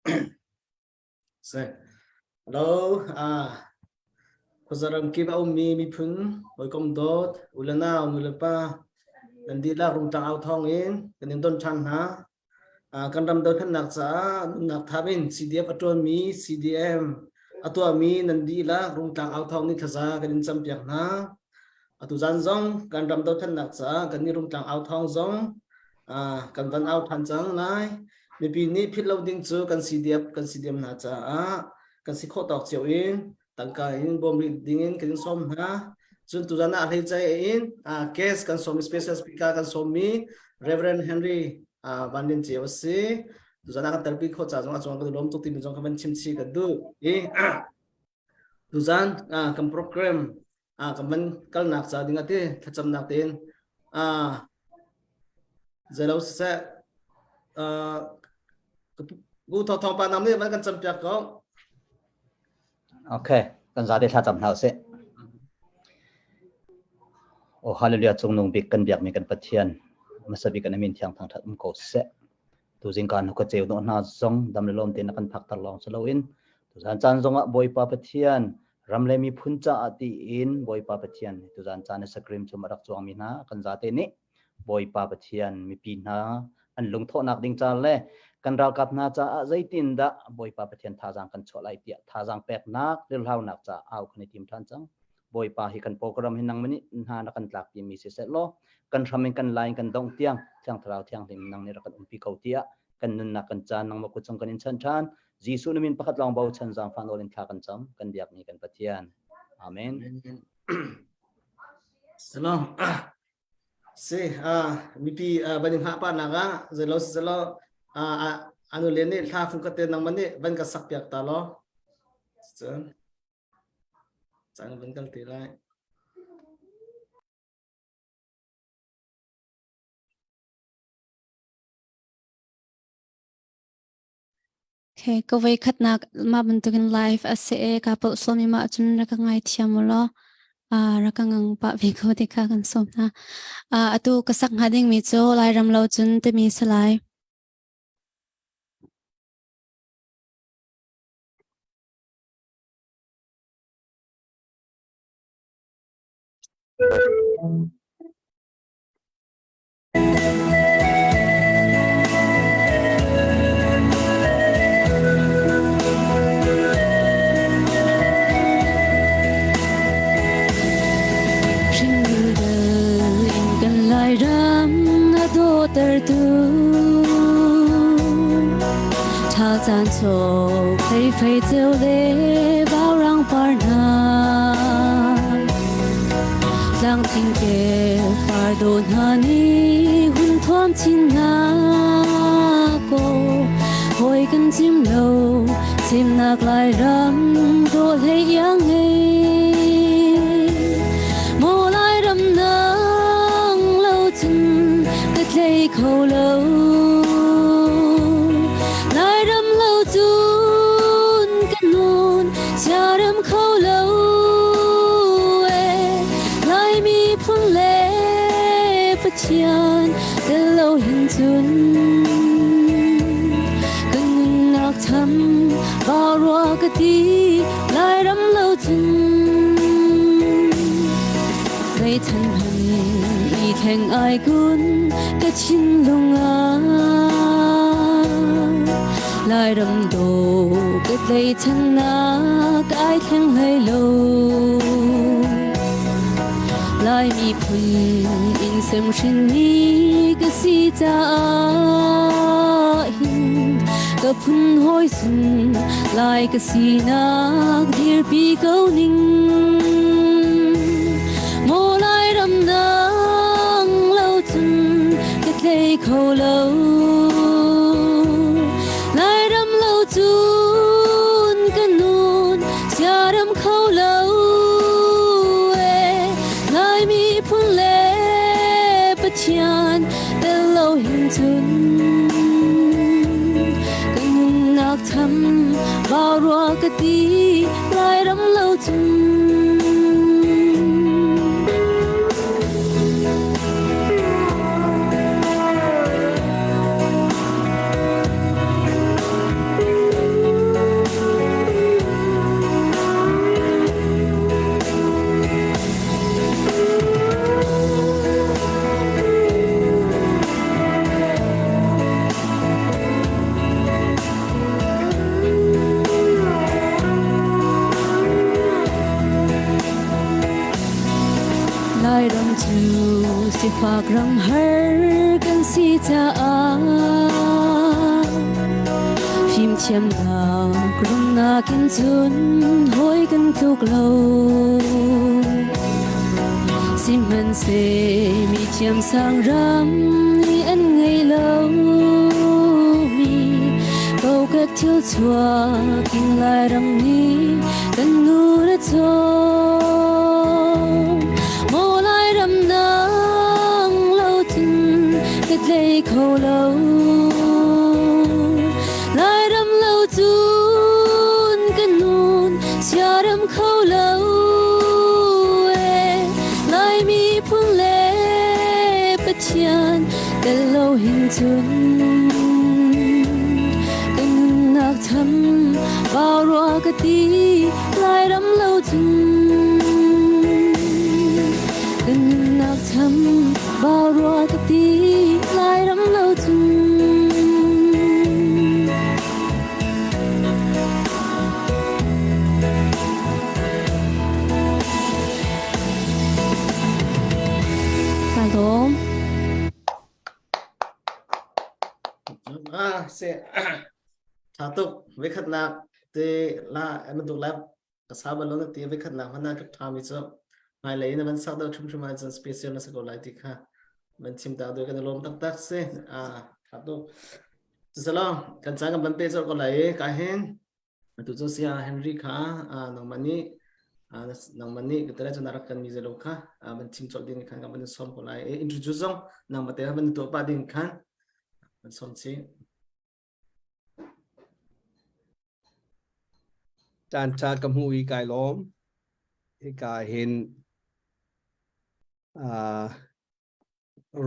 Si. Hello, khuazaram kip a ummi miphun hawikom dawt u le nau nu le pa nan dihlak Rungtlang au thawng in kan in don ṭhan hna. Kan ram dothlennak caah nunnak thap in CDF a ṭuanmi CDM a tuahmi nan dihlak Rungtlang au thawng nih thlaza kan in campiak hna. Atu zan zong kan ram dothlennak caah kan nih Rungtlang au thawng zong kan van au ṭhan cang lai. Mipi nih philh lo ding cu kan CDF kan CDM hna caah kan si khawh tawk cio in tangka in bawm rih ding in kan in sawm hna. Cun tuzan ah hleice in guest kan sawm special speaker kan sawmmi Reverend Henry Van Lian Ceu a si. Tuzan ah kan telpi khawh ca zong a cung kan lawm tuk timi zong kan van chim chih ka duh. I tuzan kan program kan van kalnak ca ding ati thlacamnak tein zeilo siseh Gu Thawng Thawng pa nam nih van kan campiak ko. Okay, kan zate thla cam hna usih. Oh hallelujah cungnung bik kan biakmi kan Pathian hmasa bik kan amin thiang thangthat um ko seh. Tuzing kan ka ceu no hna zong dam le lom te na kan phaktar lawng si loin tuzan caan zongah Bawipa Pathian ram le miphun caah tiin Bawipa Pathian tuzan caan i sakrim chum a rak cuangmi hna kan zate nih Bawipa Pathian mipi hna an lungthawhnak ding ca le kan ralkap hna caah zeitindah Bawipa Pathian thazaang kan chuah lai tiah thazaang peknak lirhlaunak caah au kan i tim ṭhan cang. Bawipa hi kan program hi nangmah nih hna na kan tlak timi siseh law kan hram in kan lai in kan dongh tiang Thiang Thlarau Thianghlim nang nih rak kan umpi ko tiah kan nunnak kan caan nangmah kut chung kan in chan ṭhan. Jesuh na min pakhat lawng bochan zaangfah nawl in thla kan cam kan biakmi kan Pathian. Amen. Salam. Si, mipi van in hngah pa nak ah zeilo si selaw anu le nih hla fung ka te nangmah nih van ka sak piak ta law. Cun caan van kal te lai. Okay, ka voi khatnak mah bantukin live a si e ka palh sualmi mah cun rak ka ngaithiam u law rak ka ngang pah ve ko ti kha kan sawm hna. Atu ka sak hnga dingmi cu Lairam lo cun timi si lai. Kan Lairam na dawtertu Ṭha caan chok hlei fei ceu le vaurang par hna Tlang thing ke par dawh hna nih hun thuam chin na ko hawi kan chim lo chimnak Lairam dawh hlei iang ngei Maw Lairam nang lo cun ka tlei kho lo Lairam lo cun ka nun siaram kho lo e Laimi phun le Pathian tel lo hin cun kan nunnak tham ba rua ka ti Lairam lo cun Zeichan hmanh i thleng ai kun ka thinlung ah Lairam dawh ka tleichannak ai thleng hlei lo. Lai miphun in semhrinmi ka si caah hin ka phun hawi sun Lai ka sinak dirpi ko ning. Maw Lairam nang lo cun ka tlei kho lo. Lairam lo cun ka nun siaram kho lo e. Lai miphun le Pathian tel lo hin cun ka nunnak tham vau rua ka ti Lairam lo cun. Sifak ram har kan si caah fimthiamnak rumnak in cun hawi kan tluk lo. Sihmanhseh mi thiamsang ram nih an ngei lo mi kokek thil chuak king Lairam nih kan nu le chawm. Maw Lairam nang lo cun ka tlei kho lo. Lairam lo cun ka nun siaram kho lo e. Laimi phun le Pathian tel lo hin cun ka nunnak tham vau rua ka ti Lairam lo cun ka nunnak tham vau rua ka ti Lairam lo cun. Ka lawm. Ah, se tha tuk vekhatnak te la an duk la ka sa bal lo na ti vekhatnak hmana ka tha mi chu mai lei na van sak deuh thum thum ah cun special na sa ko lai ti kha van chim ta deuh kan lawm tak tak si ah tha tuk Cusalong kan caan kan van pe colh ko lai i ka hin atu cu sia Henry kha nangmah nih nangmah nih ka tele cun rak kan mi zelo kha van chim colh ding khan kan van sawm ko lai i introduce zong nangmah te van tuah pah ding khan van sawm chih. Caan ṭha ka hmu i kai lawm. Hika hin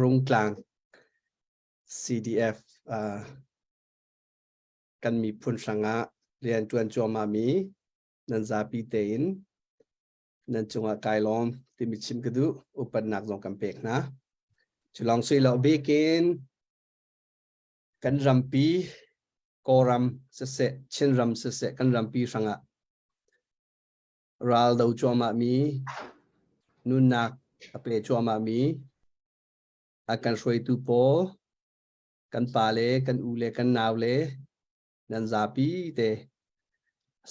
Rungtlang CDF kan miphun hrangah rianṭuan cuahmahmi nan zapi tein nan cungah kai lawm timi chim ka duh. Upatnak zong kan pek hna. Cu lawng sui lo bikin kan rampi Kawlram siseh Chinram siseh kan rampi hrangah ral do cuahmahmi nunnak a pe cuahmahmi a kan hruaitu pawl kan pa le kan u le kan nau le nan zapi te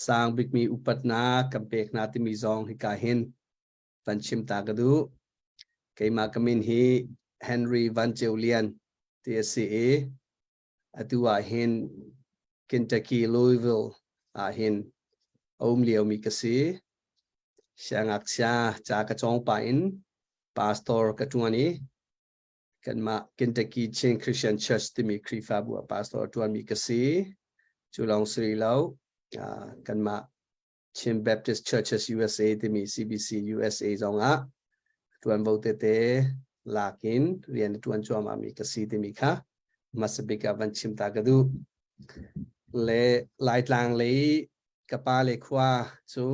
sang bikmi upatnak kan pek hna timi zong hika hin van chim ta ka duh. Keimah ka min hi Henry Van Ceu Lian ti a si i atu ah hin Kentucky Louisville ah hin a um liomi ka si. Siangngakchia ca ka cawng pah in pastor ka ṭuan i kanmah Kentucky Chin Christian Church timi Khrihfabu ah pastor a ṭuanmi ka si. Cu lawng si rih lo, kanmah Chin Baptist Churches USA timi CBC USA zong ah ṭuanvo tete lak in rian a ṭuan cuahmahmi ka si timi kha hmasa bik ah van chim ta ka duh. Le Laitlang lei ka pa le khua cu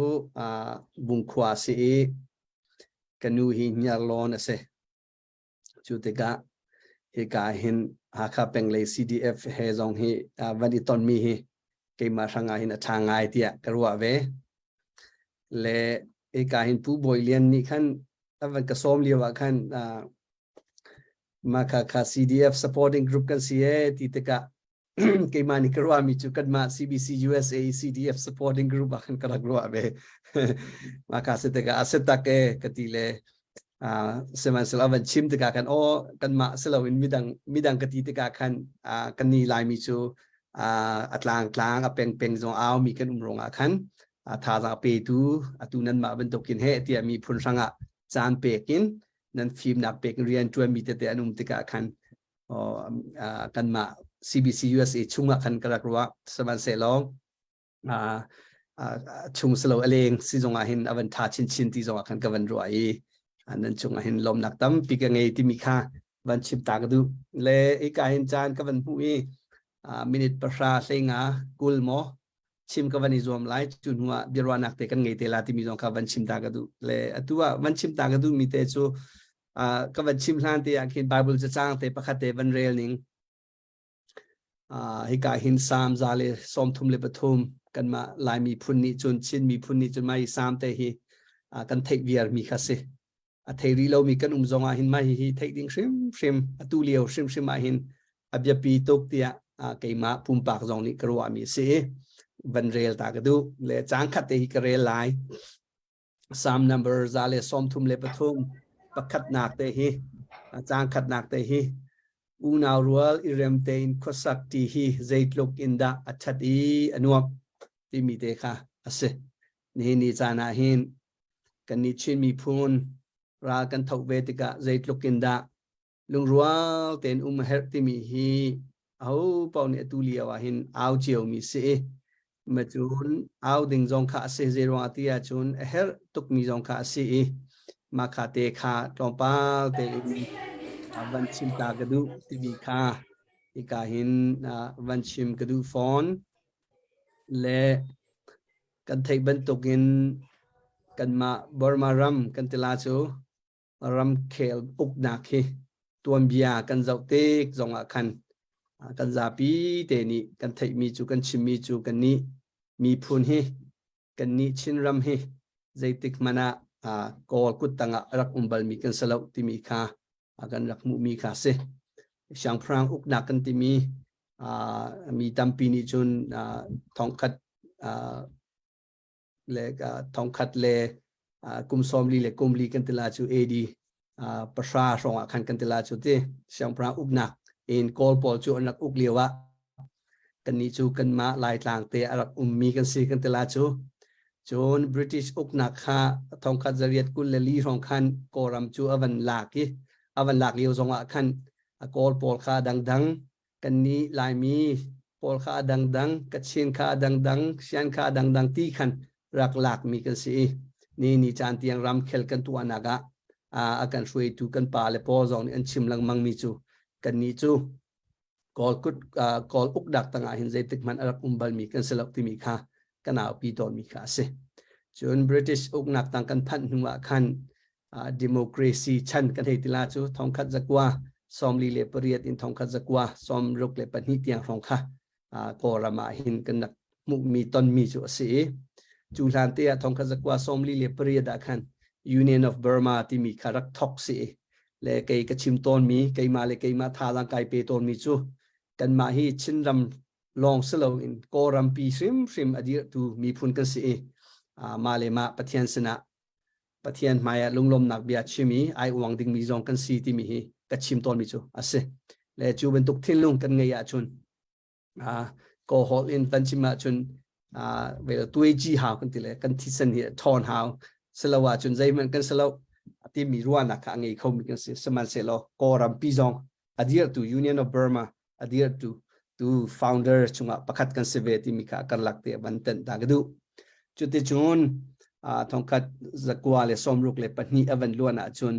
Bungkhua a si i ka nu hi Hniarlawn a si. Cu tikah hika hin Hakha peng lei CDF he zong hi van i tonmi hi keimah hrangah hin a ṭha ngai tiah ka ruah ve. Le hika hin Pu Bawi Lian nih khan a van ka sawm lio ah khan mah kha kha CDF supporting group kan si e ti tikah keimah nih ka ruahmi cu kanmah CBC USA CDF supporting group ah khan ka rak ruah ve. Mah kha si tikah a si tak e ka ti le sihmanhsehlaw van chim tikah khan aw kanmah si loin midang midang ka ti tikah khan kan ni Laimi cu a tlang tlang a peng peng zong aumi kan um ruangah khan thazaang petu atu nanmah bantukin he tiah mi phun hrangah caan pek in nan fimnak pek in rian ṭuanmi tete an um tikah khan kanmah CBC USA chungah khan ka rak ruah sihmanhsehlaw chung silo a leng si zongah hin a van ṭha chinchin ti zongah khan ka van ruah i nan chungah hin lawmnak tampi ka ngei timi kha van chim ta ka duh le hika hin caan ka van hmuh i minute 10 hleinga 20 maw chim ka van i zuam lai cu hnu ah biaruahnak te kan ngei te la timi zong kha van chim ta ka duh le atu ah van chim ta ka duh mi te cu ka van chim hlan te ah khin Bible cacang te pakhat te van rel ning Hika hin Salm 133 kanmah Laimi phun nih cun Chin miphun nih cun mai Salm te hi kan theih viar mi kha si. A thei rih lomi kan um zong ah hin mah hihi theih ding hrimhrim atu lio hrimhrim ah hin a biapi tuk tiah keimah pumpak zong nih ka ruahmi a si. Van rel ta ka duh le caang khat te hi ka rel lai. Psalm number 133 pakhatnak te hi caang khatnak te hi unau rual i rem tein khuasak ti hi zeitluk in dah a ṭhat i a nuamh timi te kha a si. Nihin ni caan ah hin kannih Chin miphun ral kan tho ve tikah zeitluk in dah lungrual tein um a herh timi hi aho paoh nih atu lio ah hin au ciomi si i macun au ding zong kha a si. Zeiruangah ti ahcun a herh tukmi zong kha a si i mah kha te kha tlawmpal tein van chim ta ka duh timi kha hika hin van chim ka duh fawn. Le kan theih bantukin kanmah Burma ram kan tila cu ramkhel uknak hi tuanbia kan zoh tik zongah khan kan zapi te nih kan theihmi cu, kan chimmi cu, kannih miphun hi, kannih Chinram hi zeitik hmanh ah Kawl kut tangah rak um balmi kan si lo timi kha kan rak hmuhmi kha si. Siangpahrang uknak kan timi mi tampi nih cun thongkhat le thongkhat le kum 40 le kum li kan tila cu AD 300 hrawng ah khan kan tila cu ti siangpahrang uknak in Kawl pawl cu an rak uk lio ah kannih cu kanmah Laitlang te a rak ummi kan si kan tila cu. Cun British uknak kha 1824 hrawng khan Kawlram cu a van lak i a van lak lio zongah khan a Kawl pawl kha dangdang, kannih Laimi pawl kha a dangdang, Kachin kha a dangdang, Shan kha a dangdang ti khan rak lakmi kan si i ni ni caan tiang ramkhel kan tuahnak ah a kan hruaitu kan pa le pawl zong nih an chim lengmangmi cu kannih cu Kawl kut Kawl uknak tangah hin zeitik hmanh a rak um balmi kan si lo timi kha kan aupi tawnmi kha a si. Cun British uknak tang kan phanh hnu ah khan democracy chan kan hei tila cu 1948 in 1962 tiang hrawng kha Kawlram ah hin kan rak hmuhmi tonmi cu a si i cu hlan te ah 1948 ah khan Union of Burma timi kha rak thok si i le kei ka chim tawnmi, keimah le keimah thazaang kai pe tawnmi cu kanmah hi Chinram lawng si loin Kawlrampi hrimhrim a dirhtu miphun kan si i mah le mah Pathian sinah, Pathian hmaiah lunglawmnak bia chim i ai uang dingmi zong kan si timi hi ka chim tawnmi cu a si. Le cu bantuk thinlung kan ngeih ahcun Kaw holh in van chim ahcun vel tuai hau kan ti le kan thisen hi ṭhawn hau silo ahcun zeihmanh kan si lo timi ruahnak kha a ngei khomi kan si. Sihmanhsehlaw Kawlram pi zong a dirhtu, Union of Burma a dirhtu tu founder chungah pakhat kan si ve timi kha karlak te van tenh ta ka duh. Cuticun 1962 a van luan ahcun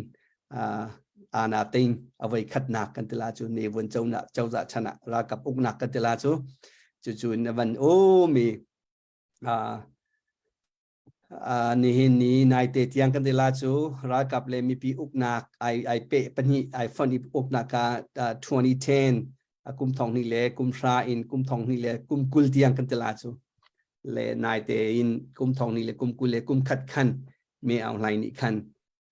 ana tein a voi khatnak kan tila cu Ne Win cozah chan ah ralkap uknak kan tila cu cucu na van um i nihin ni naite tiang kan tila cu ralkap le mipi uknak ai ai pe pahnih ai fonh i uknak ka 2010 kum thong hnih le kum hra in kum thong hnih le kum 20 tiang kan tila cu le naite in kum thong hnih le kum 20 le kum khat khan Me Aung Hlaing nih khan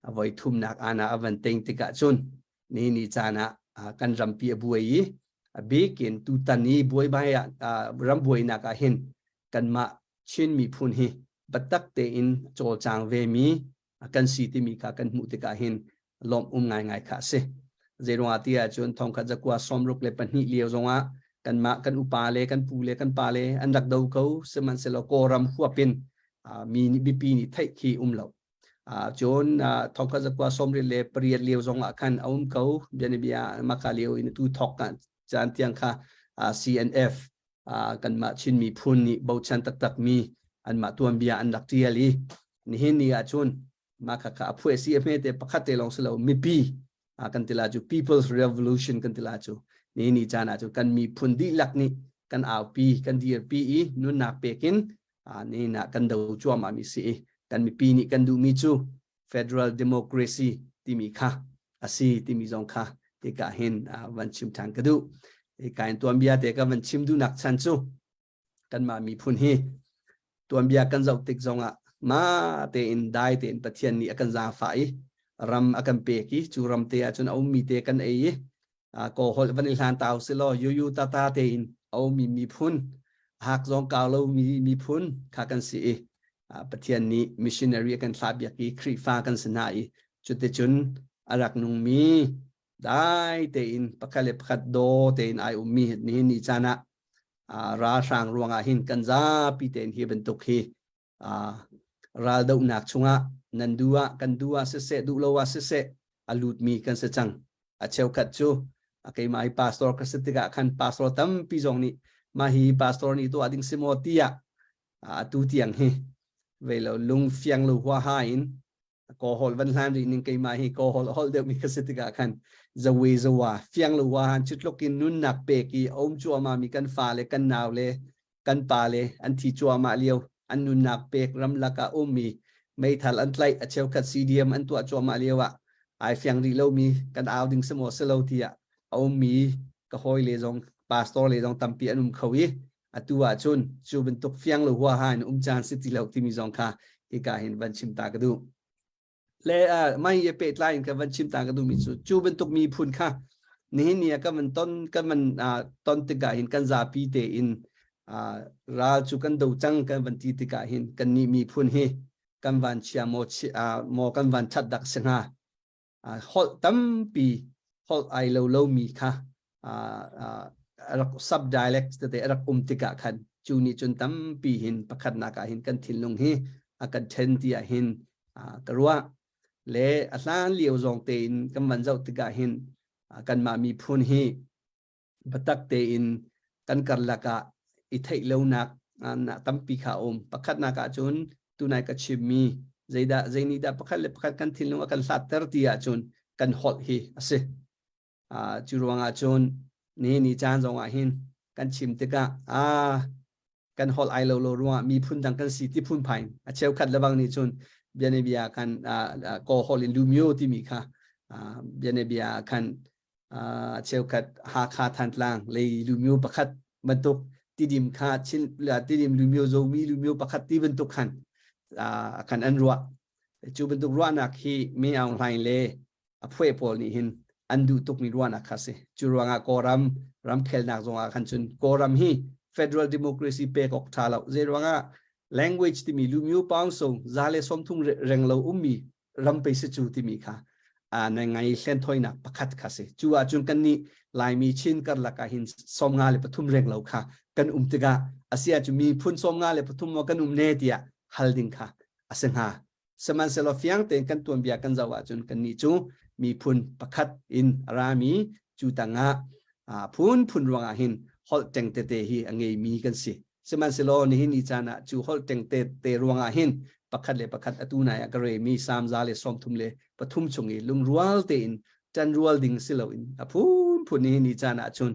a voi thumnak ana a van teng tikah cun ni ni caan ah kan rampi a buai i a bikin tutan i buaibai ah ram buainak ah hin kanmah Chin miphun hi biatak tein cawlcang ve mi kan si timi kha kan hmuh tikah hin lawmh um ngaingai kha a si. Zeiruangah ti ahcun 1962 lio zongah kanmah kan upa le kan pu le kan pa le an rak do ko, sihmanhsehlaw Kawlram huap in mi nih bipi nih theih khi um lo. Cun 1998 lio zongah khan a um ko bianabia maka lio in tu thok caan tiang kha CNF kanmah Chin miphun nih bochan taktak mi anmah tuanbia an rak tial i nihin ni ahcun mah kha kha a phuai si a hme te pakhat te lawng si lo mipi kan tila cu People's Revolution kan tila cu ni ni caan ah cu kan miphun dihlak nih kan aupi kan dirpi i nunnak pekin ni na kan do cuahmah mi si i kan mipi nih kan duhmi cu federal democracy timi kha a si timi zong kha hika hin van chim ṭhan ka duh. Hika in tuanbia te ka van chim duhnak chan cu kanmah miphun hi tuanbia kan zoh tik zongah ma tein dai tein Pathian nih a kan zaangfah i. Ram a kan pek i cu ram te ahcun a ummi te kan ei i kaw holh van i hlan tau si law yuyu tata tein a ummi miphun hak zong kau lomi miphun kha kan si i Pathian nih missionary a kan thlah biak i Khrihfa kan si hna i cuticun a rak nungmi dai tein pakhat le pakhat daw tein ai ummi nihin ni caan ah ralhrang ruangah hin kan zapi tein hi bantuk hi raldohnak chungah nan duh ah kan duh ah siseh duh lo ah siseh a lutmi kan si cang. A cheukhat cu keimah hi pastor ka si tikah khan pastor tampi zong nih mah hi pastor nih tuah ding si maw tiah atu tiang hi vei lo lung fiang lo huaha in kaw hol van hlan rih ning keimah hi kaw hol hol deuh mi ka si tikah khan zawe zawa fiang lo wa han chutluk in nunnak pek i om cuahmah mi kan fa le kan nau le kan pa le an thi cuahmah lio an nunnak pek ramlak ah ummi meithal an tlaih a cheukhat CDM an tuah cuahmah lio ah ai fiang rih lomi kan au ding si maw si lo tiah a ummi ka hawi le zong pastor le zong tampi an um kho i atu ahcun cu bantuk fiang lo huaha in um caan si ti lo timi zong kha hika hin van chim ta ka duh. Le mai ye pehtlai in ka van chim ta ka duh mi cu cu bantuk miphun kha nihin ni ah kan van ton kan van ton tikah hin kan zapi tein ral cu kan do cang kan van ti tikah hin kan nih miphun hi kan van chia maw maw kan van that dak si hnga. Holh tampi holh ai lo lomi kha rak sub dialect tete rak um tikah khan cu nih cun tampi hin pakhatnak ah hin kan thinlung hi a kan ṭhen ti ah hin ka ruah. Le a hlan lio zong tein kan van zoh tikah hin kanmah miphun hi biatak tein kan karlak ah i theih lonak tampi kha a um. Pakhatnak ah cun tunai ka chimmi zeidah zeinih dah pakhat le pakhat kan thinlung a kan hlatter ti ahcun kan holh hi a si. Cu ruangah cun nihin ni caan zongah hin kan chim tikah kan holh ai lo lo ruangah miphun dang kan si ti phunphai a cheukhat lebang nih cun bianabia kan kaw holh in lumio timi kha bianabia khan cheukhat Hakha Thantlang lei lumio pakhat bantuk tidim kha chin tidim lumio zomi lumio pakhat ti bantuk khan kan an ruah. Cu bantuk ruahnak hi Me Aung Hlaing le a phuai pawl nih hin an duh tukmi ruahnak kha si. Cu ruangah Kawlram ramkhelnak zongah khan cun Kawlram hi federal democracy pek awk tha lo. Zei ruangah language timi lumio paung za le 30 reng lo ummi ram pei si cu timi kha na ngai hlenthoinak pakhat kha si. Cu ahcun kan nih Laimi Chin karlak ah hin 53 reng lo kha kan um tikah asi ahcun miphun 53 maw kan um ne tiah hal ding kha a si hnga. Sihmanhsehlaw fiang tein kan tuanbia kan zoh ahcun kannih cu miphun pakhat in a rami cu tangah phunphun ruangah hin holh ṭeng tete hi a ngeimi kan si. Sihmanhsehlaw nihin ni caan ah cu holh ṭeng tete ruangah hin pakhat le pakhat atu nai ah ka remi Salm 133 chung i lungrual tein ṭanrual ding si loin a phunphun nihin ni caan ah cun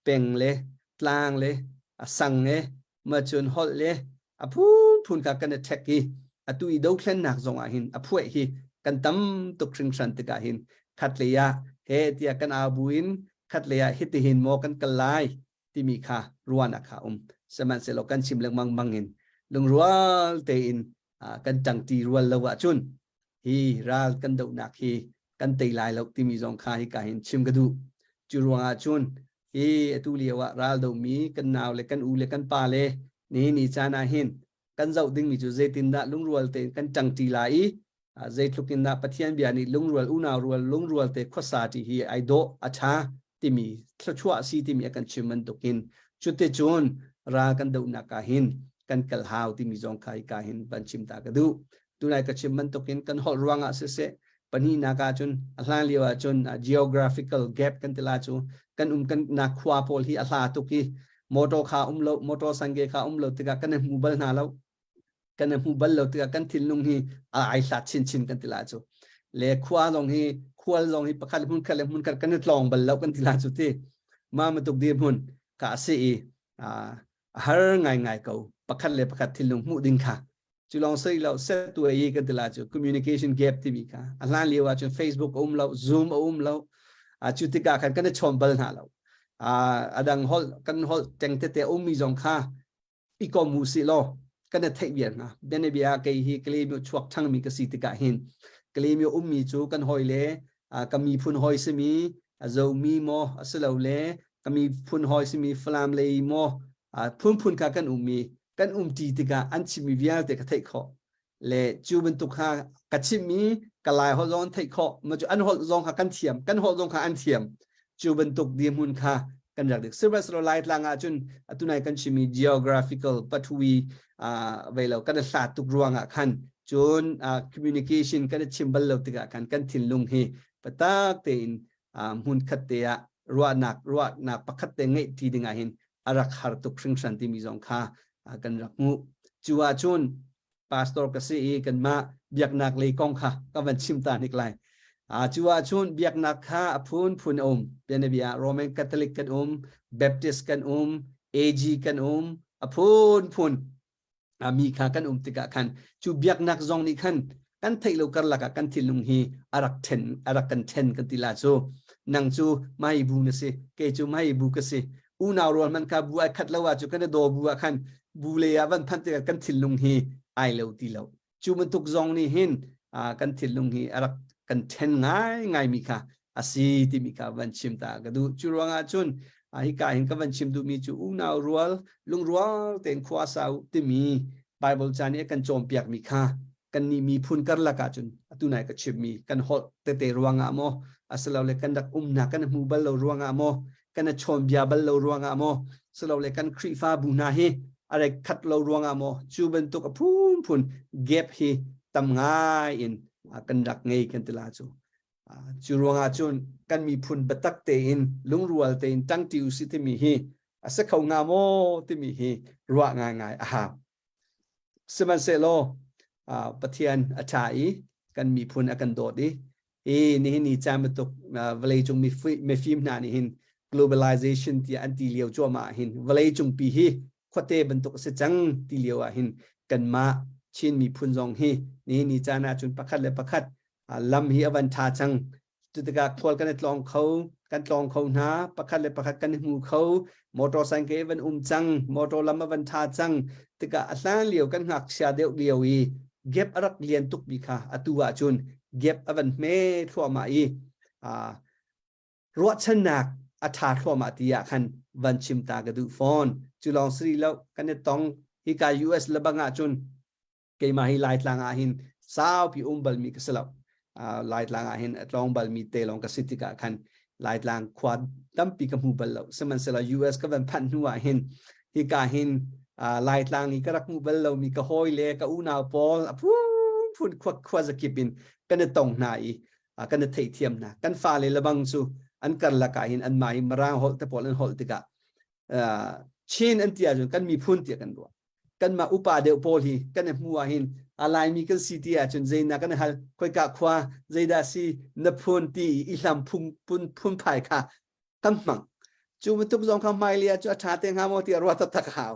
peng le tlang le a sang le ma cun holh le a phunphun kha kan i ṭhek i atu i dothlennak zong ah hin a phuah hi kan tam tuk hringhran tikah hin khatlei ah he tiah kan au buin khatlei ah hitihin maw kan kal lai timi kha ruahnak kha um. Sihmanhsehlaw kan chim lengmang bangin lungrual tein kan ṭangṭi rual lo ahcun hi ral kan dohnak hi kan tei lai lo timi zong kha hika hin chim ka duh. Cu ruangah cun hi atu lio ah ral domi kan nau le kan u le kan pa le nihin ni caan ah hin kan zoh dingmi cu zeitindah lungrual tein kan ṭangṭi lai i zeitluk in dah Pathian bia nih lungrual unau rual lungrual te khuasa ti hi ai dawh a ṭha timi thluachuah si timi a kan chim bantukin cuticun ral kan dohnak ah hin kan kal hau timi zong kha hika hin van chim ta ka duh. Tunai ka chim bantukin kan holh ruangah siseh pahnihnak ah cun a hlan lio ah cun geographical gap kan ti la cu kan um kan nak khua pawl hi a hla tuk i motor kha um lo motor sange kha um lo tikah kan i hmu bal hna lo kan i hmu bal lo tikah kan thinlung hi a ai hlat chinchin kan ti la cu le khua zong hi khual zong hi pakhat hmun khat le hmun khat kan i tlawng bal lo kan ti la cu ti ma matuk dir hmun ka si i a har ngai ngai ko pakhat le pakhat thinlung hmuh ding kha. Cu lawng si lo set tu ei kan ti la cu communication gap timi kha a hlan lio ah cun Facebook a um lo Zoom a um lo a cu tikah khan kan i chawn bal hna lo. A dang holh kan holh teng tete ummi zong kha i kom u si law kan i theih viar hna. Bianabia kei hi Kalaymyo chuak ṭhangmi ka si tikah hin. Kalaymyo ummi cu kan hawi le ka miphun hawi simi Zomi maw asilole ka miphun hawi simi Falam lei maw phunphun kha kan ummi kan umṭi tikah an chimmi vialte ka theih khawh le cu bantuk kha ka chimmi ka lai holh zong an theih khawh ma cu an holh zong kha kan thiam kan holh zong kha an thiam cu bantuk dirhmun kha kan rak dik sihmanhsehlaw Laitlang ah cun atu nai kan chimmi geographical pathui vei lo kan i hlat tuk ruangah khan cun communication kan i chim bal lo tikah khan kan thinlung hi patak tein hmun khat te ah ruahnak ruahnak pakhat te ngeih ti ding ah hin a rak har tuk hringhran timi zong kha kan rak hmuh cu ah cun pastor ka si i kanmah biaknak lei kong kha ka van chim ta hnik lai. Cu ahcun biaknak kha a phunphun a um. Bianabia Roman Catholic kan um, Baptist kan um, AG kan um, a phunphun mi kha kan um tikah khan cu biaknak zong nih khan kan theih lo karlak ah kan thinlung hi a rak then a rak kan then kan ti la cu nang cu mai bu na si kei cu mai bu ka si unau rual hmanh kha bu ai khat lo ah cu kan i daw bu ah khan bu le ah van phanh tikah kan thinlung hi ai lo ti lo cu bantuk zong nih hin kan thinlung hi a rak kan then ngai ngai mi kha a si timi kha van chim ta ka duh cu ruangah cun hika hin ka van chim duhmi cu unau rual lungrual tein khua sa u timi Bible ca nih a kan cawnpiak mi kha kannih miphun karlak ah cun atu nai ka chimmi kan holh tete ruangah maw asilole kan rak umnak kan hmu bal lo ruangah maw kan chawnbia bal lo ruangah maw silole kan Khrihfabu hna hi a rek khat lo ruangah maw cu bantuk a phunphun gap hi tam ngai in kan rak ngei kan ti la cu cu ruangah cun kan miphun biatak tein lungrual tein ṭangṭi usih timi hi a si kho hnga maw timi hi ruah ngaingai a hau. Sihmanhsehlaw Pathian a ṭha i kan miphun a kan dawt i hi nihin ni caan bantuk vawleicung mifim hna nih hin globalization tiah an ti lio cuahmah ah hin vawleicung pi hi khuate bantuk a si cang ti lio ah hin kanmah Chin miphun zong hi nihin ni caan ah cun pakhat le pakhat lam hi a van ṭha cang cu tikah khual kan i tlawng kho kan tlawng kho hna pakhat le pakhat kan i hmu kho motorcycle van um cang motor lam a van ṭha cang tikah a hlan lio kan ngakchia deuh lio i gap a rak lian tuk mi kha atu ah cun gap a van hme thluahmah i ruahchannak a ṭha thluahmah ti ah khan van chim ta ka duh fawn cu lawng siri lo kan i tong hika US lebang ah cun keimah hi Laitlang ah hin saupi um balmi ka si lo. Laitlang ah hin a tlawng balmi te lawng ka si tikah khan Laitlang khua tampi ka hmu bal lo. Sihmanhsehlaw US ka van phanh hnu ah hin hika hin Laitlang i ka rak hmuh bal lomi ka hawi le ka unau pawl a phunphun khua khua zakip in kan i tong hna i kan i theihthiam hna. Kan fale lebang cu an karlak ah hin anmah hi Mirang holh te pawl an holh tikah Chin an ti ahcun kan miphun tiah kan ruah. Kanmah upa deuh pawl hi kan i hmu ah hin a Laimi kan si ti ahcun zeinak kan i hal khoika khua zeidah si na phun ti i hlam phung phun phunphai kha kan hmang. Cu bantuk zong kha hmailei ah cu a ṭha te hnga maw tiah ruah taktak a hau.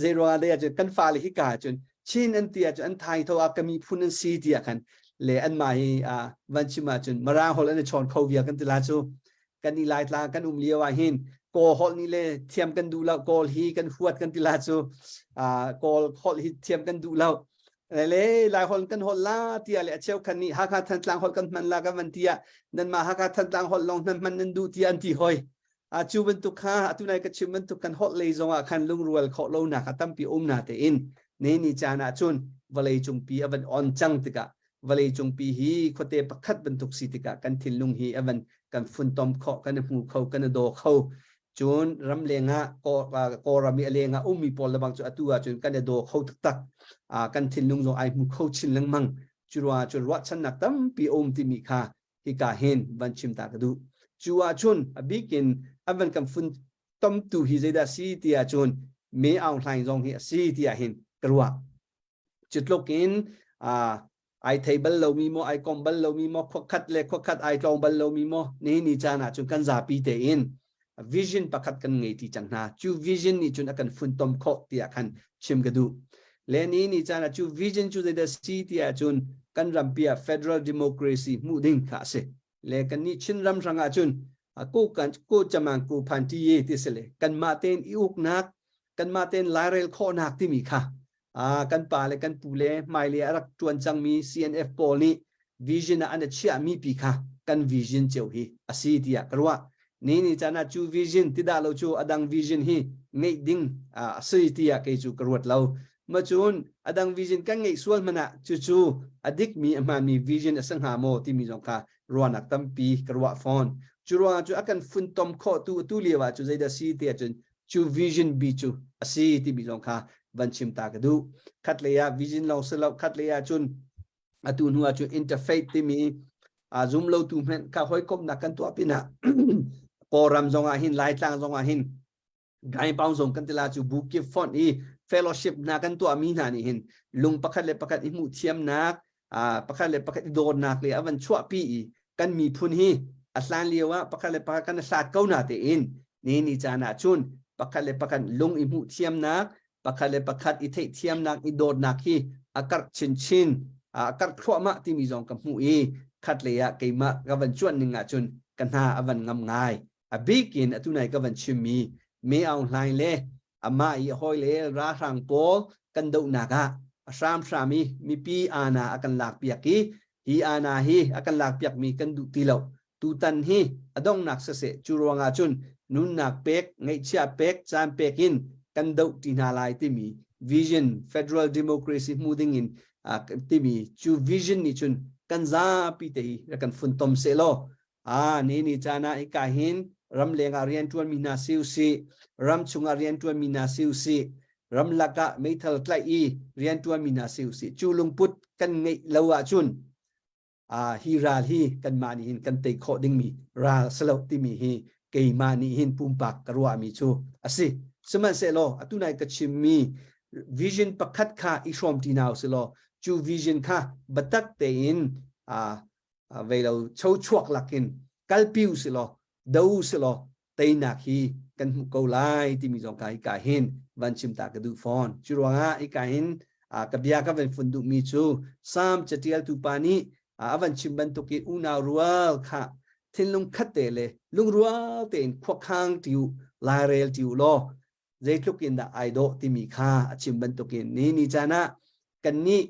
Zei ruangah dei ahcun kan fale hi ka ahcun Chin an ti ahcun an thai tho ah ka miphun an si ti ah khan le anmah hi van chim ahcun Mirang holh an i chawn kho vial kan ti la cu kan i Laitlang kan um lio ah hin Kawl holh nih le thiam kan duh lo Kawl hi kan huat kan ti la cu Kawl holh hi thiam kan duh lo le Lai holh kan holh la tiah le a cheu khan nih Hakha Thantlang holh kan hman la kan van tiah nanmah Hakha Thantlang holh lawng nan hman nan duh tiah an ti hoi a cu bantuk kha atu nai ka chim bantuk kan holh lei zong ah khan lungrual khawh lo nak a tampi um na te in ne ni caan ah cun vawlei cungpi a van on cang tikah vawlei cungpi hi khuate pakhat bantuk si tikah kan thinlung hi a van kan funtom khawh kan i hmu kho kan i daw kho cun ramleng ah Kawlram i a leng ah ummi pawl lebang cu atu ahcun kan i daw kho taktak kan thinlung zong ai hmu kho chin lengmang cu ruangah cun ruahchannak tampi a um timi kha hika hin van chim ta ka duh cu ahcun a bikin an van kan funtomtu hi zeidah si ti ahcun Me Aung Hlaing zong hi a si tiah hin ka ruah Cu tluk in ai thei bal lomi maw ai kom bal lomi maw khuakhat le khuakhat ai tlawng bal lomi maw nihin ni caan ah cun kan zapi tein vision pakhat kan ngei ti cang hna cu vision nih cun a kan funtom khawh tiah khan chim ka duh le ni ni caan ah cu vision cu zeidah si tiah cun kan rampi ah federal democracy hmuh ding kha a si le kan nih Chin ram hrang ah cun ku kan ku chamang ku phan ti ye ti si le kanmah tein i uknak kanmah tein lairel khawhnak timi kha kan pa le kan pu le hmailei a rak ṭuan cangmi CNF pawl nih vision ah an i chiahmi pi kha kan vision cio hi a si tiah ka ruah. Ni ni caan ah cu vision ti dah lo cu a dang vision hi ngeih ding a si tiah kei cu ka ruat lo. Ma cun a dang vision kan ngeih sual hmanh ah cucu a dikmi a hmaanmi vision a si hnga maw timi zong kha ruahnak tampi ka ruah fawn. Cu ruangah cu a kan funtom khawhtu atu lio ah cu zeidah si tiah cun cu vision bi cu a si timi zong kha van chim ta ka duh. Khat lei ah vision lawng si lo, khat lei ah cun atu hnu ah cun interfaith timi a zum lo tu hmenh ka hawikomhnak kan tuah pinah Kawlram zong ah hin Laitlang zong ah hin Gaipaung zong kan tila cu bu kip fonh i fellowship hna kan tuahmi hna nih hin lung pakhat le pakhat i hmuh thiamnak pakhat le pakhat i dawtnak le a van chuahpi i kan miphun hi a hlan lio ah pakhat le pakhat kan hlat ko na tein ni ni caan ah cun pakhat le pakhat lung i hmuh thiamnak pakhat le pakhat i theihthiamnak i dawtnak hi a karh chinchin a karh thluahmah timi zong ka hmuh i khat lei ah keimah ka van cuanh ning ahcun ka hna a van ngam ngai. A bik in atu nai ka van chimmi Me Aung Hlaing le amah i a hawile ralhrang pawl kan dohnak ah a hramhram i mipi aana a kan lakpiak i hi aana hi a kan lakpiakmi kan duh ti lo. Tutan hi a donghnak siseh cu ruangah cun nunnak pek, ngeihchiah pek, caan pek in kan doh ti hna lai timi vision federal democracy hmu ding in timi cu vision nih cun kan zapi te hi rak kan funtom seh law a ni ni caan ah hika hin ramleng ah rianṭuanmi hna si usih ramchung ah rianṭuanmi hna si usih ramlak ah meithal tlaih i rianṭuanmi hna si usih cu lungput kan ngeih lo ahcun hi ral hi kanmah nih hin kan tei khawh dingmi ral si lo timi hi keimah nih hin pumpak ka ruahmi cu a si. Sihmanhsehlaw atu nai ka chimmi vision pakhat kha i hrawm ti hna usih law cu vision kha biatak tein vei lo chochuak lakin kalpi usih law do usih law teinak hi kan hmuh ko lai timi zong ka hika hin van chim ta ka duh fawn. Cu ruangah hika hin ka bia ka van fun duhmi cu Psalm catialtu pa nih a van chim bantuk i unau rual kha thinlung khat te le lungrual tein khuakhang ti u lairel ti u law zeitluk in dah ai dawh timi kha a chim bantukin ni ni caan ah kannih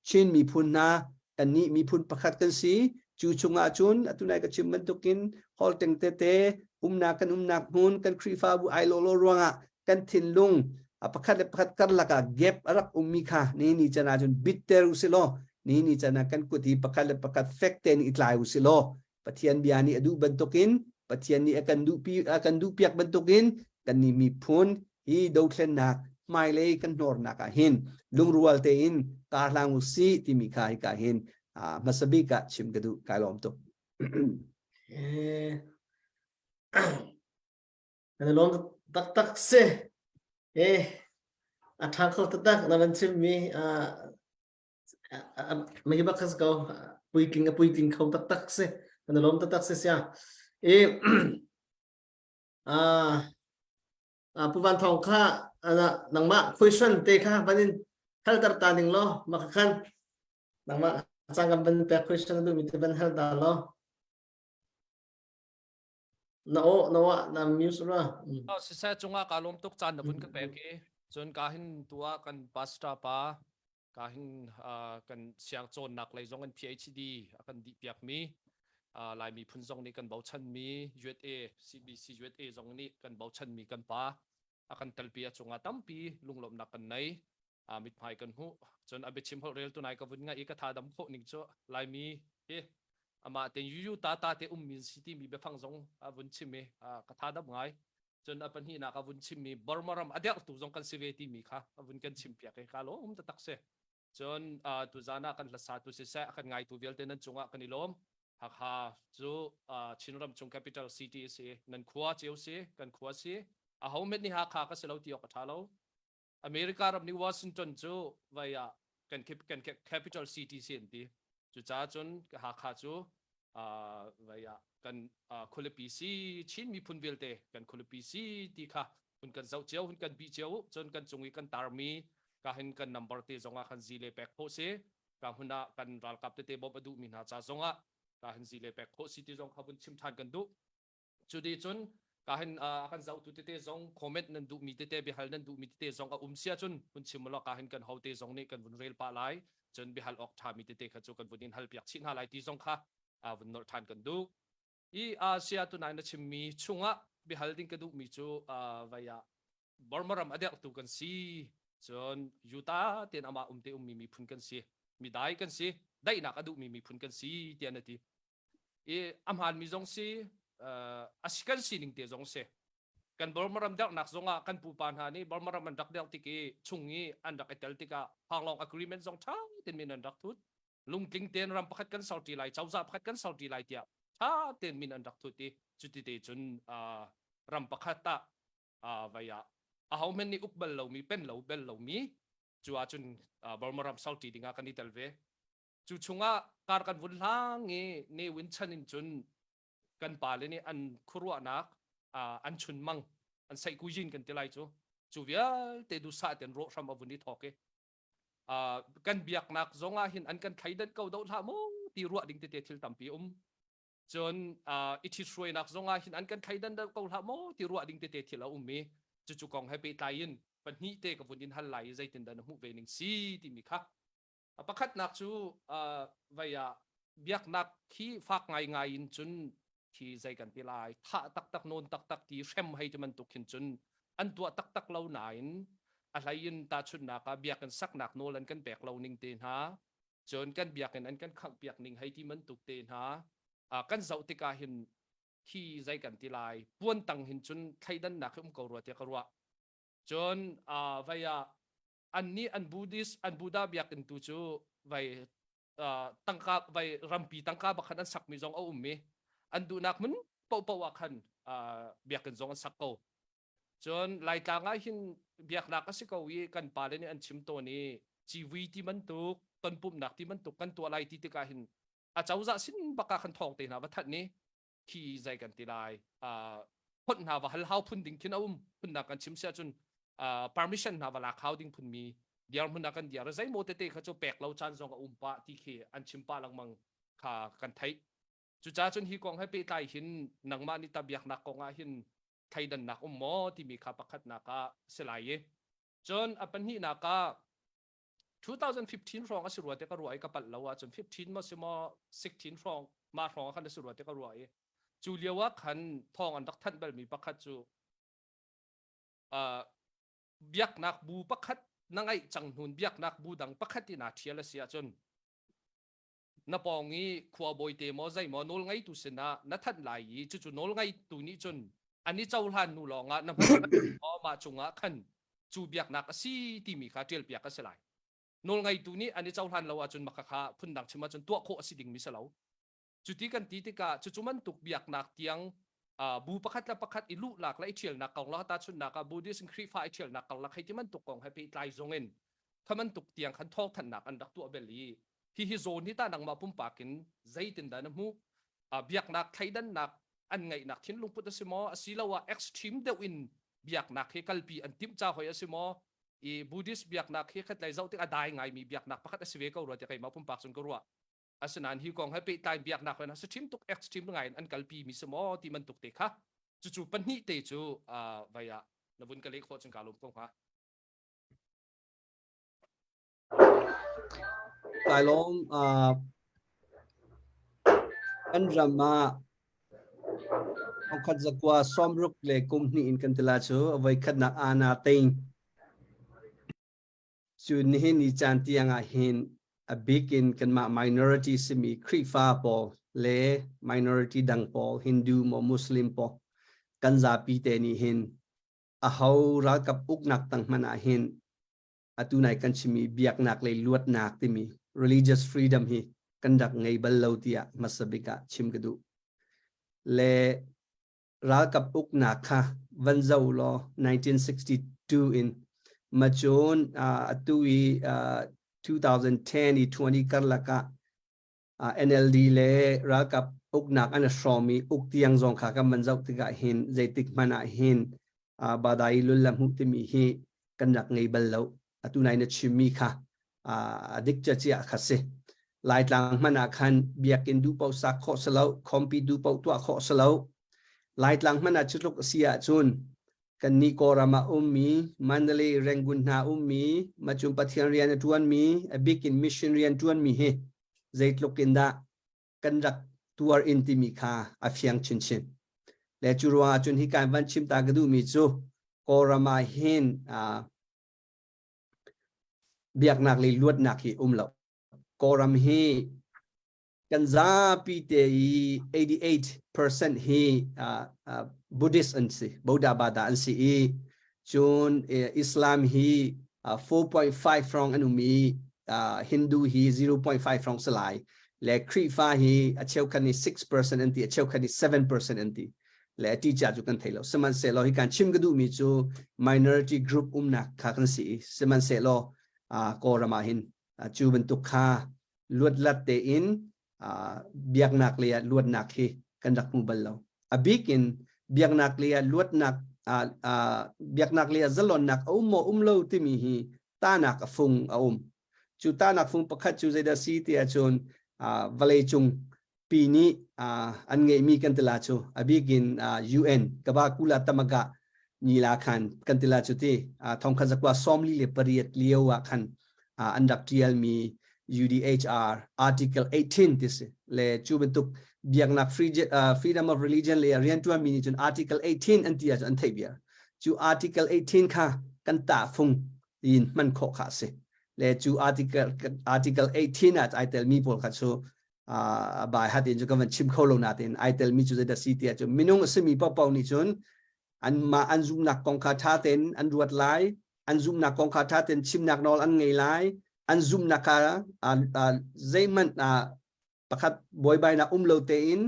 Chin miphun hna kannih miphun pakhat kan si cu chungah cun atu nai ka chim bantukin holteng tete umnak kan umnak hmun kan Khrihfabu ai lo lo ruangah kan thinlung pakhat le pakhat karlak ah gap a rak ummi kha ni ni caan ah cun bitter usih law ni ni caan ah kan kut hi pakhat le pakhat fek tein i tlai usih law Pathian bia nih a duh bantukin Pathian nih a kan duhpi a kan duhpiak bantukin kan nih miphun hi dothlennak hmailei kan hnornak ah hin lungrual tein karhlang u sih timi kha hika hin hmasa bik ah chim ka duh kai lawm tuk. Kan lawm taktak si. Eh a ṭha kho taktak na van chimmi Mei bak kha si ko. Puitling a puitling kho taktak si. Kan i lawm taktak si sia. I ah Pu Van Thawng kha nangmah question te kha van in halter ta ning law mah khan nangmah cang kan van pek question duhmi te van hal ta law. Na aw na wa na mute ra. Oh, siseh cungah ka lawm tuk caan na vun ka pek i cun ka hin tu ah kan pastor pa ka hin kan siang cawnnak lei zong in PhD a kan dih piak mi Lai miphun zong nih kan bochan mi USA CBC USA zong nih kan bochan mi kan pa a kan telpi a cungah tampi lunglawmhnak kan nei mithmai kan hmuh cun a biachim holh rel tunai ka vun ngai i ka tha dam khawh ning cu Laimi hi amah ten yuyu ta ta te ummi si timi biafang zong a vun chim i ka tha dam ngai cun a pahnihnak a vun chimmi Burma ram a derhtu zong kan si ve timi kha a vun kan chim piak i ka lawm taktak si cun tuzan ah kan hlasatu siseh a kan ngaitu vialte nan cungah kan i lawm Hakha cu Chinram chung capital city a si nan khua cio si kan khua si a ho met nih Hakha ka si lo ti awk a tha lo America ram nih Washington cu vai ah kan kan capital city si an ti cucaah cun Hakha cu vai ah kan khualipi si Chin miphun vialte kan khualipi si ti kha hun kan zoh cio hun kan bih cio cun kan cung i kan tarmi ka hin kan number te zong ah khan zile pek khawh si ka hmun ah kan ralkap tete bawmh a duhmi hna ca zong ah ka hin zile pek khawh si ti zong kha vun chim than kan duh cu di cun. Ka hin a kan zohtu tete zong comment nan duhmi tete biahal nan duhmi tete zong a um sia cun hun chim law ka hin kan hote zong nih kan vun rel pah lai. Cun biahal awk ṭhami tete kha cu kan vun in hal piak chih hna lai ti zong kha vun nolh ṭhan kan duh. I Asia tunai na chimmi chungah biahal ding ka duhmi cu vai ah Burma ram a derhtu kan si. Cun Utah tein amah um te ummi miphun kan si. Midai kan si. Daihnak a duhmi miphun kan si tiah na ti. I a hmaanmi zong si, a si kan sining te zong si. Kan Burma ram derhnak zongah kan pupa hna nih Burma ram an rak derh tik i chung i an rak i tel tikah Panglong Agreement zong ṭha tein min an rak thut. Lungtling tein ram pakhat kan ser ṭi lai, cozah pakhat kan ser ṭi lai tiah ṭha tein min an rak thut i cuti te cun ram pakhat ah vai ah ahohmanh nih uk bal lomi pen lo bel lomi cu ahcun Burma ram ser ṭi dingah kan i tel ve. Cu chungah kar kan vun hlang i Ne Win chan in cun kan pale nih an khuaruahnak an chunmang an saihkujin kan ti lai cu cu vialte duhsah ten rawh hram a vun i thawk i kan biaknak zong ah hin an kan thleidan ko do hlah maw ti ruah ding tete thil tampi um cun i ṭhithruainak zong ah hin an kan thleidan ko hlah maw ti ruah ding tete thil a um i cucu kong he pehtlai in pahnih te ka vun in hal lai i zeitin dah na hmuh ve ning si timi kha A pakhatnak cu vei ah biaknak khi fak ngaingai in cun khi zei kan ti lai thah taktak nawn taktak ti hrem hei ti bantuk khin cun an tuah taktak lo nain a hlei in tahchunhnak ah biakinn saknak nawl an kan pek lo ning te hna cun kan biakinn an kan khangh piak ning hei ti bantuk te hna kan zoh tikah hin khi zei kan ti lai puan tang hin cun thleidannak hi um ko rua tiah ka ruah cun vei ah annih an Buddhist an Buddha biakinn tu cu vai tangka vai rampi tangka bakhan an sakmi zong a um i an duhnak hmun paohpaoh ah khan biakinn zong an sak ko. Cun Laitlang ah hin biaknak a si ko i kan pale nih an chim tawn i civui ti bantuk tonpumhnak ti bantuk kan tuah lai ti tikah hin a cozah sin bak ah khan thawng te hna va thanh i khi zei kan ti lai phot hna va hal hau phun ding khin a um phunnak kan chim sia cun permission hna va lak hau ding phun mi diar hmun ah kan diar zei mo tete kha cu pek lo caan zong a um pa ti khi an chim pa lengmang kha kan theih cucaah cun hi kong he pehtlai hin nangmah nih ta biaknak kong ah hin thleidannak um maw timi kha pakhatnak ah si lai i cun a pahnihnak ah 2015 hrawng a si rua te ka ruah i ka palh lo ahcun 15 maw si maw 16 hrawng mah hrawng ah khan a si rua te ka ruah i cu lio ah khan thawng an rak thanh balmi pakhat cu uh, biaknak bu pakhat na ngeih cang hnun biaknak bu dang pakhat in aa ṭhial a si ahcun na pawng i khuabawi te maw zei maw nawl ngeitu sinah na thanh lai i cucu nawl ngeitu nih cun an i cohlan hnu lawngah na hman mah cungah khan cu biaknak a si timi kha ṭialpiak a si lai. Nawl ngeitu nih an i cohlan lo ahcun mah khakha phundang chim ahcun tuah khawh a si dingmi si lo. Cuti kan ti tikah cucu bantuk biaknak tiang bu pakhat le pakhat i luhnak le i ṭhialnak kong la tahchunhnak ah Buddhist Khrihfa i ṭhialnak kong la khei ti bantuk kong he pehtlai zong in kha bantuk tiang khan thawngthanhnak an rak tuah bel i hihi zawn hi tah nangmah pumpak in zeitindah na hmuh biaknak thleidannak an ngeihnak thinlung put a si maw asiloah extreme deuh in biaknak hi kalpi an timh ca hoi a si maw i Buddhist biaknak hi khatlei zoh tik a dai ngaimi biaknak pakhat a si ve ko rua tiah keimah pumpak cun ka ruah asinain hi kong he pehtlai biaknak hoi si ṭhim tuk extreme ngai in an kalpi mi si maw ti bantuk te kha cucu pahnih te cu vai ah na vun ka leh khawh cun ka lawm ko hnga Kai lawm. Kan ram ah thongkhat zakua sawmruk le kum hnih in kan tila cu a voikhatnak ana tein cu nihin ni caan tiang ah hin a bik in kanmah minority simi Khrihfa pawl le minority dang pawl Hindu maw Muslim pawl kan zapi te nih hin aho ralkap uknak tang hmanh ah hin atu nai kan chimmi biaknak lei luatnak timi religious freedom hi kan rak ngei bal lo tiah hmasa bik ah chim ka duh. Le ralkap uknak kha van zo law 1962 in macun atu i 2010 i 20 karlak ah NLD le ralkap uknak an i hrawm i uk tiang zong kha kan van zoh tikah hin zeitik hmanh ah hin badai lul la hmuh timi hi kan rak ngei bal lo atu nai na chimmi kha a dik cia kha si Laitlang hmanh ah khan biakinn duh paoh sak khawh si lo khawmpi duh paoh tuah khawh si lo. Laitlang hmanh ah cutluk a si ahcun kannih Kawlram ah ummi Mandalay Rangoon hna ummi macun Pathian rian a ṭuanmi a bik in mission rian ṭuanmi hi zeitluk in dah kan rak tuar in timi kha a fiang chinchin. Le cu ruangah cun hi kan van chim ta ka duhmi cu Kawlram ah hin biaknak le luatnak hi um lo. Kawlram hi kan zapi te i 88% hi Buddhist an si, Buddha Bada an si i cun Islam hi 4.5 rong an um i Hindu hi 0.5 rong si lai le Khrihfa hi a cheukhat nih 6% an ti a cheukhat nih 7% an ti le a teacher cu kan thei lo sihmanhsehlaw hi kan chim ka duhmi cu minority group umnak kha kan si i sihmanhsehlaw Kawlram ah hin cu bantuk kha luatlat tein biaknak lei ah luatnak hi kan rak hmu bal lo. A bik in biaknak lei ah luatnak biaknak lei ah zalonnak a um maw um lo timi hi tanak a fung a um. Cu tanak fung pakhat cu zeidah si ti ahcun vawlei cung pi nih an ngeihmi kan tila cu a bik in UN kaba kula tamaga nila khan kan tila cu ti thongkhat zakwa sawmli le pariat lio ah khan an rak tialmi UDHR Article 18 ti si le cu bantuk biaknak freedom of religion le riantuanmi nih cun Article 18 an ti ahcun an theih viar cu Article 18 kha kan tahfung in hman khawh kha a si le cu article article 18 ah ai telmi pawl kha cu bai hat in cu kan van chim kho lo natin ai telmi cu zeidah si tiah cu minung a simi paohpaoh nih cun an mah an zumhnak kong kha ṭha tein an ruat lai an zumhnak kong kha ṭha tein chimnak nawl an ngei lai an zumhnak kha zeihmanh pakhat buaibainak um lo tein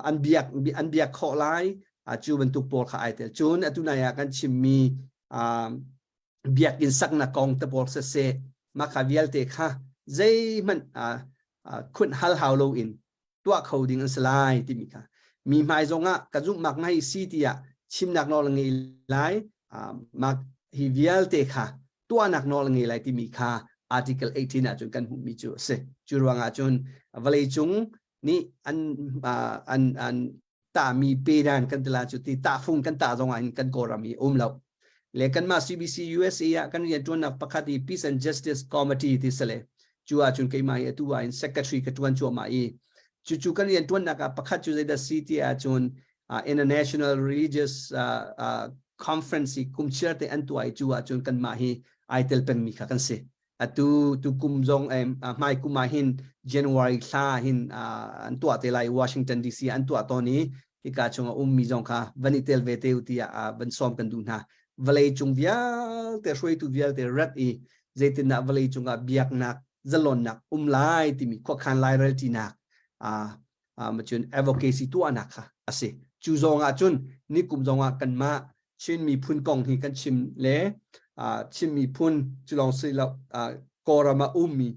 an biak an biak khawh lai cu bantuk pawl kha ai tel cun atu nai ah kan chimmi biakinn saknak kong te pawl siseh mah kha vialte kha zeihmanh khunh hal hau loin tuah kho ding an si lai timi kha mi hmai zongah ka zumhmak ngai si tiah chimnak nawl ngei lai mah hi vialte kha tuahnak nawl ngei lai timi kha article 18 ah cun kan hmuhmi cu a si cu ruangah cun vawlei cung nih an an an tahmi pedan kan tila cu ti tahfung kan tah zongah hin kan kawlram hi um lo le kanmah CBC USA ah kan rianṭuannak pakhat i Peace and Justice Committee ti sale cu ahcun keimah hi atu ah in secretary ka ṭuan cuahmah i cucu kan rianṭuannak ah pakhat cu zeidah si ti ahcun International Religious Conference i kumchiar te an tuah i cu ahcun kanmah hi ai tel pengmi kha kan si atu tu kum zong hmai kum ah hin January thla hin an tuah te lai Washington DC an tuah tawn i hika chung a ummi zong kha van i tel ve te u tiah van sawm kan duh hna vawlei cung vialte hruaitu vialte rat i zeitindah vawlei cungah biaknak zalonnak um lai timi khuakhan lairelṭinak macun advocacy tuahnak kha a si cu zong ah cun nikum zong ah kanmah Chin miphun kong hi kan chim le Chin miphun cu lawng si lo Kawlram ah ummi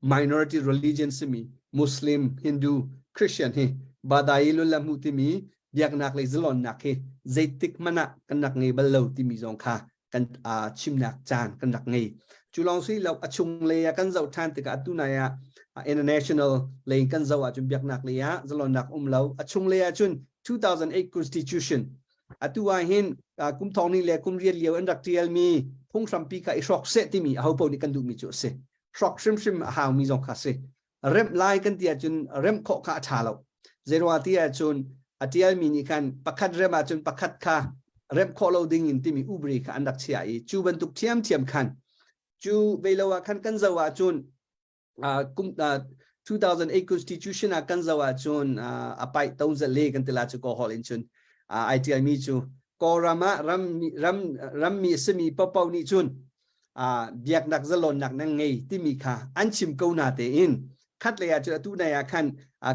minority religion simi Muslim, Hindu, Christian hi badai lul hmu timi biaknak le zalonnak hi zeitik hmanh ah kan rak ngei bal lo timi zong kha kan chimnak caan kan rak ngei. Cu lawng si lo a chung lei ah kan zoh ṭhan tikah atu nai ah international lei kan zoh ahcun biaknak lei ah zalonnak um lo a chung lei ahcun 2008 constitution atu ah hin kum thong ni le kum riat lio an rak tialmi phunghrampi kha i hrawk seh timi aho paoh nih kan duhmi cu a si hrawk hrimhrim a haumi zong kha a si remh lai kan ti ahcun remh khawh kha a ṭha lo zeiruang ti ahcun a tialmi nih khan pakhat rem ahcun pakhat kha remh khawh lo ding in timi ubri kha an rak chiah i cu bantuk ṭhiamṭhiam khan cu vei lo ah khan kan zoh ahcun kum 2008 constitution ah kan zoh ahcun a paih to zale kan tila cu ko hol in cun ai tialmi cu Kawlram ah ram ram rammi a simi paohpaoh nih cun biaknak zalonnak nan ngei timi kha an chim ko na tein khat lei ah cun atu nai ah khan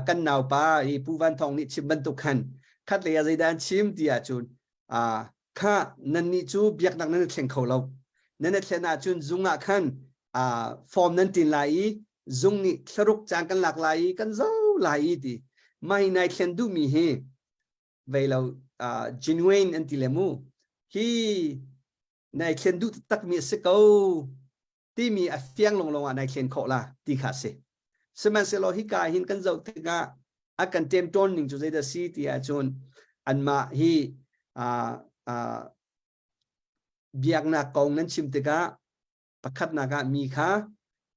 kan naupa hi Pu Van Thawng nih chim bantuk khan khat lei ah zeidah an chim ti ahcun kha nannih cu biaknak nan i thleng kho lo nan i thlen ahcun zung ah khan form nan tin lai i zung nih thlaruk caan kan lak lai i kan zo lai i ti mai nai thlen duhmi hi vei lo genuine an ti le mu hi nai thlen duh takmi a si ko timi a fiang longlong ah nai thlen khawh la ti kha si sihmanhsehlaw hika hin kan zoh tikah a kan ṭemṭawn ning cu zeidah si ti ahcun. Anmah hi biaknak kong nan chim tikah pakhatnak ah mi kha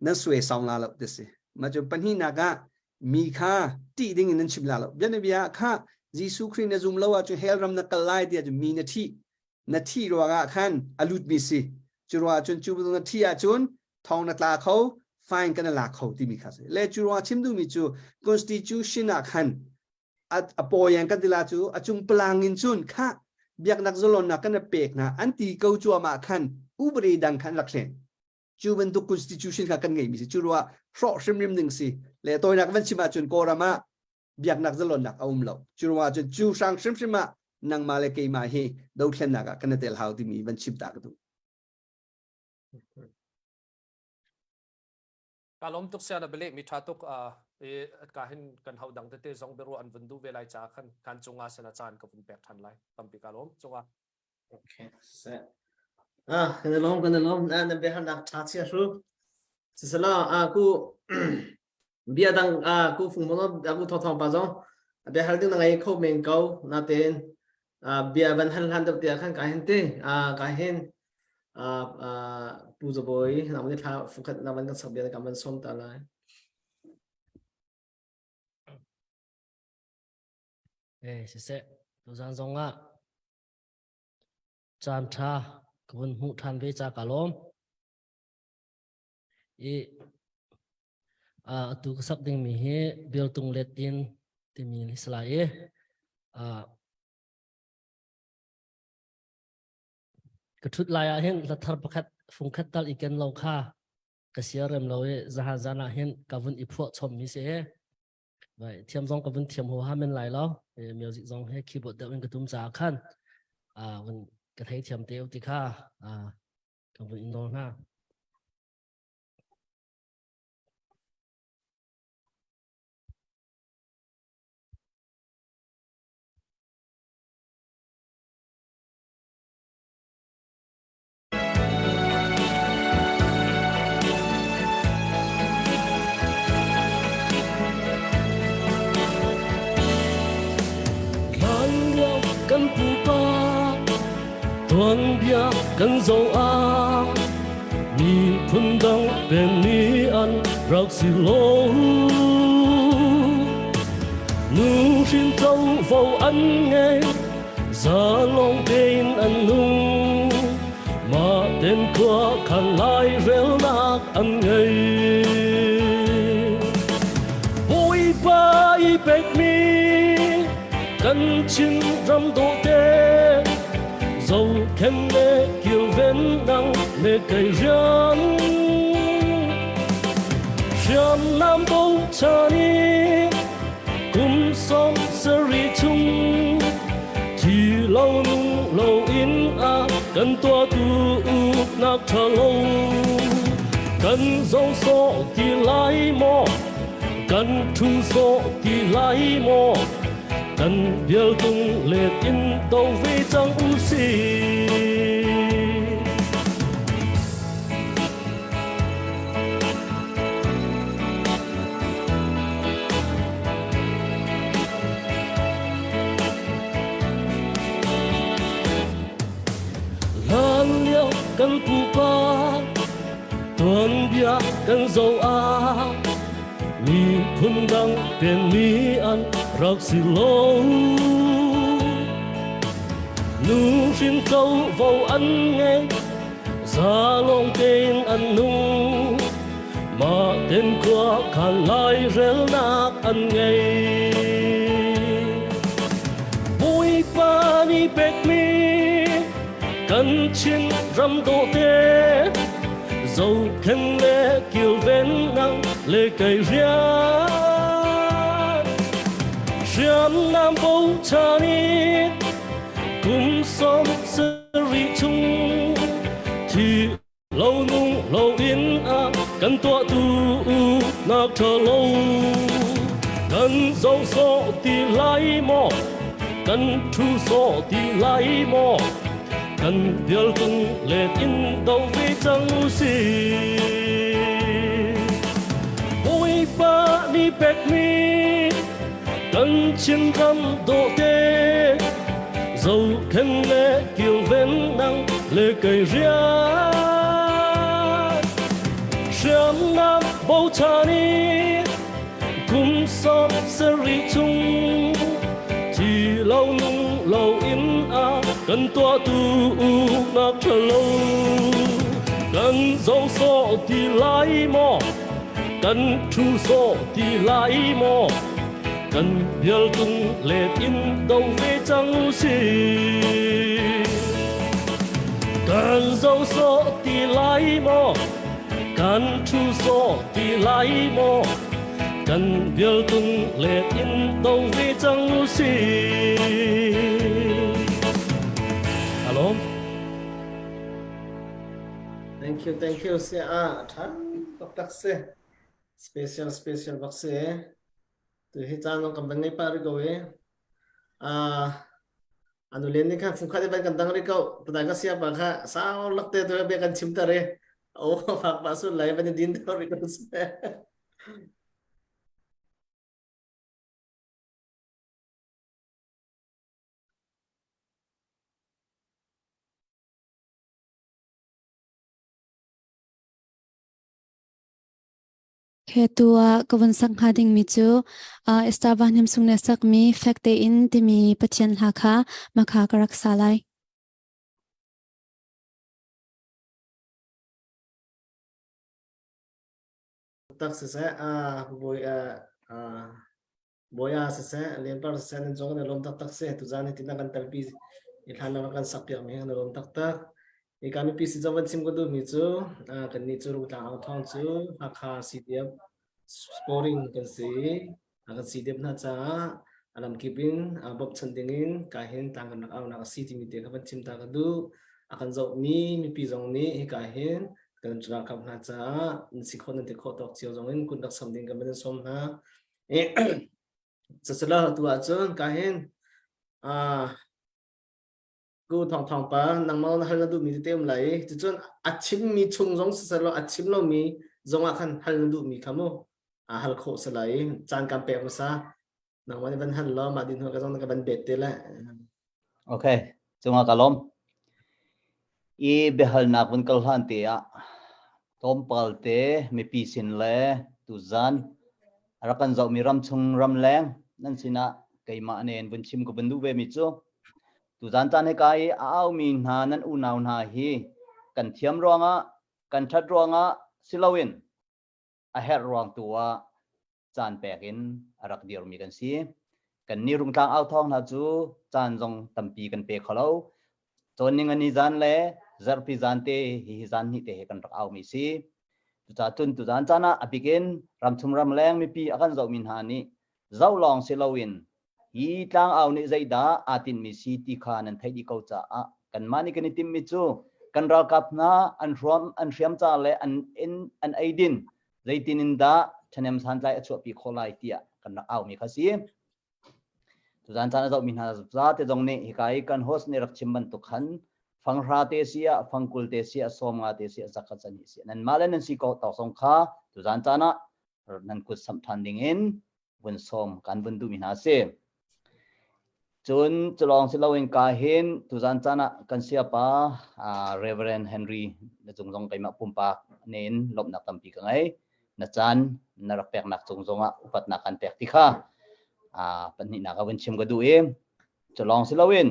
nan suai sau la lo ti si. Ma cu pahnihnak ah mi kha ṭih ding in nan chim la lo. Bianabia kha Jesuh Khrih na zum lo ahcun hell ram na kal lai tiah mi na ṭhih. Na thih ruangah khan a lutmi si. Cu ruangah cun cu na thih ahcun thong na tla kho, fine kan la kho timi kha si. Le cu ruangah chim duhmi cu constitution ah khan a pawiang kan tila cu a cung palang in cun kha biaknak zalonnak kan pek hna an ti ko cuahmah khan upadi dang khan rak thlen. Cu bantuk constitution kha kan ngeimi si. Cu ruah hrawh hrimhrim ding si. Le tawinak van chim ahcun Kawlram ah biaknak zalonnak a um lo. Cu ruangah cun cu hrang hrimhrim ah nangmah le keimah hi dothlennak ah kan i tel hau timi van chim ta ka duh. Ka lawm tuk sia na bele mi tha tuk i ka hin kan hau dang tete zong biaruah an vun duh ve lai ca khan kan cungah sana caan ka vun pek than lai tampi ka lawm cungah. Okay se ah kan lawm kan lawm na na biahalnak tha chia hru sisala a ku bia dang a ku fung mo a ku thong thong pa zong bia hal ding na ngai kho men ko na ten bia van hal hlan deuh tia khan ka hin te a ka hin pu zaboy na mun thla fukhat na van kan sak bia ka man som ta lai. Eh siseh tuzan zong ah caan ṭha ka vun hmuh ṭhan ve ca ka lawm. I atu ka sak dingmi hi Bialtung let in timi hi si lai i ka ṭhut lai ah hin hla thar pakhat fungkhat tal i ken lo kha ka siarem lo i zahan zan ah hin ka vun i phuah chommi si. Vai thiam zong ka vun thiam ho ha men lai lo. Music zong he keyboard deuh in ka tum caah khan vun ka thei thiam te ti kha ka vun in nawl hna. Hlanlio kan pupa tuanbia kan zoh ah miphun dang penmi an rak si lo. Nu hrin covo an ngei zalong tein an nung mah ten khua khan lairelnak an ngei. Bawipa i pekmi kan Chin ram dawhte zohkhen le kilven nang le kei rian hriamnam bochan i kum 70 chung thi lo nung lo in a kan tuahtu uknak ṭha lo kan zo sawh ti lai maw, kan ṭhu sawh ti lai maw, kan bialtung let in do ve cang u sih. Hlanlio kan pupa tuanbia kan zoh ah miphun dang penmi an rak si lo. Nu hrin covo an ngei, zalong tein an nung, mah ten khua khan lairelnak an ngei. Bawipa nih pekmi kan Chin ram dawhte zohkhen le kilvennak le kei rian hriamnam bochan i kum 70 chung thi lo nung lo in a kan tuahtu nak ṭha lo kan zoh sawh ti lai maw, kan ṭhu sawh ti lai maw, kan bialtung let in do ve cang usih. Bawipa nih pekmi kan Chin ram dawhte. Zohkhen le kilven nang le kei rian Hriamnam bochan i kum 70 chung thi lo nung lo in a kan tuahtu uknak ṭhalo kan zo sawh ti lai maw kan ṭhu sawh ti lai maw kan bialtung let in do ve cang si kan zo sawh ti lai maw kan ṭhu sawh ti lai maw kan bialtung let in do ve cang si Hello Thank you, thank you. Se a tha tak tak se. Special special bak se. Tu hi caan zong kan van ngei pah rih ko i. Ah anu len nih khan fungkhat i van kan dang rih ko. Tadai ka siapa kha sau lak te tu bia kan chim ter i. O fak pah sul lai van i din deuh rih ko se. He tu ah ka vun sak hnga dingmi cu uh, Esther Van Hnem Sung nih a sakmi Fek tein timi Pathian hla kha makha ka rak sa lai. Tak siseh, ah, bawi, ah, ah, Bawi siseh, Lianpar siseh nan cung kan i lawm taktak si. Tuzaan hi tinak kan telpi i hlan lo kan sak piak mi kan i lawm taktak. Hi ka mipi si van chim ka duhmi cu kannih cu Rungtlang Aung Thawng cu Hakha CDF scoring kan si. Kan CDF hna caah a lamkip in bawmhchanh dingin ka hin tlang kan rak aunak a si timi te kha van chim ta ka duh. A kan zohmi mipi zong nih hika hin kan ralkap hna caah nan si khawh nan ti khawh tawk cio zong in kut rak sam ding kan van in sawm hna. Cucula tu ahcun ka hin Ku Thawng Thawng pa nangmah na hal na duhmi tete um lai i cucun a chimmi chung zong siseh a chim lomi zong ah khan hal na duhmi kha mu a hal khawh si lai i caan kan pek hmasa nangmah nih van hal law mah din hnu ka zong na ka van bet te le Okay, cungah ka lawm. I biahalnak vun kal hlan te ah tlawmpal te mipi sin le tuzan a rak kan zohmi ramchung ramleng nan sinah keimah nen vun chim ka vun duh ve mi cu Tuzan caan hika i a aumi hna nan unau hna hi kan thiam ruangah, kan ṭhat ruangah si loin a herh ruang tu ah caan pek in a rak dirmi kan si. Kannih Rungtlang au thawng hna cu caan zong tampi kan pe kho lo. Cawnning ani zan le zarhpi zan te hihi zan hnih te he kan rak aumi si. Cucaah cun tuzan caan ah a bik in ramchung ramleng mipi a kan zohmi hna nih zoh lawng si loin Hi tlangau nih zeidah aa tinhmi si ti kha nan theih dih ko caah kanmah nih kan i timhmi cu kan ralkap hna an hruam an hriam ca le an in an eidin zeitin in dah ṭhahnem santlai a chuahpi khawh lai tiah kan rak aumi kha si. Tuzan caan a zohmi hna zate zong nih hika i kan host nih rak chim bantuk khan fanghra te si ah fangkul te si ah sawmnga te si ah zakhat zahnih si ah nanmah le nan si ko tawk zong kha tuzan caan ah nan kut samh ṭhan ding in vun sawm kan vun duhmi hna a si. Cun culawng si loin ka hin tuzan caan ah kan siapa Reverend Henry na cung zong keimah pumpak nin lawmhnak tampi ka ngei. Na caan na rak peknak cung zongah upatnak kan pek ti kha pahnihnak ah vun chim ka duh i culawng si loin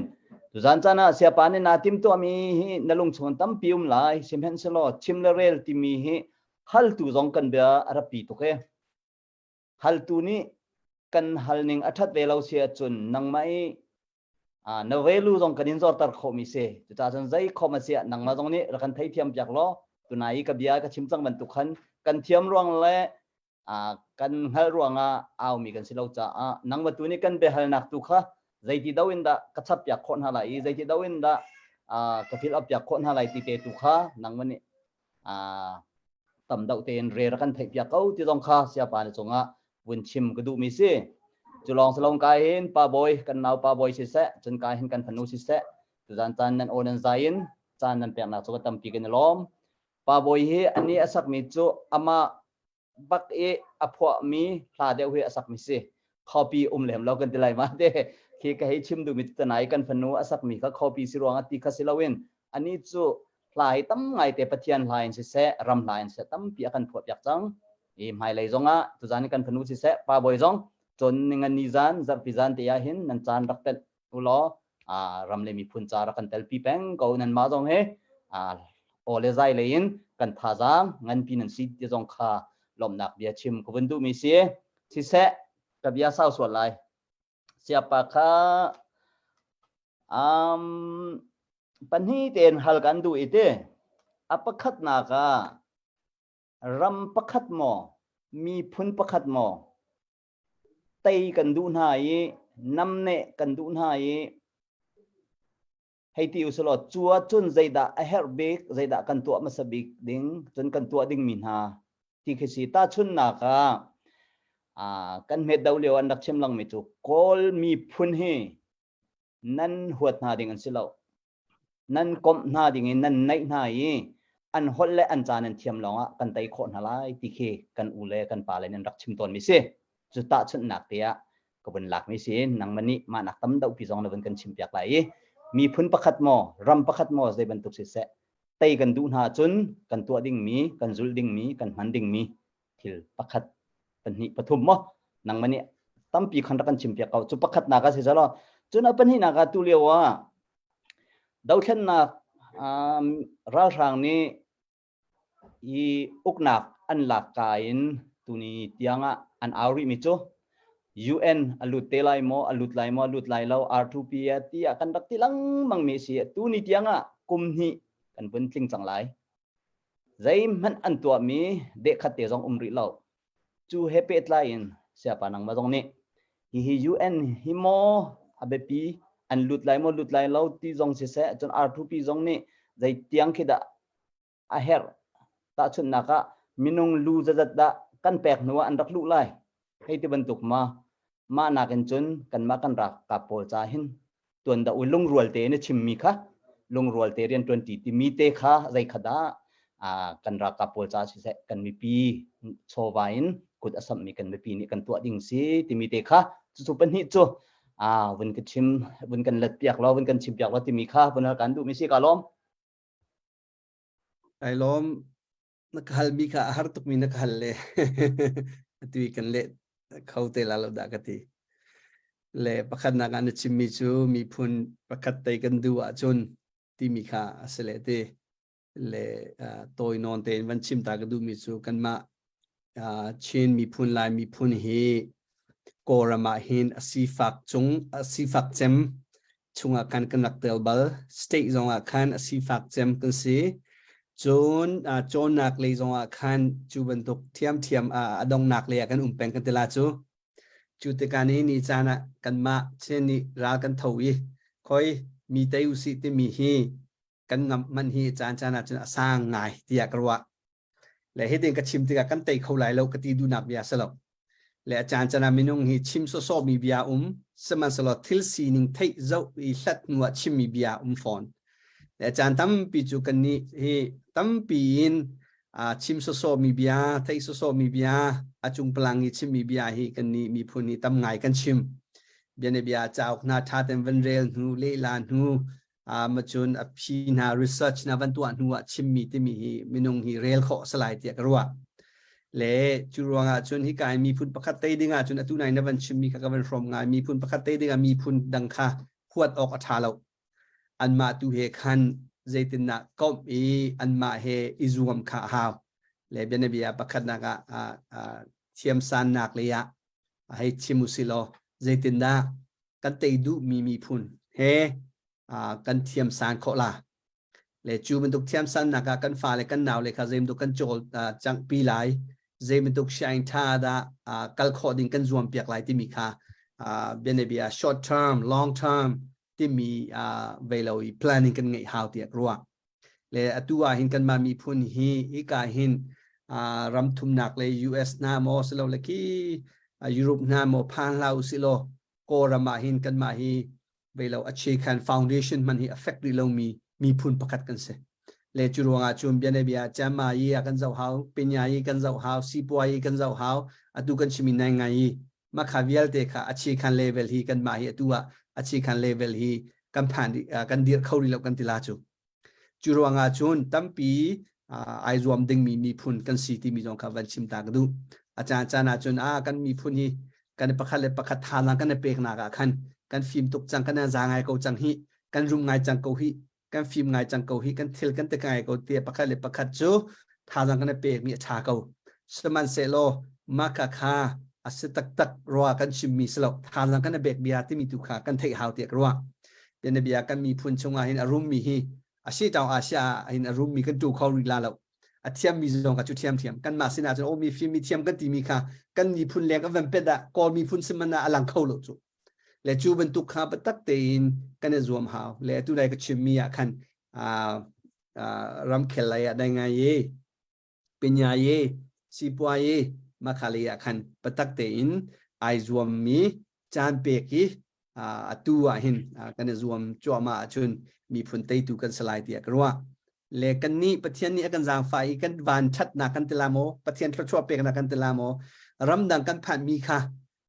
tuzan caan ah siapa nih naa timtuahmi hi na lungchung tampi um lai sihmanhsehlaw chim le rel timi hi haltu zong kan bia a rak pi tuk e Haltu nih kan halning a ṭhat ve lo si ahcun nangmah i na value zong kan in zorter khawhmi si. Cucaah cun zei khom a si ah nangmah zong nih rak kan theithiam piak law tunai i ka bia ka chim cang bantuk khan kan thiam ruang le kan hngalh ruangah aumi kan si lo caah nangmah tu nih kan biahalnak tu kha zeiti do in dah ka chap piak khawh hna lai i zeiti do in dah ka fill up piak khawh hna lai ti te tu kha nangmah nih tam deuh tein re rak kan theih piak ko ti zong kha siapa na cungah vun chim ka duhmi si. Cu lawng si lawng kai hin pa bawi kan nau pa bawi siseh cun kai hin kan fanu siseh tuzan caan nan aw nan zai in caan nan peknak cu ka tampi kan i lawm. Pa bawi hi ani a sakmi cu amah bak i a phuahmi hla deuh hi a sakmi si. Copy um lem lo kan ti lai ma te. Khi ka hei chim duhmi tanai kan fanu a sakmi kha copy si ruangah ti kha si loin ani cu hla hi tam ngai te Pathian hla in siseh ram hla in siseh tampi a kan phuah piak cang. I hmailei zongah tuzan kan fanu siseh pa bawi zong cun ningani zan zarhpi zan te ah hin nan caan rak telh ulaw ram le miphun ca rak kan telpi peng ko nan mah zong he aw le zai lei in kan thazaang nganpi nan si ti zong kha lawmhnak bia chim ka vun duhmi si. Siseh ka bia sau sual lai. Siapa kha um, pahnih tein hal kan duh i ti. A pakhatnak ah ram pakhat maw miphun pakhat maw tei kan duh hna i namneh kan duh hna i hei ti usulaw cu ahcun zeidah a herh bik zeidah kan tuah hmasa bik ding cun kan tuah dingmi hna ti khi si. Tahchunhnak ah kan hmet do lio an rak chim langmi cu Kawl miphun hi nan huat hna ding an si lo. Nan komh hna ding in nan naih hna i an holh le an ca nan thiam lawngah kan tei khawh hna lai ti khi kan u le kan pa le nan rak chim tawnmi si. Cu tahchunhnak te ah ka vun lakmi si. Nangmah nih mah nak tam deuh pi zong na vun kan chim piak lai i miphun pakhat maw ram pakhat maw zei bantuk siseh tei kan duh hna cun kan tuah dingmi kan zulh dingmi kan hman dingmi thil pakhat pahnih pathum maw nangmah nih tampi khan rak kan chim piak ko. Cu pakhat nak a si zalo cun a pahnih nak ah tu lio ah dothlennak ralhrang nih i uknak an lak ka in tuni tiang ah an au rih mi cu UN a lut te lai maw a lut lai maw a lut lai lo R2P tiah kan rak ti lengmang mi si. Tuni tiang ah kum hnih kan vun tling cang lai. Zeihmanh an tuahmi dehkhat te zong um rih lo. Cu he pehtlai in siapa nangmah zong nih hihi UN hi maw a biapi an lut lai maw lut lai lo ti zong siseh cun R2P zong nih zei tiang khi dah a herh tahchunhnak ah minung lu zazat dah kan pek hnu ah an rak luh lai hei ti bantuk ma mah nakin cun kanmah kan ralkap pawl ca hin tuan dah u lungrual te na chimmi kha lungrual te rian tuan ti timi te kha zei kha dah kan ralkap pawl ca siseh kan mipi chawva in kut a sammi kan mipi nih kan tuah ding si timi te kha cucu pahnih cu vun ka chim vun kan let piak lo vun kan chim piak lo timi kha vun kan duh mi si ka lawm. Ai lawm. Na ka halmi kha a har tukmi na ka hal le atu i kan leh kho te la lo dah ka ti. Le pakhatnak ah na chimmi cu miphun pakhat tei kan duh ahcun timi kha a si le ti. Le tawi nawn tein van chim ta ka duhmi cu kanmah Chin miphun Lai miphun hi Kawlram ah hin a sifak cung a sifak cem chungah khan kan rak tel bal. State zongah khan a sifak cem kan si. Cun cawnnak lei zongah khan cu bantuk thiamthiam a donghnak lei ah kan um peng kan ti la cu. Cu tikah ni ni caan ah kanmah Chin nih ral kan tho i khoi mi tei usih timi hi kan ngamh man hi caan caan ah cun a sang ngai tiah ka ruah. Le hitin ka chim tikah kan tei kho lai lo ka ti duhnak bia si lo. Le a caan caan ah minung hi chim sawsawh mi bia um, sihmanhsehlaw thil sining theih zoh i hlat hnu ah chimmi bia um fawn. Le a caan tampi cu kannih hi tampi in chim sawsawh mi bia, theih sawsawh mi bia, a cungpalang i chimmi bia hi kannih miphun hi tam ngai kan chim. Bianabia cauk hna ṭha ten van rel hnu, lehla hnu, macun a phi hna research na van tuah hnu ah chimmi timi hi minung hi rel khawh a si lai tiah ka ruah. Le cu ruangah cun hi kai miphun pakhat tei ding ah cun atu nai na van chimmi kha ka van hrawm ngai. Miphun pakhat tei ding ah miphun dang kha huat awk a ṭha lo. Anmah tu he khan zeitindah komh i anmah he i zuam kha a hau. Le bianabia pakhatnak ah thiamsannak lei ah hei chim usih law zeitindah kan tei duhmi miphun he kan thiamsan khawh la. Le cu bantuk thiamsannak ah kan fale kan naule kha zei bantuk kan cawl cangpi lai, zei bantuk sianginn ṭha dah kal khawh ding kan zuam piak lai timi kha bianabia short term, long term timi vei lo i planning kan ngeih hau tiah ka ruah. Le atu ah hin kanmah miphun hi hika hin ram thumnak le US hna maw silole khi Europe hna maw phan hlah usih law Kawlram ah hin kanmah hi vei lo a khan foundation hman hi affect rih lomi miphun pakhat kan si. Le cu ruangah cun bianabia Chama yi ah kan zoh hau, Pinya yi kan zoh hau, Sipua yi kan zoh hau, atu kan chimi nai ngai yi makha vialte kha a khan level hi kanmah hi atu ah a A chi khan level hi kan phan kan dir kho rih lo kan ti la cu. Cu ruangah cun tampi ai zuam dingmi miphun kan si timi zong kha van chim ta ka duh. A caan caan ah cun a kan miphun hi kan pakhat le pakhat thazaang kan i peknak ah khan kan fim tuk cang kan za ngai ko cang hi kan rum ngai cang ko hi kan fim ngai cang ko hi kan thil kan ti ngai ko tiah pakhat le pakhat cu thazaang kan i pekmi a ṭha ko. Sihmanhsehlaw mah kha kha a si taktak rua kan chimmi si lo thazaang kan i pek bia timi tu kha kan theih hau tiah ka ruah. Bianabia kan miphun chungah hin a rummi hi a si taung Asia ah hin a rummi kan tu kho rih la lo. A thiammi zong kha cu thiamthiam. Kanmah sinah cun aw mi fim mi thiam kan timi kha kan miphun leng kan van pet ah Kawl miphun siman ah a lang kho lo cu. Le cu bantuk kha biatak tein kan i zuam hau. Le atu nai ka chimmi ah khan ramkhel lei ah dai ngai i pinya ye sipua ye makhali ah khan biatak tein ai zuammi caan pek i atu ah hin kan i zuam cuahmah ahcun miphun teitu kan si lai tiah ka ruah. Le kan nih Pathian nih a kan zaangfah i kan van ṭhatnak kan ti la maw Pathian thluachuah peknak kan ti la maw ramdang kan phanhmi kha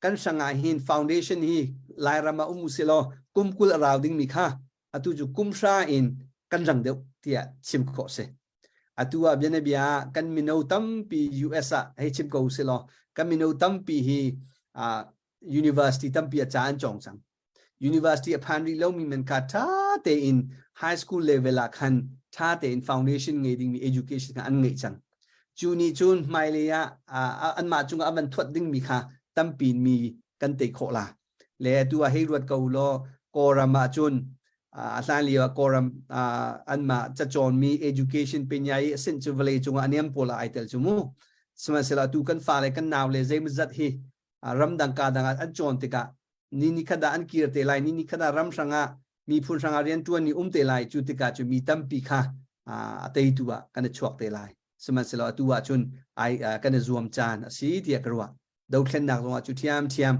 kan hrangah hin foundation hi Lairam ah um usilaw kum 20 a rau dingmi kha atu cu kum hra in kan rang deuh tiah chim khawh si. Atu ah bianabia ah kan mino tampi US ah hei chim ko usilaw kan mino tampi hi university tampi ah ca an cawng cang. University a phan rih lomi men kha ṭha tein high school level ah khan ṭha tein foundation ngei dingmi education kha an ngeih cang. Cu nih cun hmailei ah anmah cungah a van thuat dingmi kha tampi mi kan tei khawh la. Le atu ah hei ruat ko law Kawlram ah cun a hlan lio ah Kawlram anmah cacawnmi education pinyai a sinh cu vawlei cungah a niam pawl ah ai tel cu mu. Sihmanhsehlaw atu kan fale kan nau le zeimawzat hi ramdang ka dang ah an cawn tikah ni ni khat ah an kir te lai ni ni khat ah ram hrangah miphun hrangah rianṭuan ni um te lai cu tikah cu mi tampi kha a teitu ah kan i chuak te lai sihmanhsehlaw atu ah cun ai kan i zuam caan a si tiah ka ruah dothlennak zongah cu thiam thiam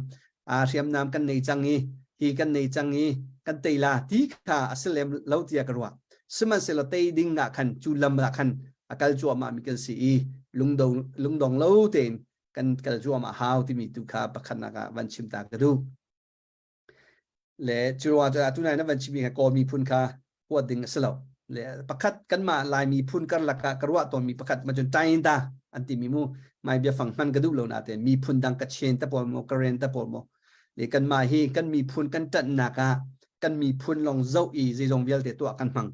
hriamnam kan nei cang i hi kan nei cang i kan tei la ti kha a si lem lo tiah ka ruah sihmanhsehlaw tei ding ah khan cu lam ah khan a kal cuahmah mi kan si i lungdo lungdong lo tein kan kal cuahmah hau timi tu kha pakhatnak ah van chim ta ka duh. Le cu ruang cu atu nai na van chimmi kha Kawl miphun kha huat ding a si lo. Le pakhat kanmah Lai miphun karlak ah ka ruah tawnmi pakhat ma cun tain ta an timi mu mai biafang hman ka duh lo natein miphun dang ka chen ta pawl maw ka ren ta pawl maw le kanmah hi kan miphun kan ṭanhnak ah kan miphun lawng zoh i zeizong vialte tuah kan hmang.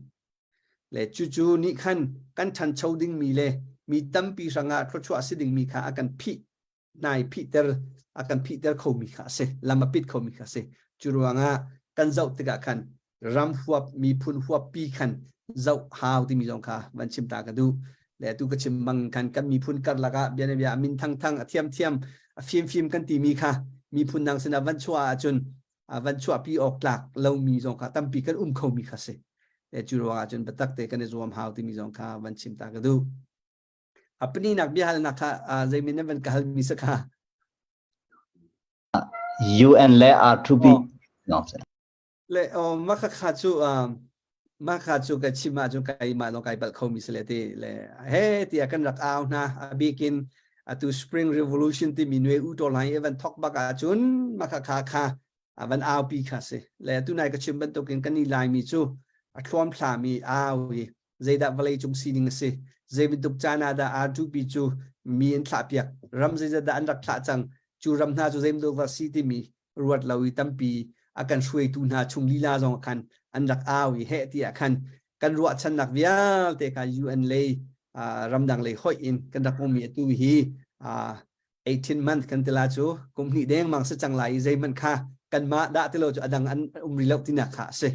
Le cucu nih khan kan ṭhancho dingmi le mi tampi hrangah thluachuah si dingmi kha a kan phih nai phihter a kan phihter khomi kha a si lam a pit khomi kha a si cu ruangah kan zoh tikah khan ram huap miphun huap pi khan zoh hau timi zong kha van chim ta ka duh le tu ka chim bang khan kan miphun karlak ah bianabia min thang thang a thiam thiam a fim fim kan timi kha miphun dang sinah van chuah ahcun van chuahpi awk tlak lomi zong kha tampi kan um khomi kha si le cu ruangah cun biatak te kan i zuam hau timi zong kha van chim ta ka duh a paninak biahalnak kha zeimin nan van ka halmi sa kha UN le R2P le mah kha kha cu mah kha cu ka chim ahcun keimah lawng kai palh khomi si le ti le he tiah kan rak au hna a bikin atu spring revolution timi nue u to lai van thok bak ahcun mah kha kha kha van aupi kha si le tu nai ka chim bantukin kan i laimi cu a thluam thlami au i zeidah vawlei cung sining a si zei bantuk caan ah dah R2P cu mi an thlah piak ram zeizat dah an rak thlah cang cu ram hna cu zeibantuk dah si timi ruat lo i tampi a kan hruaitu hna chung lila zong khan an rak au i heh tiah khan kan ruahchannak vialte kha UN lei ramdang lei hoih in kan rak ummi atu hi 18 month kan tila cu kum hnih deng mang si cang lai i zeihmanh kha kanmah dah tilo cu adang an um rih lo tinak kha a si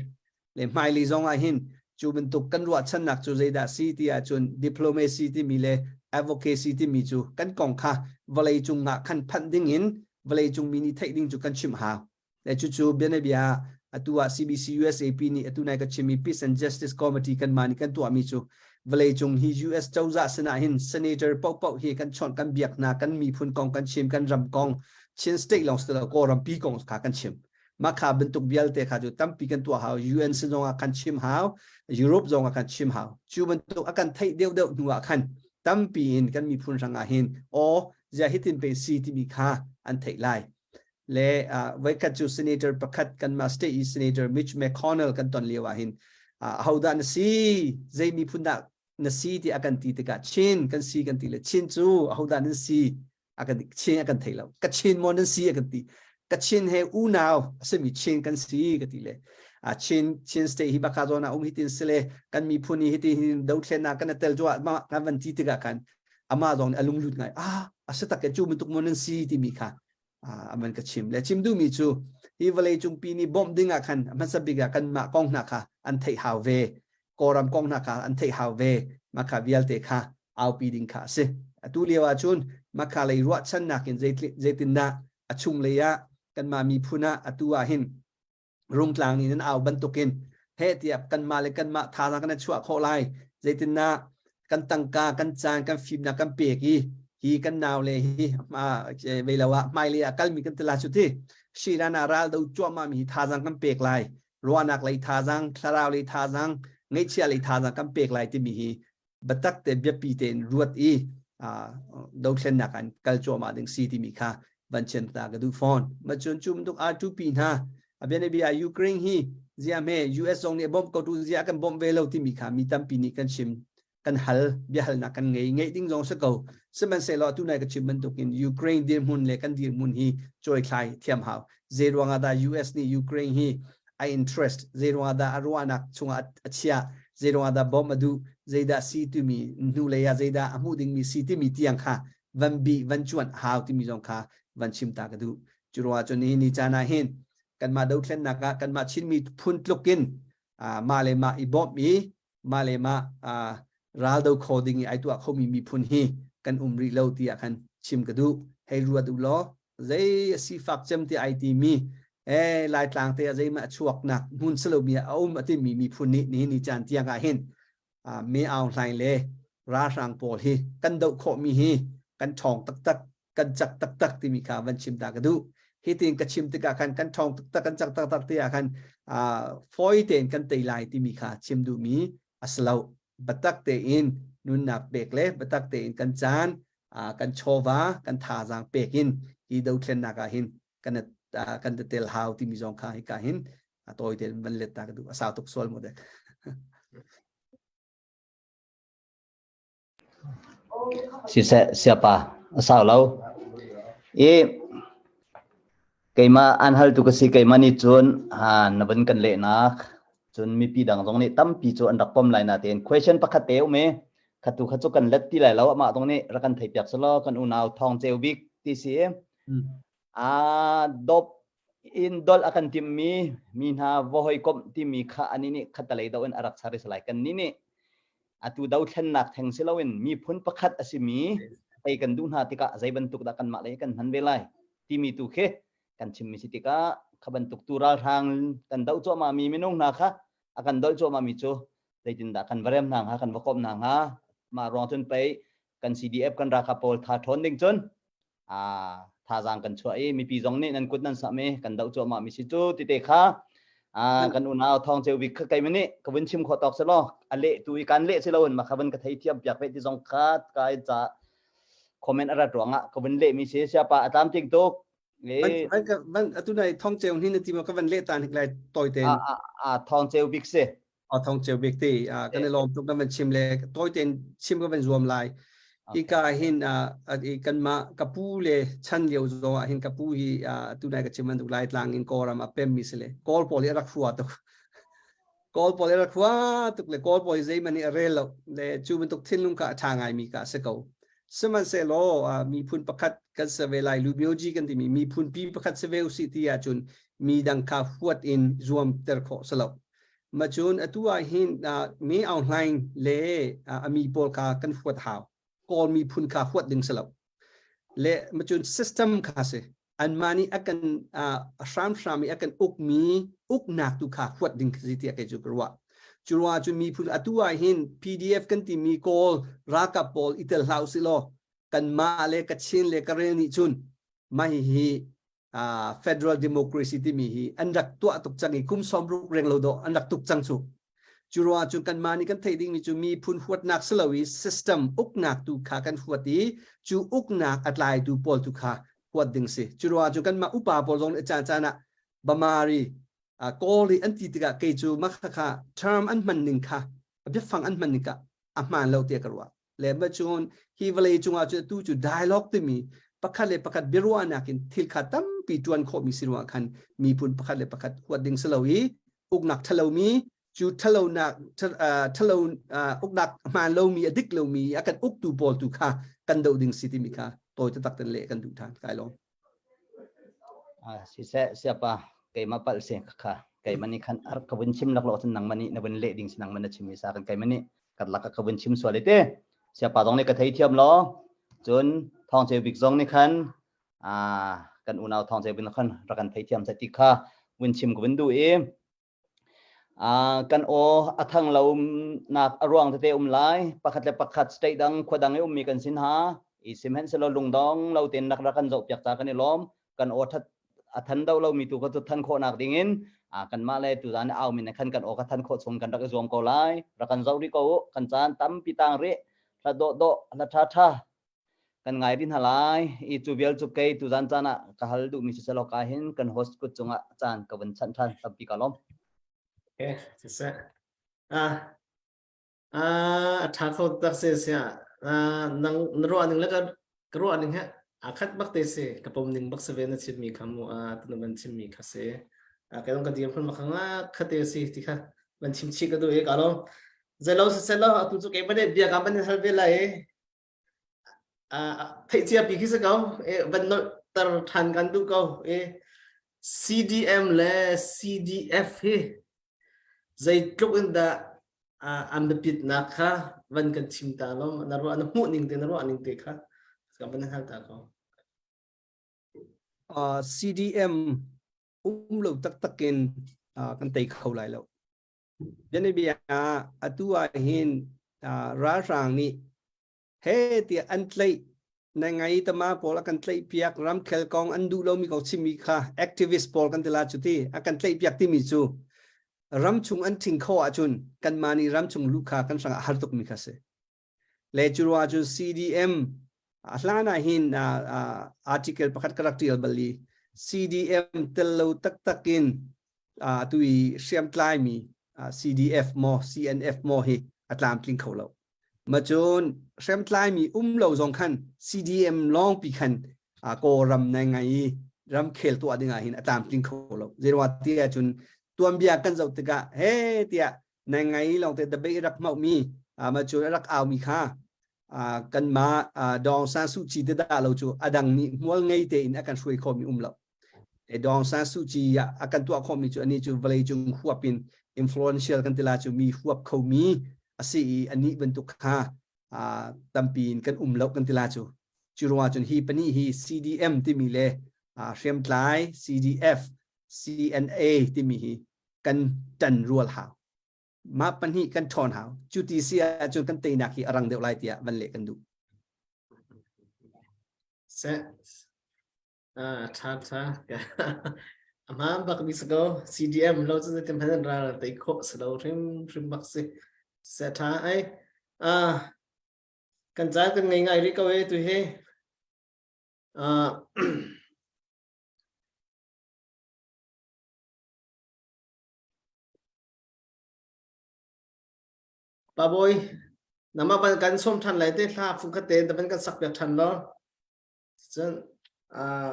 le hmailei zong ah hin cu bantuk kan ruahchannak cu zeidah si ti ahcun diplomacy timi le advocacy timi cu kan kong kha vawlei cung ah khan phanh ding in vawlei cung mi nih theih ding cu kan chimh hau le cucu bianabia atu ah CBC USAP nih atu nai ka chimmi Peace and Justice Committee kan mah nih kan tuahmi cu vawlei cung hi US cozah sinah hin senator paohpaoh hi kan chawnh kan biak hna kan miphun kong kan chim kan ram kong Chin state lawng si lo Kawlram pi kong kha kan chim Mah kha bantuk vialte kha cu tampi kan tuah hau. UN sin zong ah kan chim hau. Europe zong ah kan chim hau. Cu bantuk a kan theih deuhdeuh hnu ah khan tampi in kan miphun hrang ah hin aw zia hitin pe si timi kha an theih lai. Le voikhat cu senator pakhat kanmah state i senator Mitch McConnell kan ton lio ah hin ahodah na si zei miphun dah na si ti a kan ti tikah Chin kan si kan ti le Chin cu ahodah nan si a kan Chin a kan thei lo ka Chin maw nan si a kan ti ka Chin he unau a simi Chin kan si ka ti le a Chin Chin state hi baka zawn ah um hitin sile kan miphun hi hitin hin dothlennak kan tel zuah ma kan van ti tikah khan ama zong nih a lunglut ngai ah a si tak ke cu bantuk maw nan si timi kha a man ka chim le chim duhmi cu hi vawlei cungpi nih bawmh ding ah khan hmasa bik ah kanmah kong hna kha an theih hau ve Kawlram kong hna kha an theih hau ve mah kha vialte kha aupi ding kha a si atu lio ah cun mah kha lei ruahchannak in zeitindah a chung lei ah kanmah miphun ah atu ah hin Rungtlang nih nan au bantukin heh tiah kanmah le kanmah thazaang kan chuah khawh lai. Zeitindah kan tangka, kan caan, kan fimnak kan pek i hi kan nau le hi vei lo ah hmailei ah kalmi kan tila cu ti Shiran ah ral do cuahmah mi hi thazaang kan pek lai. Ruahnak lei thazaang, thlarau lei thazaang, ngeihchiah lei thazaang kan pek lai timi hi biatak te biapi tein ruat i dothlennak an kal cuahmah ding si timi kha van chian ta ka duh fawn. Ma cun cu bantuk R2P hna a bianabia Ukraine hi zia hme US zong nih a bawmh ko tu zia kan bawmh ve lo timi kha mi tampi nih kan chim kan hal biahalnak kan ngei ngeih ding zong si ko sihmanhsehlaw atu nai ka chim bantukin Ukraine dirhmun le kan dirhmun hi cawithlai thiam hau zei ruangah dah US nih Ukraine hi a interest zei ruangah dah a ruahnak chungah a chiah zei ruangah dah bawmh a duh zeidah si timi hnulei ah zeidah a hmuh dingmi si timi tiang kha van bih van cuanh hau timi zong kha van chim ta ka duh cu ruangah cun nihin ni caan ah hin kanmah dothlennak ah kanmah Chinmi phun tluk in mah le mah i bawmh i mah le mah ral do kho ding i ai tuah khomi miphun hi kan um rih lo tiah khan chim ka duh hei ruat u law zei a sifak cem ti ai ti mi eh laitlang te a zeimah chuak nak hmun silo mi a um a timi miphun nih nihin ni caan tiang ah hin me aung hlaing le ralhrang pawl hi kan doh khawh mi hi kan ṭhawng taktak kan cak taktak timi kha van chim ta ka duh hi tin ka chim tikah khan kan ṭhawng taktak kan cak taktak ti ah khan fawi tein kan tei lai timi kha chim duhmi a si lo biatak tein nunnak pek le biatak tein kan caan kan chawva kan thazaang pek in hi dothlennak ah hin kan kan tel hau timi zong kha hika hin a tawi tein van let ta ka duh a sau tuk sual mu dek Siseh siapa a sau lo. I keimah an haltu ka si keimah nih cun na van kan lehnak cun mipi dang zong nih tampi cu an rak pom lai natein question pakhat te um i khatu kha cu kan let ti lai lo amah zong nih rak kan theih piak selaw kan unau thawng ceu bik ti si a dop in dol a kan timmi mi hna va hawikomh timi kha ani nih khatalei do in a rak char i salai kan ni nih atu dothlennak theng si loin miphun pakhat a simi tei kan duh hna tikah zei bantuk dah kanmah lei kan hman ve lai timi tu khi kan chimmi si tikah kha bantuk tu ralhrang kan doh cuahmah mi minung hna kha a kan dolh cuahmah mi cu zeitindah kan va rem hna hnga kan va komh hna hnga mah ruang cun pei kan CDF kan ralkap pawl tha ṭhawn ding cun thazaang kan chuah i mipi zong nih nan kut nan samh i kan doh cuahmah mi si cu tite kha kan unau thawng ceu bik kha keimah nih ka vun chim khawh tawk si law a leh tu i kan leh si loin ma kha vun ka thei thiam piak ve ti zong kha ka ca comment a rat ruangah ka vun leh mi si siapa a tlam ting tuk van van atu nai thong ceu hin na ti ma ka van leh ta hnik lai toi ten a a thong ceu bik si a thong ceu bik ti kan i lawm tuk na van chim le toi ten chim ka van zuam lai ika hin kanmah ka pu le chan lio zong ah hin ka pu hi tu nai ka chim bantuk lai tlang in kawlram a pem mi si le kawl pawl hi a rak hua tuk kawl pawl hi a rak hua tuk le kawl pawl hi zeihmanh nih a rel lo le cu bantuk thinlung kha a ṭha ngai mi ka si ko sihmanhsehlaw miphun pakhat kan si ve lai lumioji kan timi miphun pi pakhat si ve usih ti ahcun mi dang kha huat in zuamter khawh si lo Macun atu ah hin Me Aung Hlaing le a mi pawl kha kan huat hau. Kawl miphun kha huat ding si lo. Le macun system kha si. Anmah nih a kan hramhram i a kan ukmi uknak tu kha huat ding si tiah kei cu ka ruah. Cu ruangah cun miphun atu ah hin PDF kan timi Kawl ralkap pawl i tel hlah usih law kanmah le Kachin le Karen nih cun mah hihi federal democracy timi hi an rak tuah tuk cang i kum 60 reng lo dawh an rak tuk cang cu cu ruangah cun kanmah nih kan theih dingmi cu miphun huatnak si lo i system uknak tu kha kan huat i cu uknak a tlaitu pawl tu kha. huat ding si. Cu ruangah cu kanmah upa pawl zong nih caan caan ah Bamari Kawl i an ti tikah kei cu mah kha term an hman ning kha biafang an hman ning kha a hmaan lo tiah ka ruah. Le ma cun hi vawlei cungah cu tu cu dialogue timi pakhat le pakhat biaruahnak in thil kha tampi tuan khawhmi si ruangah khan miphun pakhat le pakhat huat ding si lo i uknak ṭhalomi cu ṭhalonak ṭhalo uknak hmaan lomi a dik lomi a kan uktu pawl tu kha kan doh ding si timi kha tawi taktak ten leh kan duh ṭhan kai lawm. Siseh siapa keimah palh si kha keimah nih khan ar ka vun chim lak lo cun nangmah nih na vun leh ding si nangmah na chim mi sa kan keimah nih kan lak ka vun chim sual te siapa zong nih ka thei thiam lo cun thawng ceu bik zong nih khan kan unau thawng ceu bik khan rak kan thei thiam sa ti kha vun chim ka vun duh i Kan aw a thang lonak a ruang tete um lai. Pakhat le pakhat state dang khua dang i ummi kan si hna. I sihmanhsehlaw lungdong lo tein rak rak kan zohpiak ca kan i lawm. Kan aw that a than do lomi tu kha cu than khawhnak dingin kanmah le tuzan i aumi ne khan kan aw kha than khawh chung kan rak i zuam ko lai. Rak kan zoh rih ko u. Kan caan tampi tang rih. Hla dawhdawh, hla ṭhaṭha kan ngai rih hna lai i cu vial cu kei tuzan caan ah ka hal duhmi si selaw ka hin kan host kut cungah caan ka vun chanh ṭhan tampi ka lawm. Okay, siseh. Ah, ah, a ṭha kho tak se sia. Ah, nang na ruah ning le ka ka ruah ning he a khat bak te si ka pom ning bak se ve na chim mi kha mu a tu na chim mi kha se. A ka dong ka dir phun makha nga khate si ti kha van chim chi ka du e ka lo. Zelo se selo atu cu ke bane bia ka ban hal ve lai theih cia pi khi si ko van nolhter ṭhan kan duh ko CDM le CDF hi zeitluk in dah an biapitnak kha van kan chim ta lo na ruah na hmuh ning te na ruah ning te kha kan van hal ta ko CDM um lo taktak in kan tei kho lai lo Bianabia ah atu ah hin ralhrang nih he tiah an tlaih na ngai tama pawl a kan tlaih piak ramkhel kong an duh lomi kong chimmi kha activist pawl kan ti la cu ti a kan tlaih piak timi cu ramchung an thing kho ahcun kanmah nih ramchung luh kha kan hrang ah har tukmi kha si. Le cu ruang ahcun CDM a hlan ah hin article pakhat ka rak tial bal i CDM tel lo taktak in tu i hriamtlaimi CDF maw CNF maw hi a tlamtling kho lo. Ma cun hriamtlaimi um lo zong khan CDM lawng pi khan Kawlram nai ngai i ramkhel tuah ding ah hin a tlamtling kho lo. Zeiruang ti ahcun tuanbia kan zoh tikah he tiah nai ngai lawngte debate rak hmauhmi ma cu rak aumi kha kanmah Daw Aung San Suu Kyi te dah lo cu adang nih hmual ngei tein a kan hruai khomi um lo. Daw Aung San Suu Kyi a kan tuah khomi cu ani cu vawlei cung huap in influential kan tila cu mi huap khomi a si i anih bantuk kha tampi in kan um lo kan tila cu. Cu ruangah cun hi pani hi CDM timi le hriamtlai CDF CNA timi hi kan ṭan rual hau mah pahnih kan ṭhawn hau cu ti si ahcun kan teinak hi a rang deuh lai tiah van leh kan duh se ah tha tha aman bak mi sako CDM lo chu tem han ra tei kho slo hrim hrim bak si se tha ai ah kan cha kan ngai ngai ri ko e tu he ah Pa Bawi, nama ban kan som than lai te hla fung khat te da ban kan sak piak than lo. Cun uh,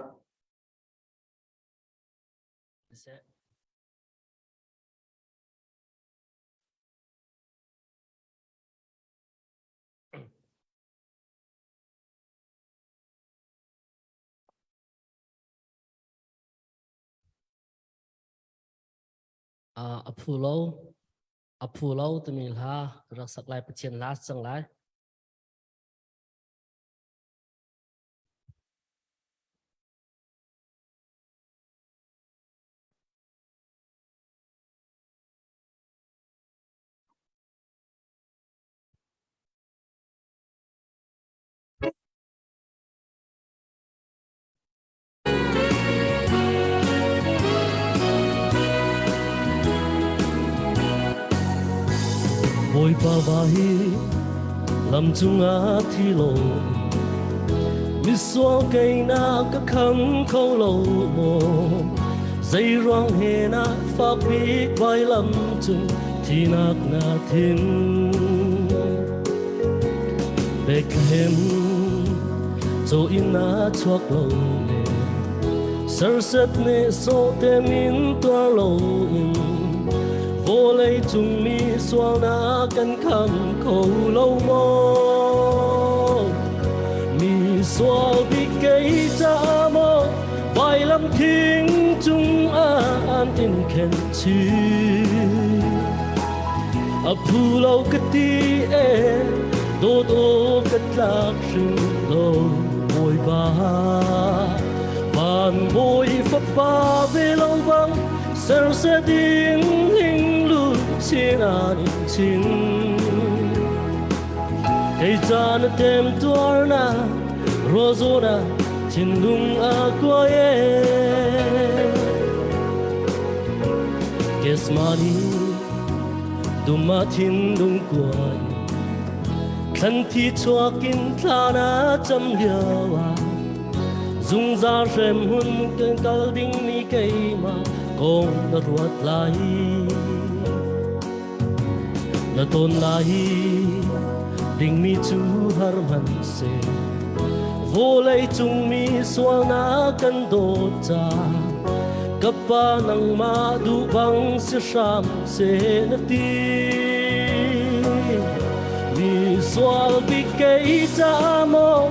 A phu lo a phu lo timi hla rak sak lai Pathian hla cang lai. Bawipa va hi lam cungah thi lo. Misual kei na ka kham kho lo maw? Zei ruang he na fak bik vailam cung thinak na thin? Bethlehem cho in na chuak lo le serset ne so te min tuar lo in vawlei cung mi sualnak kan kham kho lo maw? Mi sual bik kei ca maw vailam thing cung ah an in khen chin. A phu lo ka ti e dawt aw ka tlak hrim lo Bawipa. Van bawi fapa ve lo bang serset in hing lu chin an in chin. Kei ca na tem tuar na rozona thinlung a kuai e. Gesmani duma thinlung kuai thlan thi chuakin thla na cham lio ah zungzal hrem hun kan kal ding mi keimah kong na ruat lai na ton lai dingmi cu har hmanh seh vawlei cung mi sualnak kan dawt ca ka pa nangmah duh bang si hram seh na ti mi sual bik kei ca maw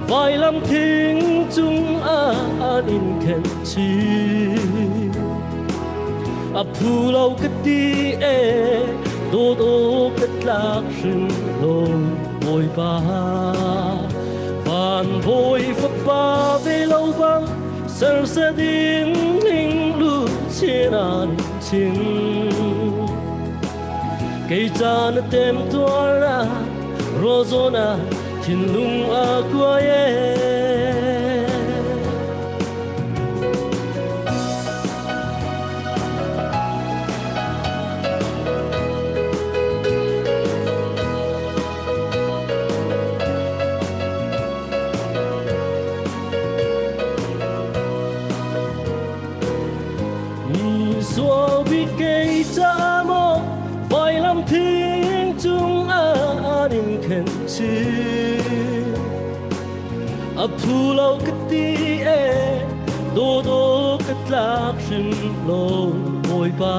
vailam thing cung ah an in khenh chih a phu lo ka ti e dawt aw ka tlak hrim lo Bawipa van bawi fapa ve lo bang serset in ling lu chin an chin kei ca na tem tuar na rozona thinlung a kuai e. Mi sual bik kei ca maw vailam thing cung ah an in khenh chin. A phu lo ka ti e dawdaw ka tlak hrim lo Bawipa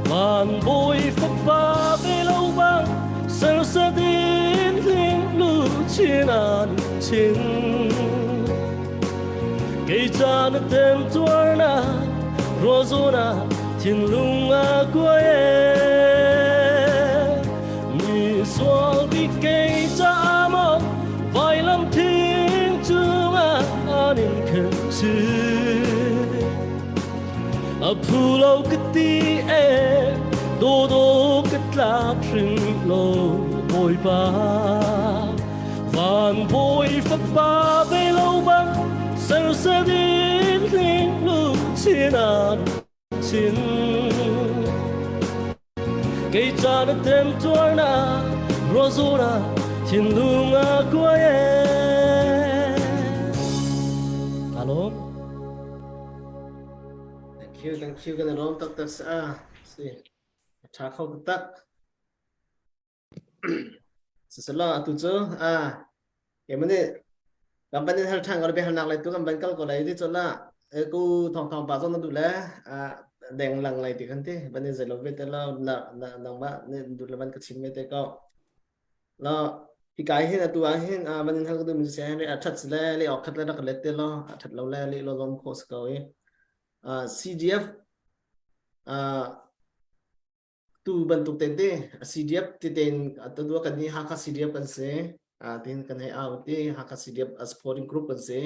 van bawi fapa ve lo bang serset in hling lu chin an chin kei ca na tem tuar na rozona thinlung a kuai e Mi sual bik kei ca maw vailam thing cungah an in khenh chih. A phu lo ka ti e dawdaw ka tlak hring lo Bawipa. Van bawi fapa ve lo bang serset in hling lu chin an chin. Kei ca na tem tuar na rozona thinlung a kuai e. Alom. Thank you, thank you. Kan lawm taktak sa. Si. Tha kho taktak. Siselaw atu cu ah keimah nih kan ban in hal ṭhan ko le biahalnak lei tu kan ban kal ko lai ti cun ah ku thawng thawng pa zong na duh le ah deng lang lai ti kan ti ban in zeilo ve te lo na na nangmah nih duh le ban ka chim ve te ko lo hika hin atu ah hin ah ban in hal ka duh mi si a ṭhat le le ok khat le rak let te lo a ṭhat lo le le lo lom khawh si ko i CDF Tu bantuk te te CDF titen atu kan ni Hakha CDF kan si tin kan hei au ti Hakha CDF a supporting group kan si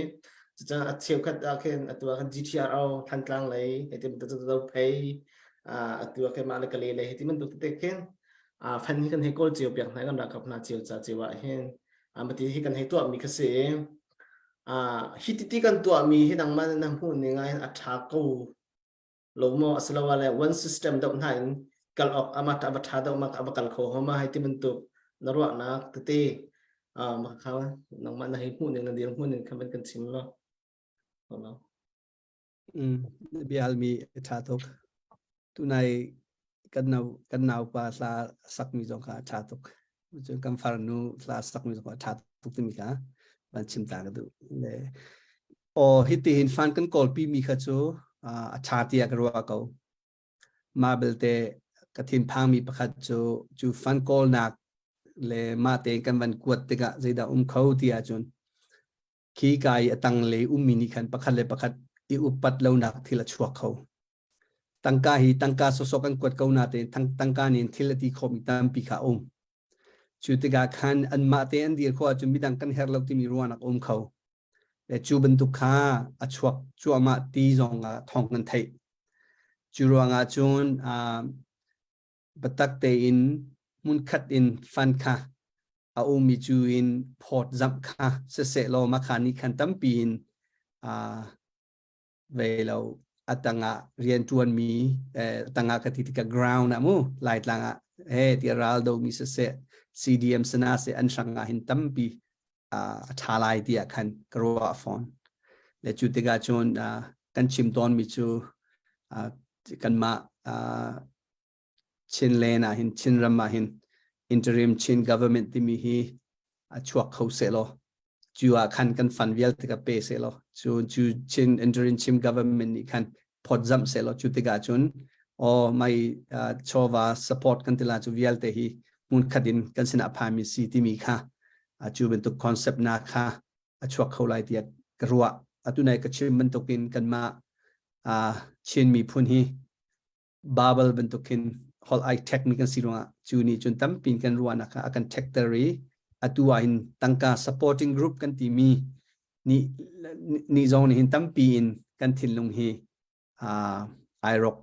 cucaah a cheukhat ah khin atu ah khan GTRO Thantlang lei hei ti bantuk do phei atu ah khin mah le kale lei hei ti bantuk te khin fan hi kan hei kawl cio piak hna kan ralkap hna cio ca cio ah hin mati hi kan hei tuah mi kha si hi ti kan tuah mi hi nangmah na hmuh ning ah hin a tha ko lo maw asiloah le one system doh hna in kal awk ama ta va tha deuh ma va kal kho homa hei ti bantuk na ruahnak tete. Ma kha nangmah na hei hmuh ning na dir hmuh ning kha kan chim lo. Bia halmi ṭha tuk. Tunai kan nau kan naupa hla sakmi zong kha a ṭha tuk. Cun kan farnu hla sakmi zong kha a ṭha tuk timi kha van chim ta ka duh. Le aw hiti hin fan kan kawlpi mi kha cu a ṭha tiah ka ruah ko. Mah belte ka thinphangmi pakhat cu cu fan kawlnak le mah tein kan van kuat tikah zeidah um kho ti ahcun khi ka i a tanglei ummi nih khan pakhat le pakhat i upat lonak thil a chuak kho. Tangka hi tangka sawsawh kan kuat ko natein tangka nih thil a ti khawhmi tampi kha a um. Cu tikah khan anmah te an dir khawh ahcun midang kan herh lo timi ruahnak a um kho. Le cu bantuk kha a chuak cuahmah ti zong ah thawng kan theih. Cu ruangah cun biatak tein hmunkhat in fund kha a ummi cu in phawt zamh kha siseh law mah kha nih khan tampi in ve lo a tangah rianṭuanmi tangah ka ti tikah ground ah mu Laitlang ah he ti ral domi siseh CDM sana se an hrang ah hin tampi a ṭha lai tiah khan ka ruah fawn. Le cu tikah cun kan chim tawnmi cu kanmah Chinland ah hin Chinram ah hin interim Chin government timi hi a chuak kho seh law cu ah khan kan fund vialte ka pe seh law cu cu Chin interim Chin government nih khan phawtzamh seh law cu tikah cun aw mai chawva support kan tila cu vialte hi hmunkhat in kan sinah phami si timi kha cu bantuk concept na kha a chuak kho lai tiah ka ruah. Atu nai ka chim bantukin kanmah Chin miphun hi Babel bantukin holh ai ṭhekmi kan si ruangah cu nih cun tampi kan ruahnak kha a kan ṭhekter i atu ah hin tangka supporting group kan timi nih nih zong nih hin tampi in kan thinlung hi ai rawk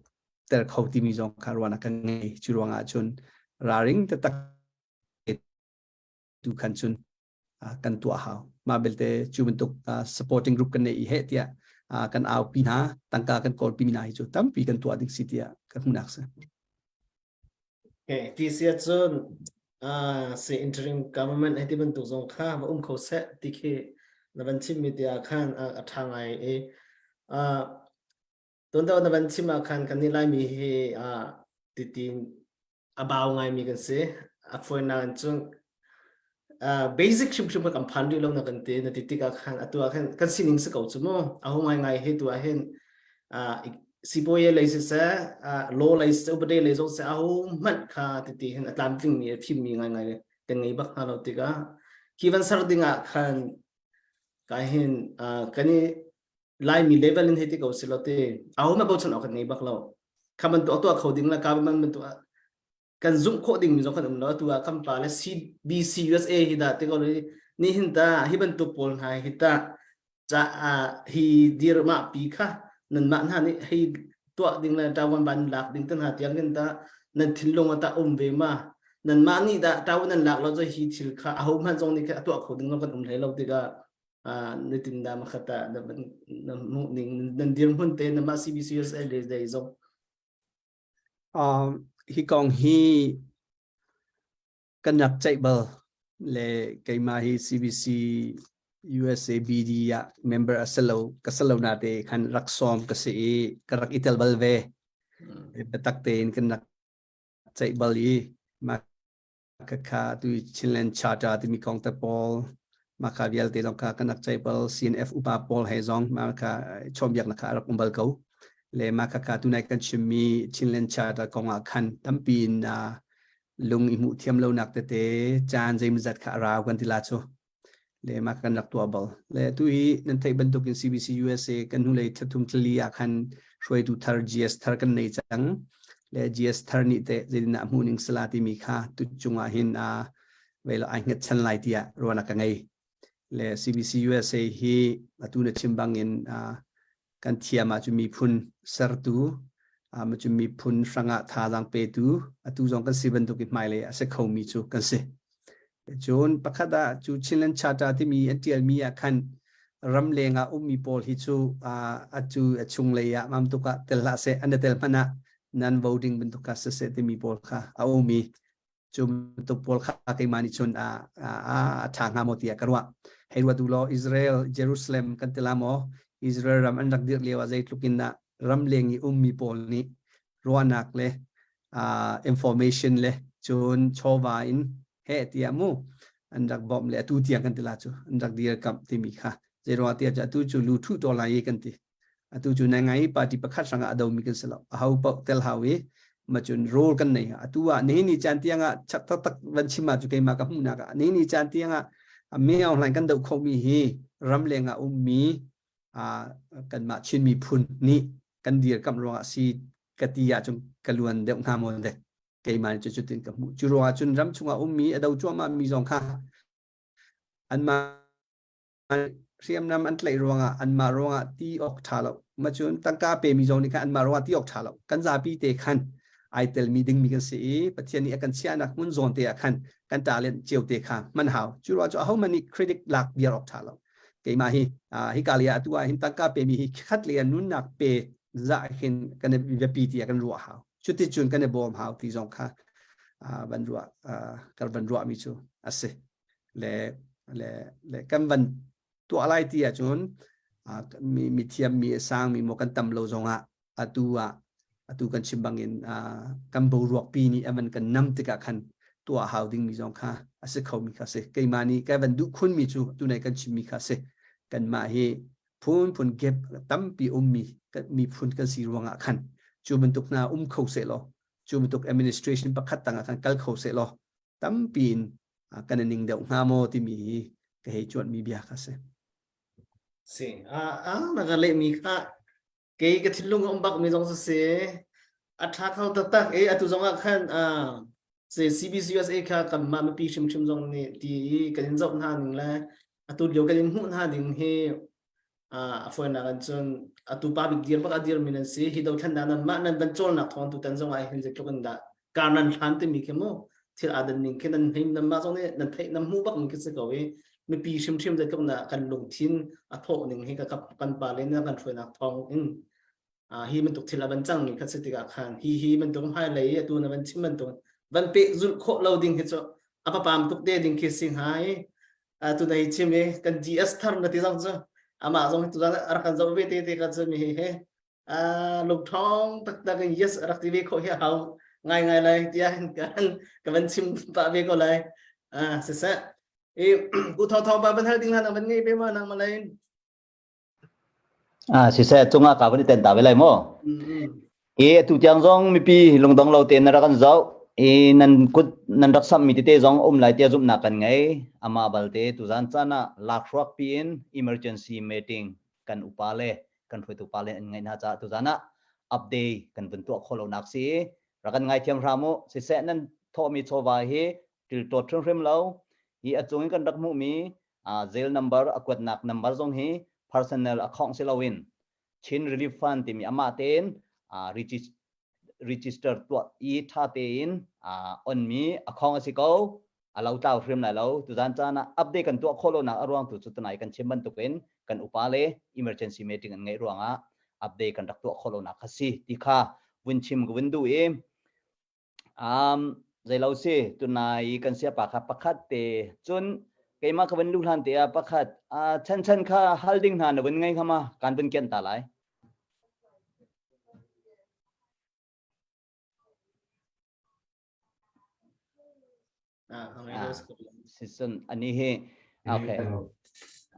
ter kho timi zong kha ruahnak kan ngei. Cu ruangah cun ralring taktak tu khan cun kan tuah hau. Mah belte cu bantuk supporting group kan nei i heh tiah kan aupi hna, tangka kan kawlpi hna hi cu tampi kan tuah ding si tiah ka hmuhnak si. Okay, ti si ahcun si interim government hei ti bantuk zong kha va um kho seh ti khi na van chimmi ti ah khan a ṭha ngai i Tuan na van chim ah khan kan nih Laimi hi titin a bau ngaimi kan si. A fawinak in cun basic hrimhrim kan phan rih lo na kan ti na ti tikah khan atu ah khan kan sining si ko cu mu. A ho ngaingai hi tu ah hin sibawi lei siseh, law lei siseh, upade lei zong siseh, aho hmanh kha titi hin a tlamtlingmi a fimmi ngaingai kan ngei bak hna lo tikah hi van ser ding ah khan ka hin kan i Laimi level in hei ti ko si lo te aho ma bochan awk kan ngei bak lo. Kha bantuk tuah kho ding la ka man bantuk kan zumh khawh ding mi zong kan um lo. Atu ah kan pa le CBC USA hi dah ti ko ni hin ta hi bantuk pawl hna hi ta ca hi dirmah pi kha nan mah hna nih hei tuah ding le tawan ban lak ding te hna tiang hin ta nan thinlung ata um ve ma nan mah nih dah tawan nan lak lo cu hi thil kha aho hmanh zong nih kha a tuah kho ding zong kan um hlei lo tikah na tin da makhat ah na hmuh ning nan dirhmun te na mah CBCUSA le dei zong. Hi kong hi kan rak ceih bal le keimah hi CBC USA BD ah member a selo ka selo na te khan rak sawm ka si i ka rak i tel bal ve. Biatak tein kan rak ceih bal i mah Khakha tu Chinland Charter timi kong te pawl mah kha vialte zong kha kan rak ceih bal. CNF upa pawl he zong mah kha chawnhbiaknak kha a rak um bal ko. Le mah khakha tunai kan chimmi Chinland Charter kong ah khan tampi in lung i hmuh thiam lonak tete caan zeimawzat kha a rau kan ti la cu. Le mah kan rak tuah bal. Le tu hi nan theih bantukin CBC USA kan hnulei thlathum thlali ah khan hruaitu thar GS thar kan nei cang. Le GS thar nih teh zeitindah hmuh ning sala timi kha tu cungah hin a velo ai hnget chan lai tiah ruahnak ka ngei. Le CBC USA hi atu na chim bangin kan thiam ah cu miphun sertu ma cu miphun hrangah thazaang petu atu zong kan si bantuk i hmailei a si khomi cu kan si. Cun pakhat ah cu Chinland Charter timi an tialmi ah khan ramleng ah ummi pawl hi cu atu a chunglei ah mam tuk ah tel hlah seh an tel hmanh ah nan voting bantuk kha siseh timi pawl kha a um i. Cu bantuk pawl kha keimah nih cun a a ṭha hnga maw tiah ka ruah. Hei ruat u law Israel Jerusalem kan ti la maw Israel ram an rak dirh lio ah zeitluk in dah ramleng i ummi pawl nih ruahnak le uh, information le cun chawva in he tiah mu an rak bawmh le atu tiang kan ti la cu an rak dirkamh timi kha zeiruang tiah atu cu lu thu to lai kan ti atu cu nai ngai party pakhat hrangah a domi kan si lo a ho paoh tel hau i ma cun role kan nei atu ah ni ni caan tiang ah chak taktak van chim ah cu keimah ka hmuhnak ah ni ni caan tiang ah mi online kan doh khomi hi ramleng ah ummi kanmah Chin miphun nih kan dirkamh ruangah si ka ti ahcun ka luan deuh hnga maw dek keimah nih cu cutin ka hmuh cu ruangah cun ram chungah ummi a do cuahmah mi zong kha anmah hriamnam an tlaih ruangah anmah ruangah ti awk ṭha lo ma cun tangka pe mi zong nih khan anmah ruangah ti awk ṭha lo kan zapi te khan ai telmi dingmi kan si i Pathian nih a kan chiahnak hmun zawn te ah khan kan talent cio te kha hman hau cu ruangah cu ahohmanh nih critic lak viar awk ṭha lo keimah hi hi ka le atu ah hin tangka pe mi hi khat le nunnak pe za hin kan biapi ti kan ruah hau cuti cun kan i bawm hau ti zong kha van ruah kan van ruah mi cu a si le le le kan van tuah lai ti ahcun mi mi thiam mi sang mi mo kan tam lo zongah atu ah atu kan chim bangin kan boruak pi nih avan kan nam tikah khan tuah hau ding mi zong kha a si kho mi kha si keimah nih ka van duh khun mi cu tunai kan chim mi kha si kanmah hi phun phun gap tampi um mi miphun kan si ruangah khan cu bantuk hna um kho seh law cu bantuk administration pakhat tangah khan kal kho seh law tampi in kan i ning deuh hnga maw timi hi ka hei cuanh mi bia kha si. Si a a na ka leh mi kha kei ka thinlung a um bak mi zong si a tha kho taktak e atu zong ah khan a se CBCUSA kha kanmah mipi hrimhrim zong nih ti i kan in zoh hna ning le atu lio kan in hmuh hna ding hi a fawinak in cun atu pa bik dir bak a dir mi nan si hi dothlennak nan mah nan van cawlnak thawng tu tan zong ah hin zeitluk in dah kar nan hlan timi khi mu thil aa dan ning khi nan him nan mah zong nih nan theih nan hmuh bak mi khi si ko i mipi hrimhrim zeitluk na kan lungthin a thawh ning hi ka kan pa le na kan hruainak thawng in hi bantuk thil a van cang mi kha si tikah khan hi hi bantuk hmailei atu na van chim bantuk van peh zulh khawh lo ding hi cu a papam tuk te ding khi si hnga i tu na hi chim i kan GS thar na ti zong cu amah zong tu a rak kan zoh ve te te ka cu mi hi he lungṭhawng taktak in yes rak ti ve khawh hi hau ngai ngai lai tiah kan ka van chim pah ve ko lai siseh i ku thong thong pa van hal ding hlan van ngei ve ma nang malai Ah siseh cungah ka van i ten ta ve lai maw? I atu tiang zong mipi lungdong lo tein na rak kan zoh i nan kut nan rak samhmi tete zong um lai tiah zumhnak kan ngei. Amah balte tuzan caan ah lakhruak piin emergency meeting kan upa le kan hruaitu pa le an ngeih hna caah tuzan ah update kan vun tuah khawh lonak si i rak kan ngaithiam hram u. Siseh nan thawhmi chawva hi ṭilṭawt hrimhrim lo. Hi a cung in kan rak hmuhmi jail number a kuatnak number zong hi personnel a khawng si loin Chin Relief Fund timi amah tein register tuah i ṭha tein onmi a khawng a si ko a lo tlau hrim lai lo tuzan caan ah update kan tuah khawh lonak a ruang tu cu tunai kan chim bantukin kan upa le emergency meeting an ngeih ruangah update kan rak tuah khawh lonak kha si ti kha vun chim ka vun duh i Um, zeilo si tunai kan siapa kha pakhat te cun keimah ka van lu hlan te ah pakhat uh, chan chan kha hal ding hna na vun ngei kha ma kan vun kian ta lai Ah, si cun ani hi okay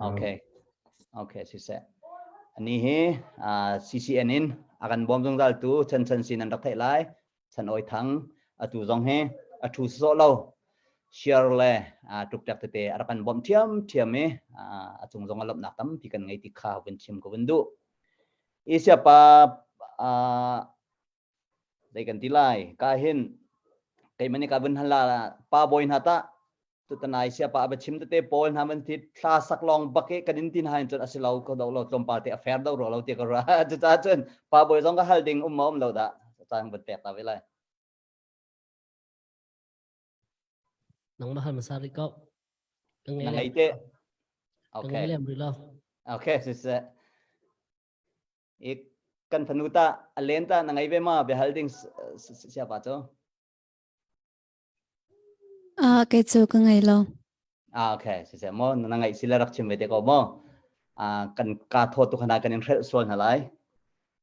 okay okay siseh ani hi CCN in a kan bawm zungzal tu chan chan sin an rak theih lai chan oi thang atu zong hi a thu so lo share le tuk tek tete a rak kan bawm thiam thiam i a cung zong a lawmhnak tampi kan ngei ti kha vun chim ko vun duh Asia pa Zei kan ti lai? Ka hin keimah nih ka vun hal la pa bawi hna tah tutanai siapa a va chim tete pawl hna man thi thla sak lawng bak i kan in tin hain cun a si lo ko do lo tlawmpal te a fair do ro lo ti ka ra cucaah cun pa bawi zong ka hal ding um ma um lo dah caan van pek ta ve lai Nangmah hal hmasa rih ko. Ka ngei na ngei te okay. Ka ngei lem rih lo. Okay siseh I kan fanu ta a len ta na ngei ve ma biahal ding siapa cu? Ah, kei cu ka ngei lo. Ah, okay, siseh mo na ngaih si le rak chim ve te ko mo. Ah, kan ka thaw tu khana kan in hrelh sual hna lai.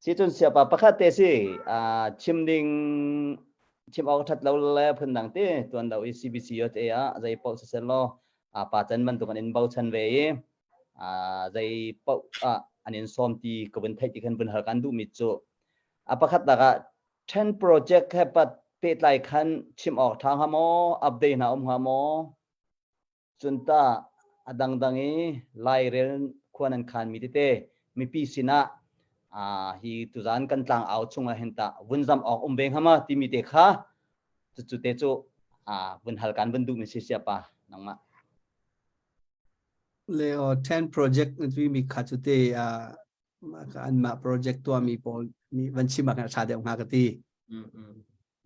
Si cun siapa pakhat te si ah chim ding chim awk that lo le phun dang te tuan do i CBC te ah zei paoh siseh law ah pa chan bantuk an in bochan ve i ah zei paoh ah an in sawm ti ka vun theih ti khan vun hal kan duh mi cu a pakhat nak ah Ten project he pat pehtlai khan chim awk ṭha hnga maw? Update hna um hnga maw? Cun tah a dangdang i Lairel khua nan khanmi tete mipi sinah hi tuzan kan tlangau chungah hin tah vun zam awk um ve hnga ma timi te kha cucu te cu vun hal kan vun duhmi si siapa nangmah. Le 10 project na timi kha cu te anmah project tuahmi pawl nih van chim ah khan a ṭha deuh hnga ka ti.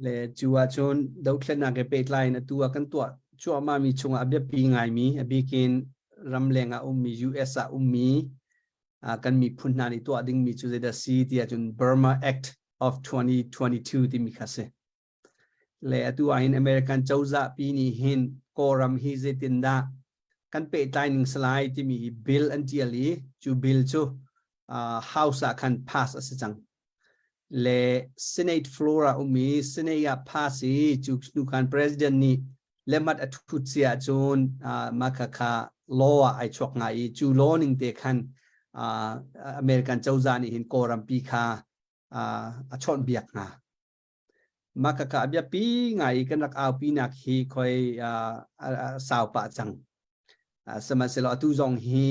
Le cu ahcun dothlennak he pehtlai in atu ah kan tuah cuahmahmi chungah a biapi ngaimi a bikin ramleng ah ummi US ah ummi kan miphun hna nih tuah dingmi cu zeidah si ti ahcun Burma Act of 2022 timi kha si. Le atu ahhin American cozah pi nih hin Kawlram hi zeitindah kan pehtlai ning salai timi hi bill an tial i cu bill cu uh, House ah khan pass a si cang. Le Senate floor ah um i Senate ah pass i cu hnu khan President nih lemat a thut si ahcun uh, mah kha kha law ah ai chuak ngai i cu law ning te khan uh, American cozah nih hin Kawlram pi kha uh, a chawnhbiak hna. Mah khakha a biapi ngai i kan rak aupinak hi khoi sau pah cang. Sihmanhsehlaw atu zong hi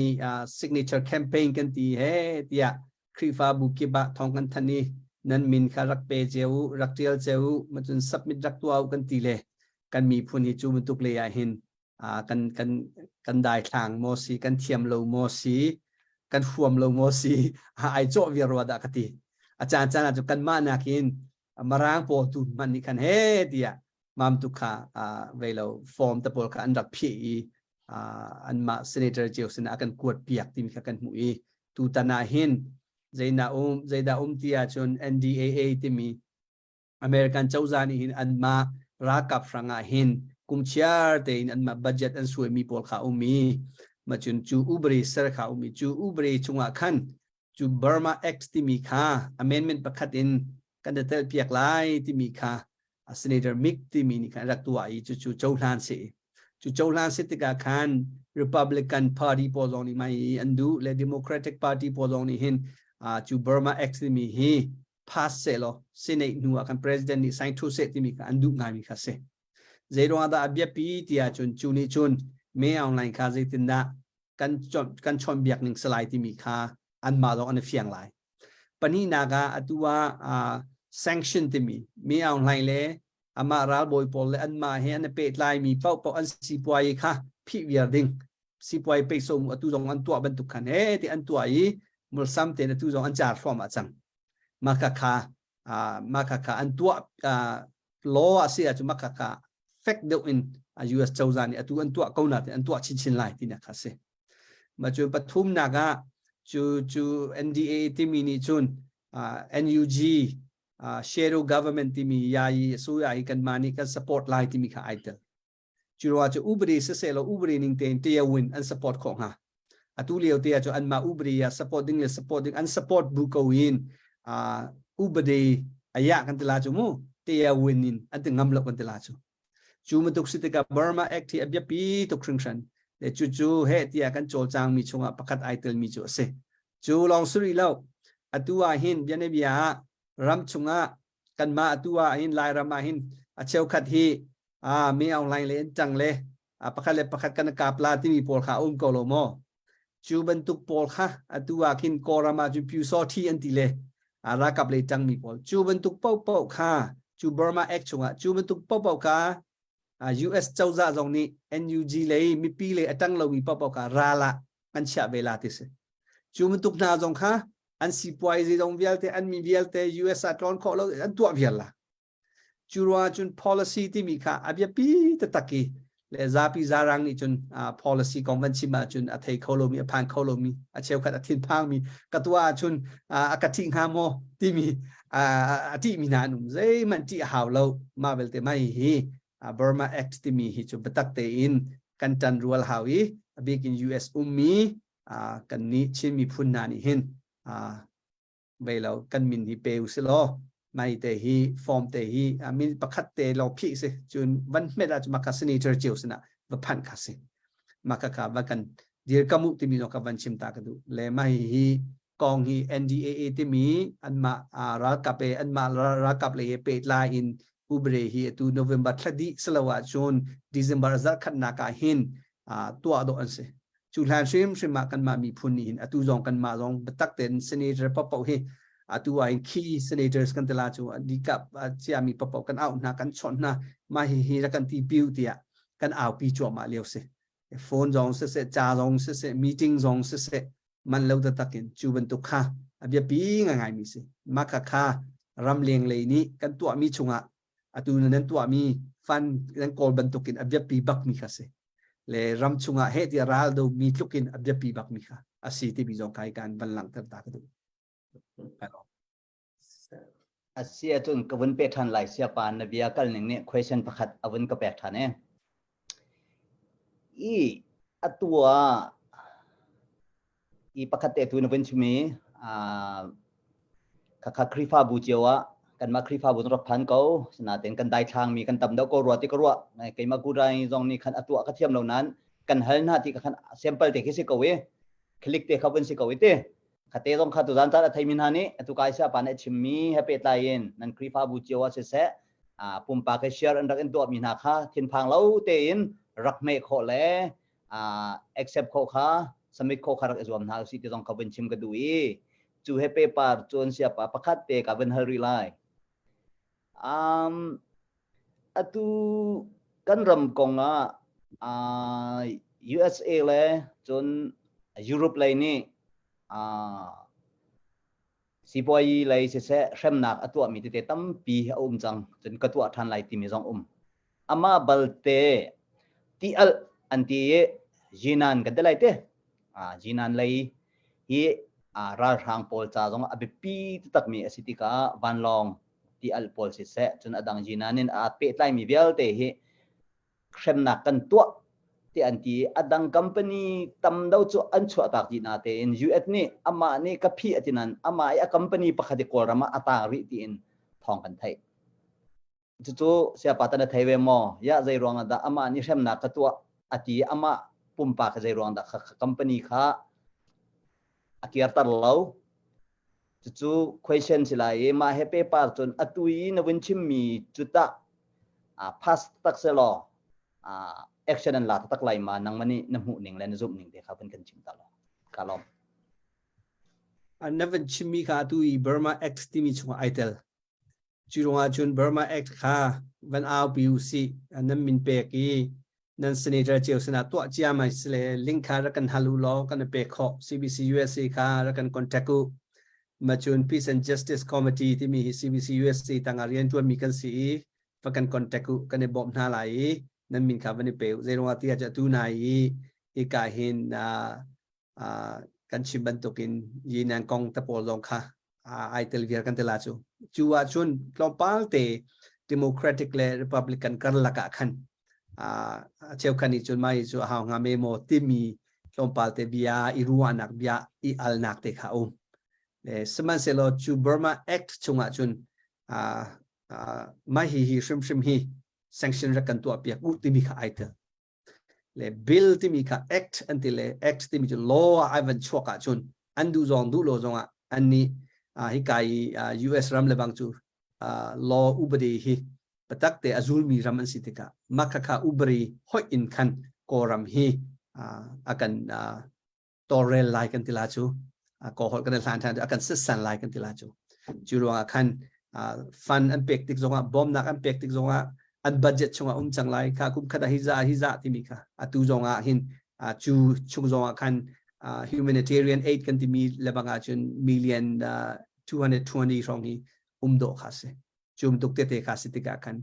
signature campaign kan ti he tiah Khrihfabu kip ah thawng kan thanh i nan min kha rak pe cio u, rak ṭial cio u, macun submit rak tuah u kan ti le kan miphun hi cu bantuk lei ah hin kan kan kan daithlang maw si kan thiam lo maw si kan huam lo maw si ai cawh viar rua dah ka ti a caan caan ah cu kanmah nakin marang pawl tu hman nih khan he tiah mam tu kha vei lo form te pawl kha an rak phih i anmah senator cio sinah a kan kuat piak timi kha kan hmuh i tutan ah hin zeidah um zeidah um ti ahcun NDAA timi American cozah nih hin anmah ralkap hrangah hin kum chiar tein anmah budget an suaimi pawl kha um i macun cu ubri ser kha um i cu ubri chungah khan cu Burma Act timi kha amendment pakhat in kan tel piak lai timi kha Senator Mick timi nih khan rak tuah i cucu cohlan si cu cohlan si tikah khan Republican Party pawl zong nih mai an duh le Democratic Party pawl zong nih hin cu Burma Act timi hi pass seh law Senate hnu ah khan president nih sign thu seh timi kha an duh ngaimi kha si. Zeiruang dah a biapi ti ahcun cu nih cun me online kha zeitindah kan kan chawnhbiak ning salai timi kha anmah zong an i fiang lai. Pahnihnak ah atu ah sanction timi me online le amah ralbawi pawl le anmah he an i pehtlaimi paohpaoh an sipuai kha phih viar ding sipuai peihso mu atu zong an tuah bantuk khan he ti an tuah i mulsam tein atu zong an car thluahmah cang. Maka kha maka kha an tuah law a si ahcun maka kha fek deuh in US cozah nih atu an tuah ko na an tuah chinchin lai tinak kha si. Ma cu pathumnak ah cu cu NDA timi nih cun NUG shadow government timi yayi suya i kan mah nih kan support lai timi kha ai tel. Cu ruangah cu upadi siseh law upadi ning tein tiawin an support khawh hnga. Atu lio te ah cu anmah upadi ah support ding le support ding an support bu ko in upadi aya kan ti la cu mu tiawin in an ti ngam lo kan ti la cu. Cu bantuk si tikah Burma Act hi a biapi tuk hringhran. Le cu cu he tiah kan cawlcang mi chungah pakhat ai telmi cu a si. Cu lawng si rih lo. Atu ah hin bianabia ah ram chungah kanmah atu ah hin Lairam ah hin a cheukhat hi ah mi online le in tang le pakhat le pakhat kan kap la timi pawl kha um ko lo maw cu bantuk pawl kha atu ah khin Kawlram ah cun Pyu Saw Thi an ti le ralkap lei tang mi pawl cu bantuk paohpaoh kha cu Burma Act chungah cu bantuk paohpaoh kha US cozah zong nih NUG lei mipi lei a tang lomi paohpaoh kha ral ah an chiah ve la ti si cu bantuk hna zong kha an sipuai zong vialte an mi vialte US ah tlawn khawh lo an tuah vial la Cu ruangah cun policy timi kha a biapi taktak i le zapi zarang nih cun policy kong kan chim ahcun a thei kho lomi a phan kho lomi a cheukhat a thinphangmi ka tuah ahcun a ka ṭih hnga maw timi a ṭihmi hna an um zeihmanh ṭih a hau lo mah belte mai hi. Burma Act timi hi cu biatak tein kan ṭan rual hau i a bik in US ummi kan nih Chin miphun hna nih hin vei lo kan min hi pe u si law mai te hi form te hi min pakhat te lo phih si cun van hmet ah maka senator cio sinah va phanh kha si maka ka va kan dirkamu timi zong ka van chim ta ka duh le mai hi kong hi NDAA timi anmah ralkap e anmah ralkap lei he pehtlai in ubre hi atu November thla dih silo ahcun December zarkhatnak ah hin tuah dawh an si. Cu hlan hrimhrim ah kanmah miphun nih hin atu zong kanmah zong biatak tein senator paohpaoh hi atu ah hin key senators kan tila cu dikap ciami paohpaoh kan auh hna kan chawnh hna mah hi hi rak kan ti piu tiah kan aupi cuahmah lio si. Phone zong siseh, ca zong siseh, meeting zong siseh, man lo taktak in cu bantuk kha a biapi ngaingaimi si. Mah kha kha ramleng lei nih kan tuahmi chungah atu nan tuahmi fund nan kawl bantukin a biapi bakmi kha si. Le ram chungah heh tiah ral do mi tluk in a biapi bakmi kha a si timi zong kai kan van langhter ta ka duh. A si ahcun ka vun pe ṭhan lai siapa na bia kal ning nih question pakhat a vun ka pek ṭhan e. I atu ah i pakhat te tu na vun chim i khakha Khrihfabu cio ah kanmah Khrihfabu rak phan ko sinain kan daithlang mi kan tam deuh ko rua ti ka ruah keimah kurai zong nih khan a tuah ka thiam lo nain kan hal hna ti ka khan sample te khi si ko i click te kha vun si ko i ti Khate zong kha tuzan caan a theimi hna nih atu kai sia pa nih a chimmi he pehtlai in nan Khrihfabu cio ah siseh pumpak he share an rak in tuahmi hna kha thinphang lo tein rak hmeh khawh le accept khawh kha submit khawh kha rak i zuam hna usih ti zong kha vun chim ka duh i cu he paper cun siapa pakhat te ka vun hal rih lai. Atu kan ram kong ah USA le cun Europe lei nih sipuayi lei siseh hremnak a tuahmi tete tampi a um cang. Cun ka tuah ṭhan lai timi zong um. Amah balte ti alh an ti i Jinan kan ti lai te. Jinan lei hi ralhrang pawl ca zong a biapi taktakmi a si tikah vanlawng ti al pawl siseh cun a dang jinan in aa pehtlaimi vialte hi hremnak kan tuah ti an ti a dang company tam do cu an chuah tak dih na tein US nih amah nih ka phih ati nan amah i a company pakhat i Kawlram ah a tang rih tiin thawng kan theih cucu siapa ta na thei ve maw ya zei ruang ah dah amah nih hremnak ka tuah ati amah pumpak zei ruang dah kha company kha a kirter lo Cucu question si lai i mah he paper cun atu i na vun chimmi cu tah pass tak selaw action an la taktak lai ma nangmah nih na hmuh ning le na zumh ning te kha vun kan chim ta law. Ka lawm. Na van chimmi kha atu i Burma Act timi chungah ai tel. Cu ruangah cun Burma Act kha van aupi u sih nan min pek i nan senator cio sinah tuah cia mai si le link kha rak kan hal u law kan i pek khawh CBC USA kha rak kan contact u macun Peace and Justice Committee timi hi CBC USA tangah rian ṭuanmi kan si i va kan contact u kan i bawmh hna lai i nan min kha van i pe u zeiruangah ti ah atu nai i hika hin kan chim bantukin yinan kong te pawl zong kha ai tel viar kan tela cu cu ah cun tlawmpal te Democratic le Republican karlak ah khan cheukhat nih cun mai cu a hau hnga me maw timi tlawmpal te bia i ruahnak bia i alnak te kha um sihmanhsehlaw cu Burma Act chungah cun mah hi hi hrimhrim hi sanction rak kan tuah piak u timi kha ai tel Le bill timi kha act an ti le act timi cu law ah ai van chuak ahcun an duh zong duh lo zong ah an nih hika i US ram le bang cu law upadi hi patak te a zulmi ram an si tikah mah khakha upadi hoih in khan Kawlram hi a kan tawlrel lai kan ti la cu kawhol kan hlan than a kan sitsan lai kan ti la cu cu ruangah khan fund an pek tik zongah bawmnak an pek tik zongah an budget chungah um cang lai kha kum khat ah hi za hi za timi kha atu zongah hin cu chung zongah khan humanitarian aid kan timi lebang ah cun million 220 hrawng hi um dawh kha si cu tuk tete kha si tikah khan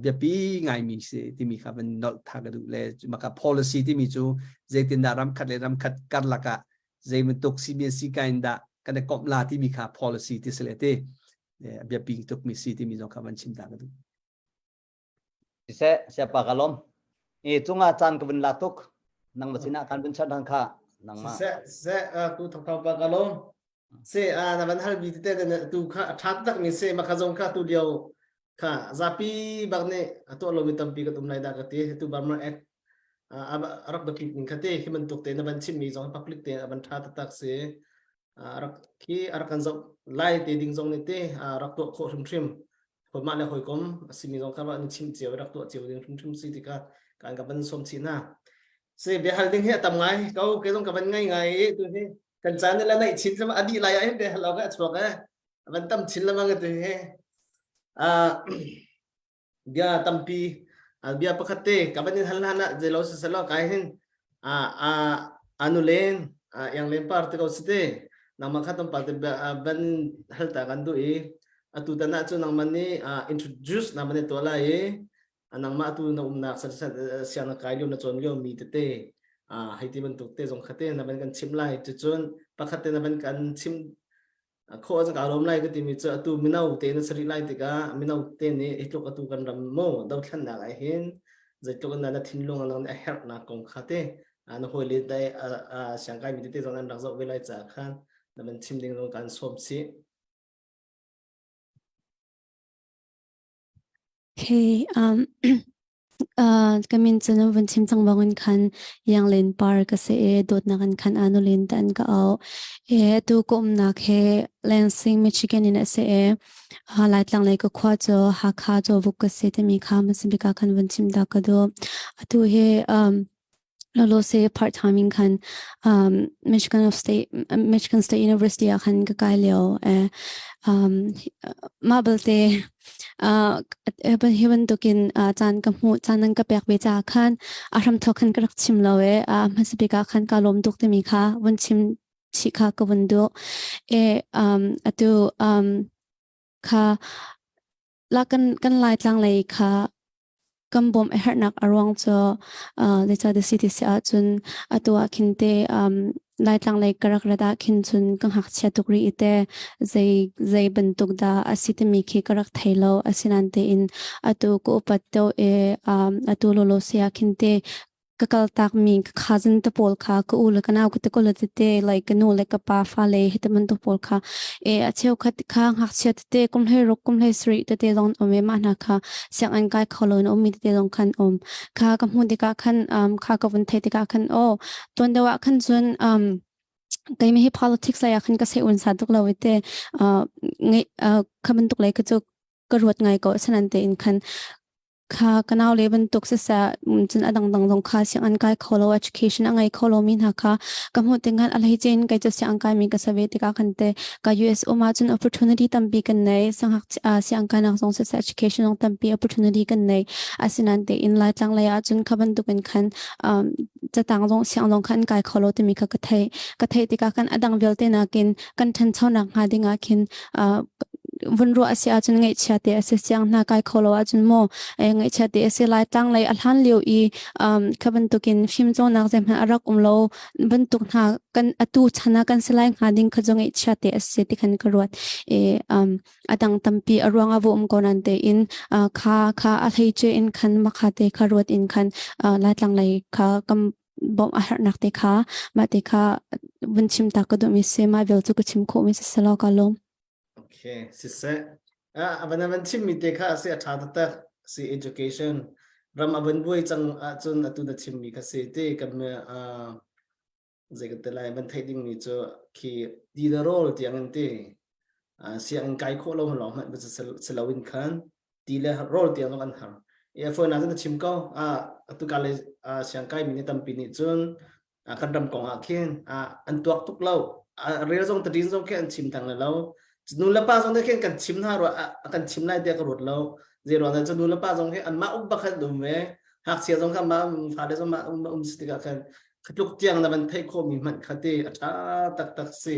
biapi ngaimi si timi kha van nolh tha ka duh le maka policy timi cu zeitindah ramkhat le ramkhat karlak ah zei bantuk CBC ka in dah kan i komh la timi kha policy ti si le ti biapi tuk mi si timi zong kha van chim ta ka duh. Siseh, siapa ka lawm. I cungah caan ka vun la tuk. Nangmah sinah kan vun chanh kha nangmah. Siseh, siseh, tu thok thok pa ka lawm. Se na van hal bi tete na tu kha a tha tak mi se ma kha zong kha tu lio kha zapi bak nih a tuah lomi tampi kan um lai dah ka ti tu Burma Act a rak biapit ning kha te hi bantuk te na van chimmi zong public te a van tha taktak si rak khi a rak kan zoh lai te ding zong nih te rak tuah khawh hrimhrim mah le hawikom a simi zong kha an chim cio rak tuah cio ding hrimhrim si tikah kan ka van som chih hna si biahal ding hi a tam ngai ko ke zong ka van ngai ngai i tu hi kan caan le naih chin a dih lai ah hin biahal awk a chuak e a van tam chin lamang tu hi bia tampi bia pakhat te ka van in hal hlan ah zeilo si selaw kai hin a a anu len yang len par te ko si te nangmah kha tlawmpal te van hal ta kan duh i atu tan ah cu nangmah nih introduce na van tuah lai i nangmah atu na umnak siang na kai lio na cawn lio mi tete hei ti bantuk te zong kha te na van kan chim lai cucun pakhat te na van kan chim khawh cu kaa lawm lai ka timi cu atu mino te na sari lai tikah mino te nih hi tluk atu kan ram mu dothlennak ah hin zeitluk in na thinlung nang nih a herhnak kong kha te na hawile te siangkai mi tete zong an rak zoh ve lai caah khan na van chim ding zong kan sawm chih. Okay, um, Ka min cu na vun chim cang bangin khan Ianglen par ka si i dawtnak in khan Anulin te an ka auh. I atu ka umnak hi Lansing, Michigan in a si i Laitlang lei ka khua cu Hakha Cawbuk ka si timi kha hmasa bik ah khan vun chim ta ka duh. Atu hi um, Lawlawse part time in khan um, Michigan of State Michigan State University ah khan ka kai lio. Eh, um, mah belte uh, hi bantukin uh, caan ka hmuh caan nan ka pek ve caah khan a hramthawk khan ka rak chim lo e uh, hmasa bik ah khan ka lawm tuk timi kha vun chim chih kha ka vun duh. E um, atu um, kha la kan kan Laitlang lei kha Kan bawmh a herhnak a ruang cu zeicah si ti si ahcun atu ah khin te Laitlang lei ka rak rat ah khin cun ka ngakchia tuk rih i te zei zei bantuk dah a si timi khi ka rak thei lo. Asinain tein atu ka upat deuh i atu lawlaw si ah khin te ka kaltakmi ka cousin te pawl kha ka u le ka nau ka te ko le tete like ka nu le ka pa fale hi te bantuk pawl kha e a cheukhat kha ngakchia tete kum hlei ruk kum hlei sarih tete zong um e mah hna kha sianginn kai kho lo in ummi tete zong khan um kha ka hmuh tikah khan um, kha ka vun theih tikah khan oh tuan deuh ah khan cun um, keimi hi politics lei ah khan ka sei un sa tuk lo i te uh, ngai uh, kha bantuk lei ka cu ka ruat ngai ko sanan te in khan Kha ka naule bantuk siseh cun a dangdang zong kha sianginn kai kho lo education a ngei kho lomi hna kha ka hmuh tikah a hleice in kei cu sianginn kaimi ka si ve tikah khan te ka US um ahcun opportunity tampi kan nei siangngak sianginn kainak zong siseh education zong tampi opportunity kan nei asinain tein Laitlang lei ahcun kha bantukin khan um, catang zong siang zong khan kai kho lo timi kha ka theih ka theih tikah khan a dang vialte nakin kan ṭhanchonak hnga ding ah khin uh, vun ruah a si ahcun ngaihchia te a si siang hna kai kho lo ahcun maw ngaihchia te a si lai tlang lei a hlan lio i um, kha bantukin fimcawnnak zeihmanh a rak um lo bantuk hna kan atu chan ah kan si lai hnga ding kha cu ngaihchia te a si ti khan ka ruat e um, a dang tampi a ruang a um ko nan te in uh, kha kha a hlei che in khan makha te kha ruat in khan uh, laitlang lei kha kam bawmh a herhnak te kha mah te kha vun chim ta ka duhmi si mah vial cu ka chim khawhmi si selaw ka lawm. Okay, siseh. Ah, avan avan chimmi te kha si a ṭha taktak si education ram avan buai cang ahcun atu na chimmi kha si ti kan uh, zei kan te lai van theih dingmi cu khi ti le rawl tiang in ti sianginn kai khawh lo lawng hmanh si lo in khan ti le rawl tiang zong an har i phone ah cun chim ko atu ka le siangkai mi nih tampi nih cun kan ram kong ah khin an tuak tuk lo rel zong tadin zong khi an chim thang le lo nu le pa zong nih khin kan chim hna ruah kan chim lai tiah ka ruat lo zei ruang cu nu le pa zong hi anmah um bak an um ve ngakchia zong kha mah fale zong mah um um si tikah khan khatluk tiang na van theih khawhmi hmanh kha te a ṭha taktak si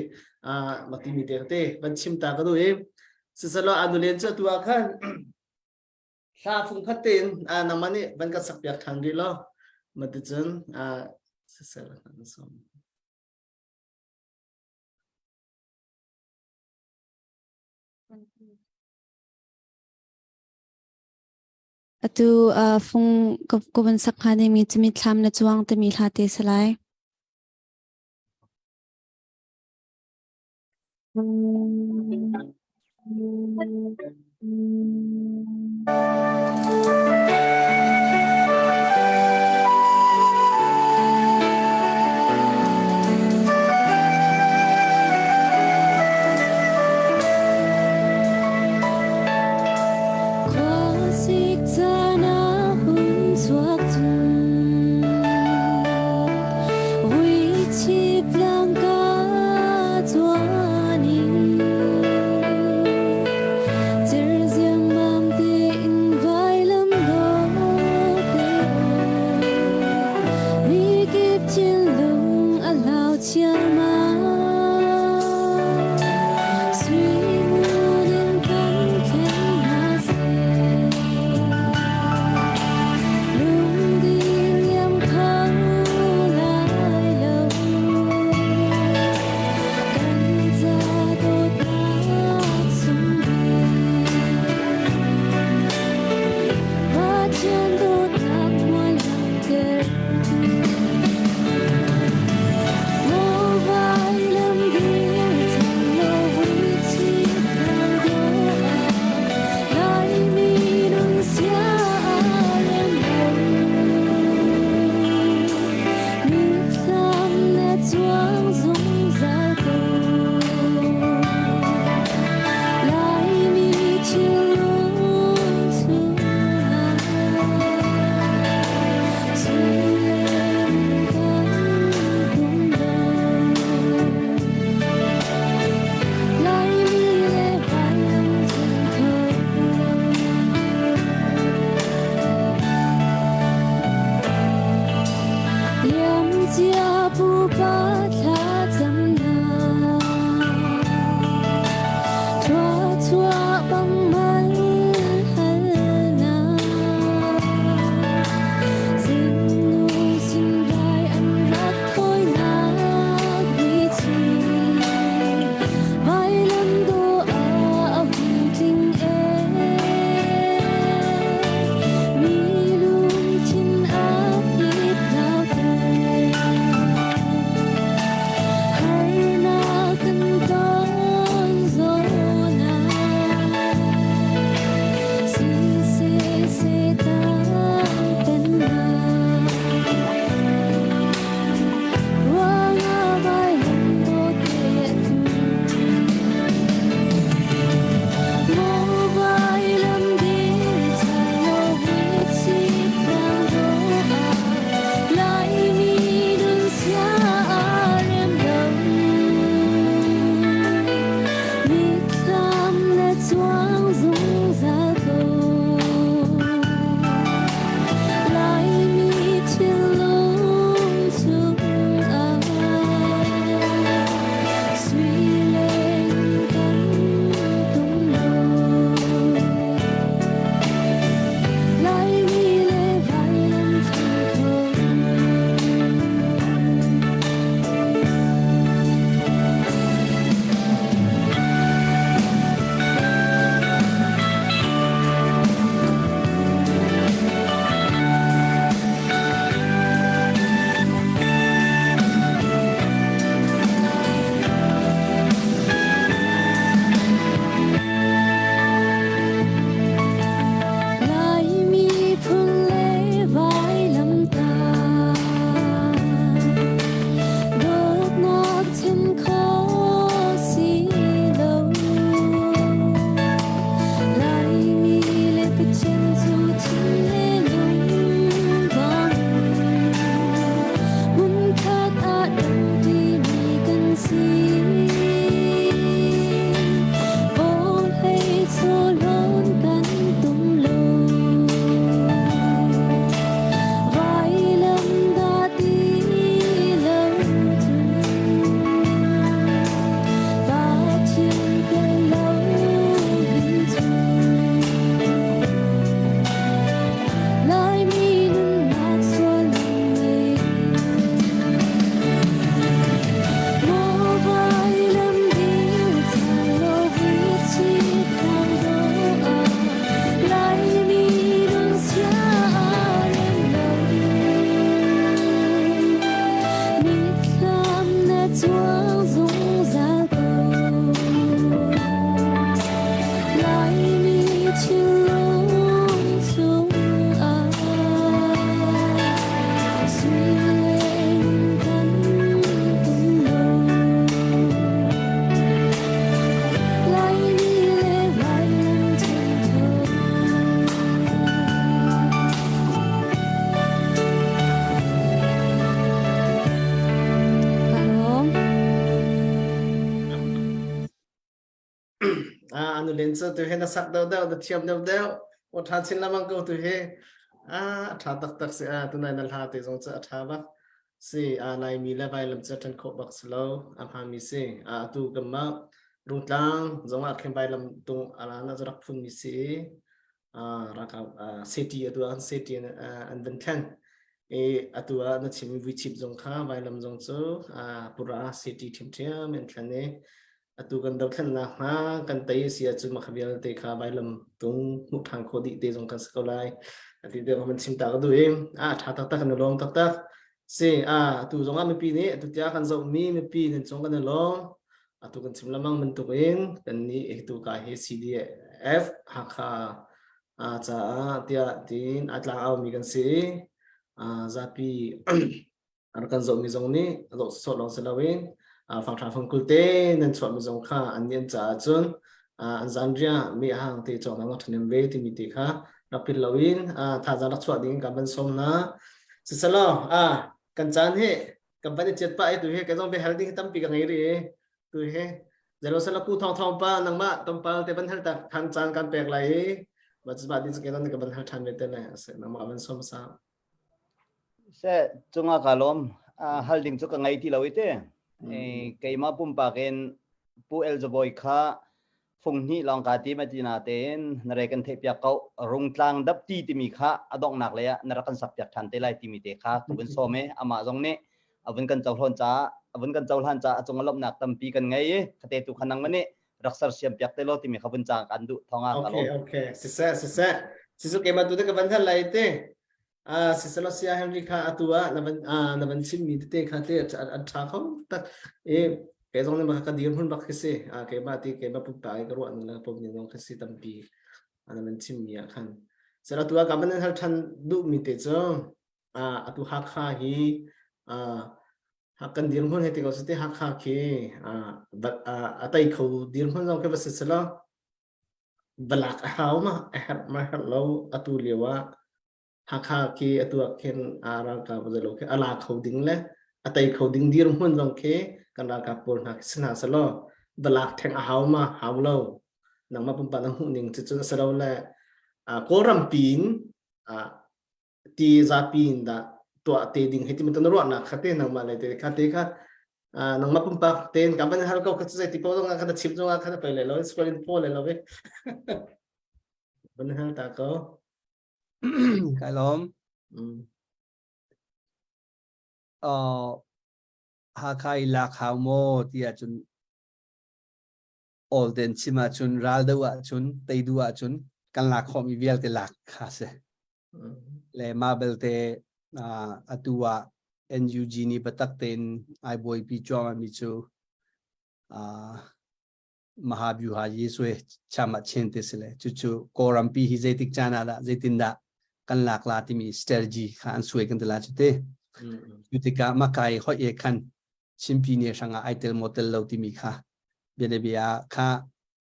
a ma timi te te van chim ta ka duh i siselaw anu len cu atu ah khan hla fung khat tein nangmah nih van kan sak piak ṭhan rih law ma ticun siselaw kan som Atu. Tu fung ka van sak hnga dingmi cu mitthlam na cuang timi hla te si lai. Khuasik caan ah hun chuak cun vuichip tlang ka cuan i cerziam. Ah anu len cu tu he na sak deuh deuh na thiam deuh deuh. O tha chin lamang ko tu he. Ah tha tak tak si a tunai na hla te zong cu a tha bak. Si a Laimi le vailam cu ṭhen khawh bak si lo. A hmaanmi si. A atu kanmah Rungtlang zong ah khin vailam tung ala na rak phunmi si i ralkap city atu ah city an van thlen. I atu ah na chimmi vuichip zong kha vailam zong cu pura city ṭhiamṭhiam an thlen i atu kan dothlennak hna kan tei a si ahcun mah kha vialte kha vailam tung hmuh ṭhan khawh dih te zong kan si ko lai. Ati te kan chim ta ka duh i a ṭha taktak kan i lawm taktak. Si a atu zong ah mipi nih atu tiah kan zohmi mipi nan cung kan i lawm. Atu kan chim lamang bantuk in kan nih hitu ka hi CDF Hakha caah tiah tiin a tlang aumi kan si i zapi a rak kan zohmi zong nih a zoh sawsawh lawng si loin fangṭha fangkul te nan chuahmi zong kha an nih an caah cun an zanriah mi a hang te cawknak rak ṭhahnem ve timi te kha rak philh loin thazaang rak chuah ding kan van sawm hna. Siselaw kan caan hi kan van i ciat pah i tu hi ka zong biahal ding tampi ka ngei rih i tu hi Jerusalem ku thong thong pa nangmah tompal te van hal tak than caan kan pek lai i ma cu ba din ke ka van hal than ve te le nangmah van som sa Se cungah ka lawm. Hal ding cu ka ngei ti lo i te. Keimah pumpak in Pu Elzabawi kha fung hnih lawng ka ti ma ti na tein na re kan theih piak ko rungtlang dapti timi kha a donghnak lei ah na rak kan sak piak than te lai timi te kha ka vun sawm i amah zong nih a vun kan cohlan caah a vun kan cohlan caah a cung a lawmhnak tampi kan ngei i khate tu kha nang nih rak sersiam piak te law timi kha vun ca kan duh thonga ka lawm. Okay, okay. Siseh, siseh. Sisu keimah tu te ka van hal lai te. Ah, siselo sia Henry kha atu ah na van ah na van chim mi tete kha te an tha kho tak. E ke zong ne bak ka dir hun bak khi si. Ah keimah ti keimah pumpak ka ruah ning la pom ning zong khi si tampi. Na van chim mi ah khan. Sela tu ah ka van hal than duh mi te cu ah atu Hakha hi ah kan dirhmun hei ti ko site Hakha khi a tei kho dirhmun zong khi va si selaw balak a hau ma a herh ma herh lo atu lio ah Hakha khi atu ah khin a ralkap zelo khi a la kho ding le a tei kho ding dirhmun zong khi kan ralkap pawl hna khi si hna selaw balak theng a hau ma hau lo nangmah pumpak na hmuh ning cu cun a si lo le Kawlram piin ti zapi in dah tuah te ding hei ti na ruahnak kha te nangmah le te kha te kha nangmah pumpak tein kan van hal ko kha zei ti po zong kha na chim zong kha na pei le lo school in po le lo ve van hal ta ko Kai lawm. Hakha i lak hau maw ti ahcun all ten chim ahcun ral do ahcun tei duh ahcun kan lak khawhmi vialte lak kha si. Le mah belte atu ah NUG nih biatak tein ai buaipi cuahmahmi cu Mahabyuha Yisue cham ah chin ti si le cucu Kawlrampi hi zeitik caan ah dah zeitindah kan lak la timi strategy kha an suai kan ti la cu ti. Cu tikah makai hoih e khan Chinpi ne hrangah ai tel maw tel lo timi kha bianabia kha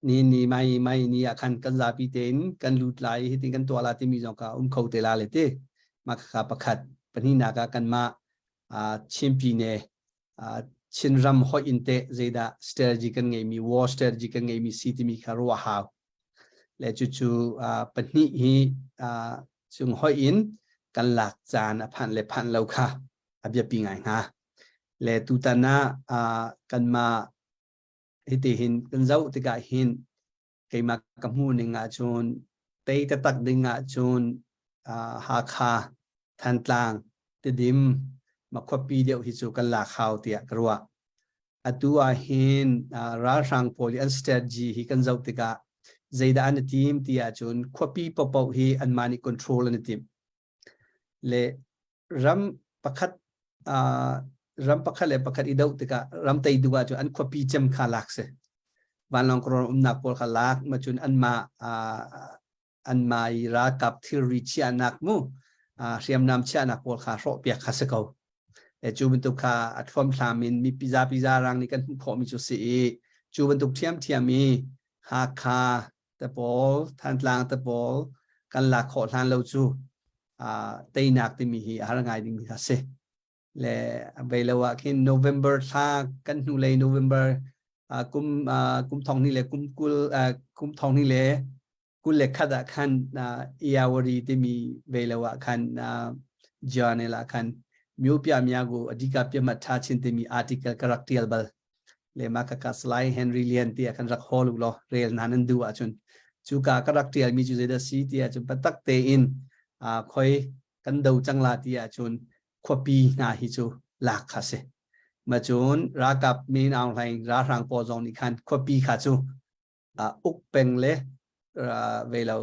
ni ni mai mai ni ah khan kan zapi tein kan lut lai hitin kan tuah la timi zong kha um kho te la le ti mah kha pakhat pahnihnak ah kanmah Chinpi ne Chinram hoih in teh zeidah strategy kan ngeimi war strategy kan ngeimi si timi kha ruah hau le cucu pahnih hi cung hoih in kan lak caan a phanh le phanh lo kha a biapi ngai hnga. Le tutan ah kanmah hiti hin kan zoh tikah hin keimah ka hmuh ning ahcun tei taktak ding ahcun Hakha, Thantlang, Tidim, ma khuapi deuh hi cu kan lak hau tiah ka ruah. Atu ah hin ralhrang pawl i an strategy hi kan zoh tikah zeidah an i tim ti ahcun khuapi paohpaoh hi anmah nih control an i timh. Le ram pakhat ram pakhat le pakhat i doh tikah ram tei duh ahcun an khuapi cem kha lak si vanlawng karawn umnak pawl kha lak ma cun anmah anmah i ralkap thilri chiahnak mu hriamnam chiahnak pawl kha hrawh piak kha si ko e cu bantuk kha a thuamthlam in mipi zapi zarang nih kan hmuh khawhmi cu si i cu bantuk ṭhiamṭhiam i Hakha te pawl Thantlang te pawl kan lak khawh hlan lo cu teinak timi hi a har ngai dingmi kha si le bei lo ah khin November thla kan hnulei November. Kum kum thong ni le kum kul kum thong ni le 21 ah khan Iyawari timi ve lo ah khan journal ah khan Myopia Myago adika piamat tha chin timi article ka rak tial bal. Le ma ka ka Salai Henry Lian ti ah khan rak hol u law rel na nan du ahcun cu ka ka rak tial mi cu zeidah si ti ahcun patak tein khoi kan do cang la ti ahcun khuapi hna hi cu lak kha si. Ma cun ralkap Min Aung Hlaing ralhrang pawl zong nih khan khuapi kha cu uk peng le ve lo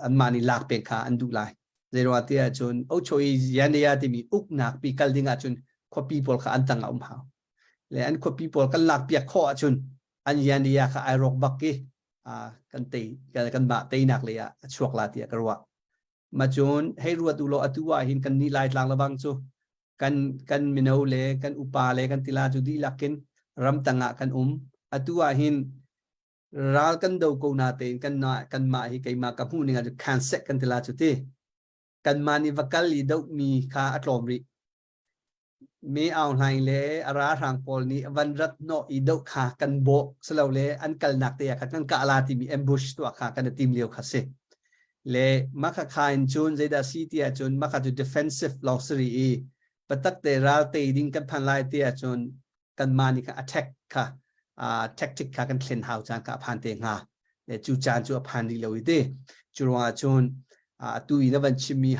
anmah nih lak peng kha an duh lai. Zeiruang ti ahcun Ochoi Yanaya timi uknak pi kal ding ahcun khuapi pawl kha an tang ah um hau. Le an khuapi pawl kan lak piak khawh ahcun an Yanaya kha ai rawk bak i kan tei kan mah teinak lei ah a chuak la tiah ka ruah. Ma cun hei ruat u law atu ah hin kan nih Laitlang lebang cu kan kan mino le kan upa le kan tila cu dihlak in ramtang ah kan um. Atu ah hin ral kan do ko na tein kan na kan mah hi keimah ka hmuh ning ah khan sek kan tila cu ti. Kanmah nih va kal i doh mi kha a tlawm rih. Me Aung Hlaing le a ralhrang pawl nih van rat hnawh i doh kha kan bawh silole an kalnak te ah khan kan kah la timi ambush tuah kha kan i tim lio kha si. Le maka kha in cun zeidah si ti ahcun maka cu defensive lawng si rih i patak te ral tei ding kan phan lai ti ahcun kanmah nih khan attack kha tactic kha kan thlen hau caan kha a phan te hnga. Le cu caan cu a phan rih lo i ti. Cu ruangah cun atu i na van chimmi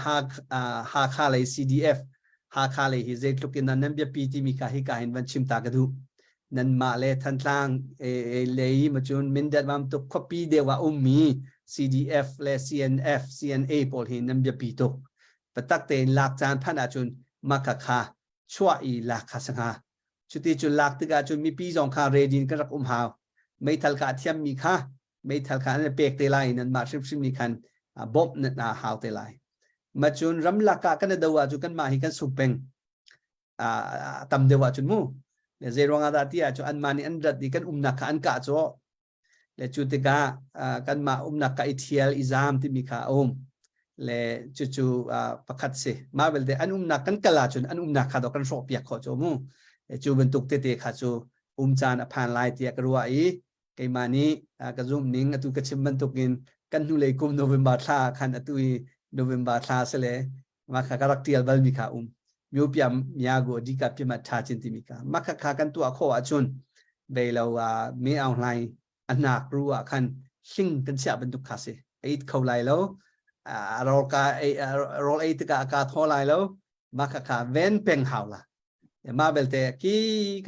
Hakha lei CDF Hakha lei hi zeitluk in nan biapi timi kha hika hin van chim ta ka duh. Nanmah le Thantlang lei ma cun Mindat vam tuk khuapi deuh ah ummi CDF le CNF CNA pawl hi nan biapi tuk. Patak tein lak caan phanh ahcun maka kha chuah i lak kha si hnga. Cuti cu lak tikah cun mipi zong kha ready in kan rak um hau. Meithal kah thiammi kha meithal kha an pek te lai nan mah hrimhrim nih khan bawmh na hau te lai. Ma cun ramlak ah kan do ah cu kanmah hi kan sung peng tam deuh ahcun mu. Le zei ruangah dah ti ahcun anmah nih an rat i kan umnak kha an kah cu le cu tikah kanmah umnak ka i thial i zaam timi kha a um. Le cucu pakhat si. Mah belte an umnak kan kal ahcun an umnak kha dawh kan hrawh piak khawh cu mu. Le cu bantuk tete kha cu um caan a phan lai tiah ka ruah i keimah nih ka zumh ning atu ka chim bantukin kan hnulei kum November thla khan atu i November thla si le mah kha ka rak tial balmi kha um myopiam miago dika pima tha chin timi kha mah kha kha kan tuah khawh ahcun vei lo me aung hlaing a hnak ru ah khan hling kan chiah bantuk kha si eit kho lai lo rawl ka rawl ei tikah ka thaw lai lo mah kha kha ven peng hau la mah belte ki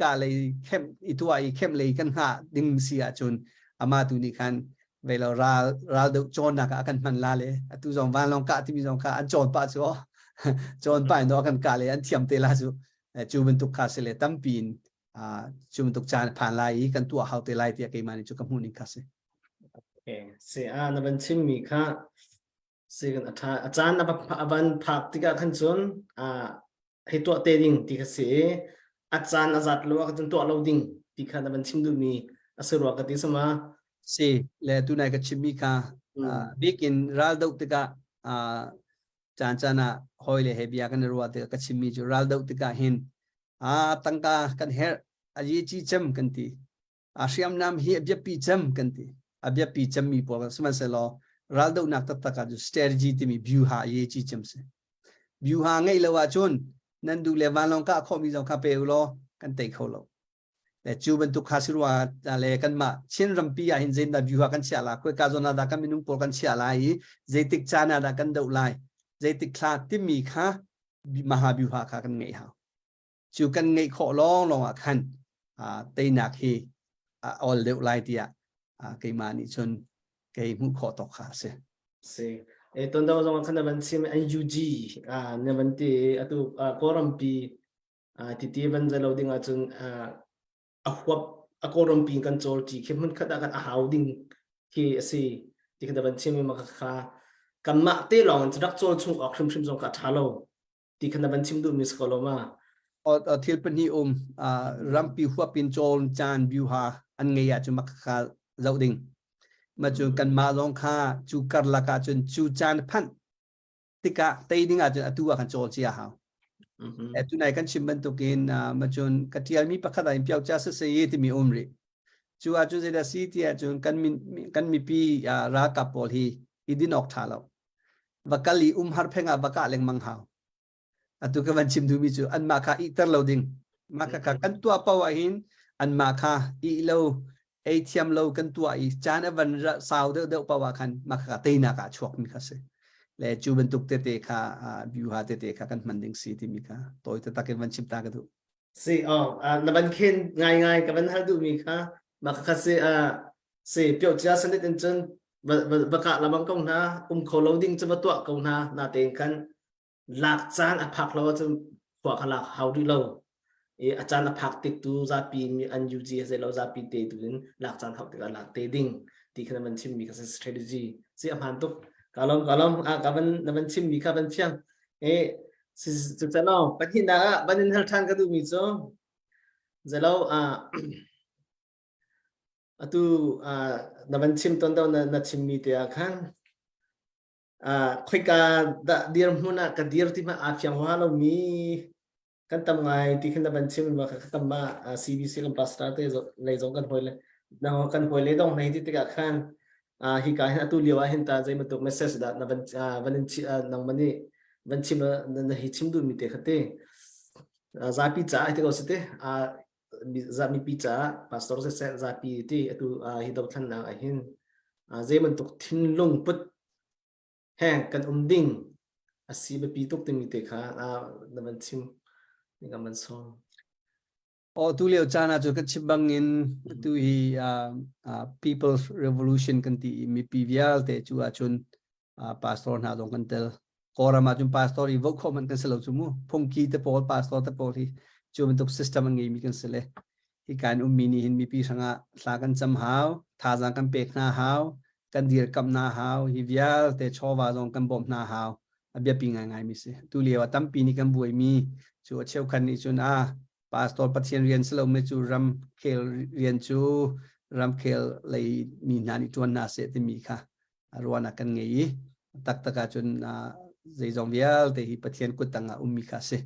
ka lei khem i tuah i khem lei kan hngah ding si ahcun amah tu nih khan vei lo ral ral deuh cawnnak ah kan hman la le atu zong vanlawng kah timi zong kha an cawn pah cu cawn pah in kan kah le an thiam te la cu cu bantuk kha si le tampi in cu bantuk caan phan lai i kan tuah hau te lai tiah keimah nih cu ka hmuh ning kha si. Okay. Si a na van chim mi kha si kan a tha a caan a van phak tikah khan cun hei tuah te ding ti kha si i a caan a zat lo ah cun tuah lo ding ti kha na van chim duhmi a si rua ka ti sama. Si le tunai ka chimmi kha bikin ral doh tikah caan caan ah hawi le he bia kan i ruah tikah ka chimmi cu ral doh tikah hin a tangka kan herh a yi chi cem kan ti a hriamnam hi a biapi cem kan ti a biapi cemmi pawl sihmanhsehlaw raldohnak taktak ah cu strategy timi view ha ye chi cem si view ha ngeih lo ahcun nan duh le vanlawng kah khawhmi zong kha pe u law kan tei kho lo le cu bantuk kha si rua le kanmah Chin rampi ah hin zeidah view ha kan chiah la khoi ka zawn ah dah kan minung pawl kan chiah lai i zeitik caan ah dah kan doh lai zeitik thla timi kha maha view ha kha kan ngeih hau cu kan ngeih khawh lawnglawng ah khan teinak hi a awl deuh lai tiah keimah nih cun kei hmuh khawh tawk kha a si. Si. E tondo zong khan na van chim NUG na van ti atu Kawlrampi titi van zalo ding ahcun a huap a Kawlrampi kan cawl ṭi khi hmun khat ah kan a hau ding khi a si ti kha na van chim ma kha kanmah te lawng in rak cawl chung awk hrimhrim zong kha a ṭha lo. ti kha na van chim duhmi si ko lo ma? Thil pahnih um rampi huapin cawn caan view ha an ngei ahcun mak kha zoh ding. Ma cu kanmah zong kha cu karlak ahcun cu caan phanh tikah tei ding ahcun atu ah kan cawl cia hau. E tunai kan chim bantukin ma cun ka tialmi pakhat ah in piau cha se se timi um rih. Cu ahcun zeidah si ti ahcun kan min, kan mipi ralkap pawl hi i din awk ṭha lo. Va kal i umhar pheng ah va kah lengmang hau. Atu ka van chim duhmi cu anmah kha ihter lo ding. Mah kha kan tuah paoh ahhin anmah kha ih lo, ei thiam lo kan tuah i caan a van sau deuh deuh paoh ah khan mah kha teinak ah chuakmi kha si. Le cu bantuk tete kha vyuha tete kha kan hman ding si timi kha tawi taktak in van chim ta ka duh. Si oh na van khen ngai ngai ka van hal duhmi kha mah kha si si pio cia sanit in cun va kah lamang ko hna um kho lo ding cu va tuah ko hna na tein khan lak caan a phak lo ahcun khua kha lak hau rih lo i a caan a phak tik tu zapi mi an UG he lo zapi te tu in lak caan hau tikah lak te ding ti kha na van chim mi kha strategy si a hmaan tuk ka lom ka lom a ka van na van chim mi kha van fiang e si cu cano pahnihnak ah van in hal than ka duh mi cu zelo a atu na van chim ton do na na chim mi te ah khan khoika dah dirhmun ah ka dir ti hmanh aa fiang hua lomi kan tam ngai ti khin na van chim ma kha tam ma CBC kan pastor te lei zong kan hoi le kan hoi le dong nei ti tikah khan hi ka hin atu lio ah hin ta zei bantuk message dah na van van in nang mani van chim na hi chim duh mi te kha te zapi ca ai te ko si te mipi caah pastor siseh zapi ti atu hi dothlennak ah hin zei bantuk thinlung put he kan um ding a si biapi tuk timi te kha na van chim ning kan van sawm. O tu lio caan ah cu kan chim bangin tu hi People's Revolution kan ti i mipi vialte cu ahcun pastor hna zong kan tel. Kawlram ah cun pastor i vote khawh hmanh kan si lo cu mu. Phungki te pawl, pastor te pawl hi cu bantuk system an ngeimi kan si le. Hi kan ummi nih hin mipi hrangah thla kan cam hau, thazaang kan pek hna hau, kan dirkamh hna hau, hi vialte chawva zong kan bawmh hna hau. A biapi ngaingai mi si. Tu lio ah tampi nih kan buaimi cu a cheukhat nih cun a pastor Pathian rian si lomi cu ramkhel rian cu ramkhel lei mi hna nih ṭuan hna seh timi kha ruahnak kan ngei i taktak ahcun zeizong vialte hi Pathian kut tangah ummi kha a si.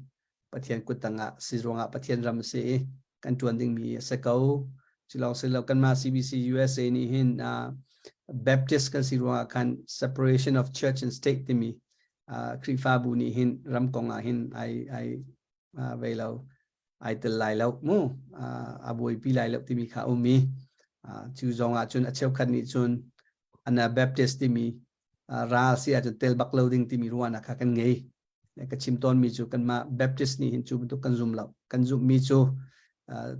Pathian kut tangah si ruangah Pathian ram a si i kan ṭuan dingmi a si ko. Cu lawng si lo kanmah CBC USA nih hin Baptist kan si ruangah khan separation of church and state timi Khrihfabu nih hin ram kong ah hin ai ai vei lo ai tel lai lo mu a buaipi lai lo timi kha um i cu zong ah cun a cheukhat nih cun Anabaptist timi ral si ahcun tel bak lo ding timi ruahnak kha kan ngei. Ka chim tawnmi cu kanmah Baptist nih hin cu bantuk kan zum lo. Kan zumhmi cu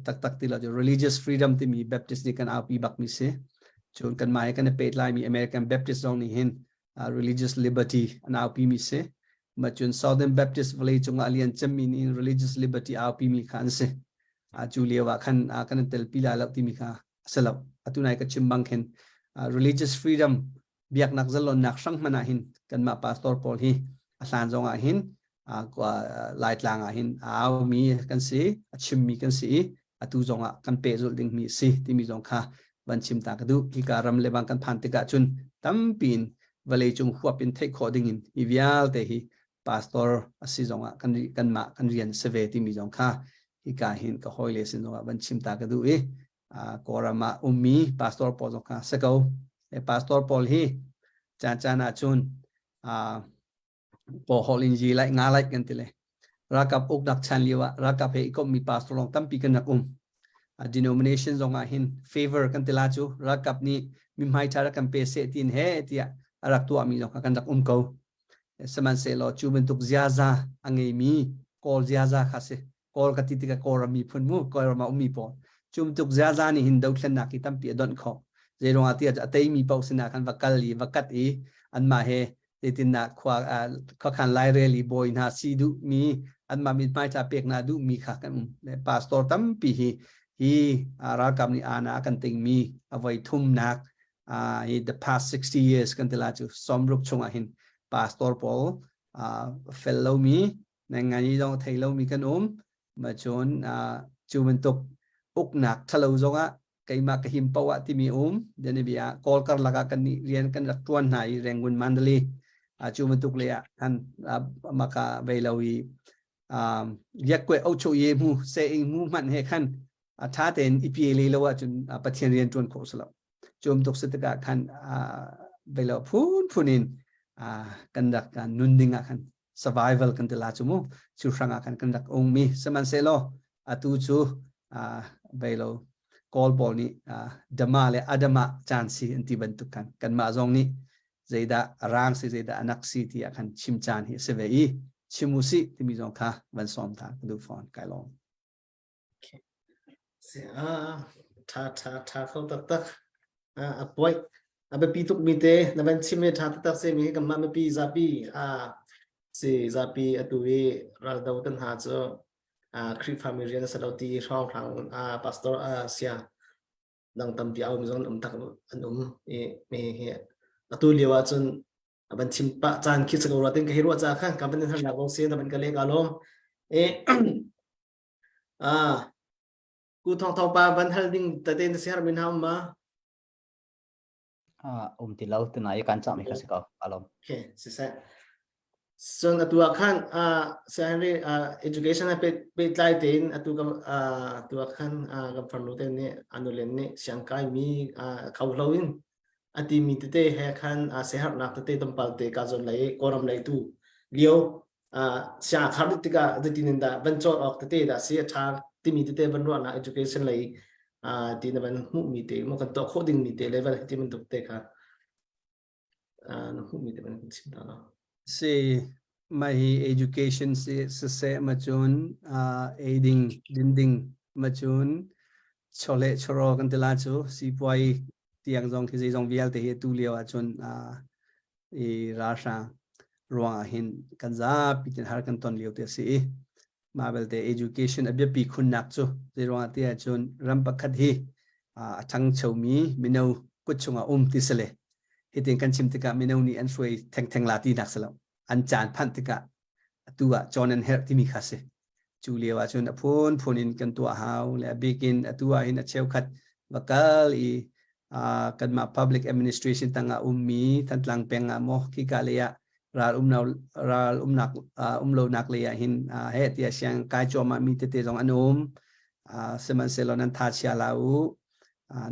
taktak ti lo cu religious freedom timi Baptist nih kan aupi bakmi si. Cun kanmah he kan i pehtlaimi American Baptist zong nih hin religious liberty an aupi mi si. Ma cun Southern Baptist vawlei cungah a lian cemmi nih religious liberty aupi mi kha an si. Cu lio ah khan kan telpi lai lo timi kha a si lo. Atu nai ka chim bang khin religious freedom biaknak zalonnak hrang hmanh ah hin kanmah pastor pawl hi a hlan zong ah hin Laitlang ah hin a aumi kan si, a chimmi kan si i atu zong ah kan pehzulh dingmi si timi zong kha van chim ta ka duh. Hika ram le bang kan phan tikah cun tampi in vawleicung huap in theih khawh ding in hi vialte hi pastor a si zong ah kan kanmah kan rian si ve timi zong kha hika hin ka hawile sin zong ah van chim ta ka duh i Kawlram ah ummi pastor pawl zong kha si ko. Pastor pawl hi caan caan ah cun paw hol in yi lai nga lai kan ti le ralkap uknak chan lio ah ralkap he i kommi pastor lawng tampi kan rak um. Denomination zong ah hin favor kan ti la cu ralkap nih mihmai ṭha rak kan pe seh tiin he tiah a rak tuahmi zong kha kan rak um ko. Sihmanhsehlaw cu bantuk ziaza a ngeimi Kawl ziaza kha si. Kawl ka ti tikah Kawlram miphun mu, Kawlram ah ummi pawl. Cu bantuk ziaza nih hin dothlennak hi tampi a donh khawh. Zeiruangah tiah a teimi paoh sinah khan va kal i va kat i anmah he zeitindah khua khuakhan lairel i bawi hna si duhmi anmah mithmai ṭha pek hna duhmi kha kan um. Pastor tampi hi hi ralkap nih aana a kan tingmi a voi thumnak hi the past 60 years kan ti la cu sawmruk chungah hin pastor pawl fel lomi ngai zong thei lomi kan um ma cun cu bantuk uknak thalo zongah keimah ka him poah timi um denibia kawl karlak ah kan nih rian kan rak tuan hna i Rangoon Mandalay cu bantuk le ah kan maka vei lo i yakwe ocho ye mu se ing mu hmanh he khan. A tha tein i pe le lo ahcun Pathian rian tuan khawh si lo. Cum tuk si tikah khan velo phun phun in kan rak nun ding ah khan survival kan ti la cu mu cu hrang ah khan kan rak ung mi sihmanhsehlaw atu cu velo kawl pawl nih dama le adama caan si an ti bantuk khan kanmah zong nih zeidah a rang si zeidah a nak si ti ah khan chim caan hi a si ve i chim u sih timi zong kha van sawm ta ka duh fawn kai lawm. Tha tha tha kho taktak. A point a biapi tuk mi te na van chim i tha taktak si mi kanmah mipi zapi a si zapi atu i raldo kan ha cu Khrihfa mi rian a si lo ti hrawng hrang pastor a sia dang tampi a um zong um tak an um i mi hi atu lio ah cun a van chim pah caan khi sa ko rua tin ka hi ruah ca khan ka van in harnak lawng si na van ka le ka lawm e ah ku thong thong pa van hal ding tate na siar min ham ma Ah um ti lo tunai kan chah mi kha si ko alom. Okay, si se. Cun atu ah khan ah Sir Henry education he pehtlai tein atu ka atu ah khan kan farnu te nih anulen nih siangkai mi kho hlo in a timi tete he khan siaherhnak tete tampal te ka zawn lei Kawlram lei tu lio siang a khar dih tikah zeitin in dah van cawn awk tete dah si a ṭha timi tete van ruahnak education lei ti na van hmuhmi te maw kan tuah khawh dingmi te level ti bantuk te kha na hmuhmi te van kan chim ta lo. Si mah hi education si siseh ma cun ei ding din ding ma cun chawleh chawraw kan ti la cu sipuai tiang zong khi zeizong vialte hi tu lio ahcun i ralhrang ruangah hin kan zapi tin har kan ton lio te a si i mah belte education a biapi khunnak cu zei ruangah ti ahcun ram pakhat hi a ṭhangchomi mino kut chungah um ti si le hitin kan chim tikah mino nih an hruai thengtheng la tinak si lo an caan phanh tikah atu ah cawn an herh timi kha si cu lio ah cun a phunphun in kan tuah hau le a bik in atu ah hin a cheukhat va kal i kanmah public administration tangah ummi Thantlang peng ah maw khika lei ah ral umno ral umnak umlonak lei ah hin he tiah siang kai cuahmah mi tete zong an um sihmanhsehlaw nan tha chia la u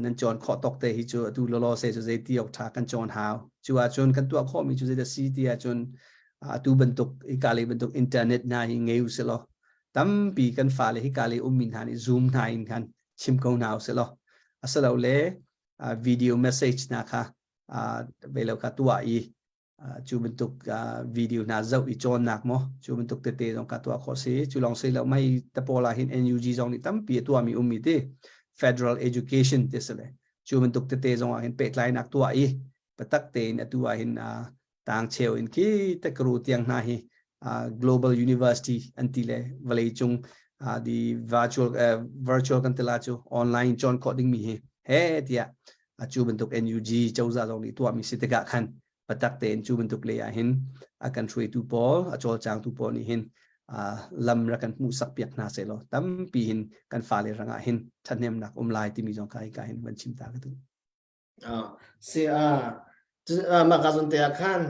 nan cawn khawh tawk te hi cu atu lawlaw se cu zeiti awk ṭha kan cawn hau cu ahcun kan tuah khawhmi cu zeidah si ti ahcun atu bantuk hika lei bantuk internet hna hi ngei u silaw tampi kan fale hika lei ummi hna nih zoom hna in khan chim ko hna u silaw asilole video message hna kha velo kha tuah i cu bantuk video hna zoh i cawnnak maw cu bantuk tete zong ka tuah khawh si cu lawng si lo mei tapawl ah hin NUG zong nih tampi a tuahmi ummi ti federal education ti si le cu bantuk tete zong ah hin pehtlainak tuah i patak tein atu ah hin tang cheu in khi tekru tiang hna hi global university an ti le vawlei cung di virtual virtual kan tila cu online cawn khawh dingmi hi he tiah cu bantuk NUG cozah zong nih tuahmi si tikah khan patak tein cu bantuk lei ah hin a kan hruaitu pawl a cawlcangtu pawl nih hin lam rak kan hmuhsak piak hna sehlaw tampi hin kan fale rangah hin ṭhahnemnak um lai timi zong kha hika hin van chim ta ka duh. Si a mah ka zon te ah khan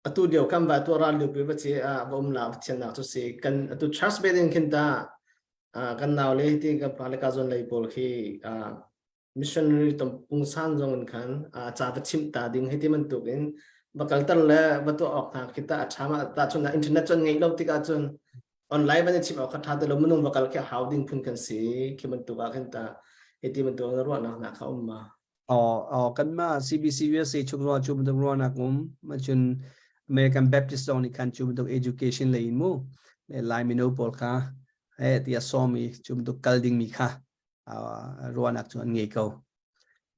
atu lio kan va tu ral lio pi va chi a va um la thiannak cu si kan atu church building khin ta kan nau le ti ka pa le ka zon lei pawl khi missionary tom pungsan zong in khan ca va chim ta ding hei ti bantuk in va kalter le va tuah awk hna khi ta a tha ma ta chun internet chun ngei lo tikah cun online van chim awk kha tha te lo minung va kal khi hau ding phun kan si khi bantuk ah khin ta hei ti bantuk na ruahnak na kha um ma Aw kanmah CBC USA chung zong ah cu bantuk ruahnak um. Cun American Baptist zong nih khan cu bantuk education lei in mu le Lai mino pawl kha eh tiah sawm i cu bantuk kal dingmi kha ruahnak cu an ngei ko.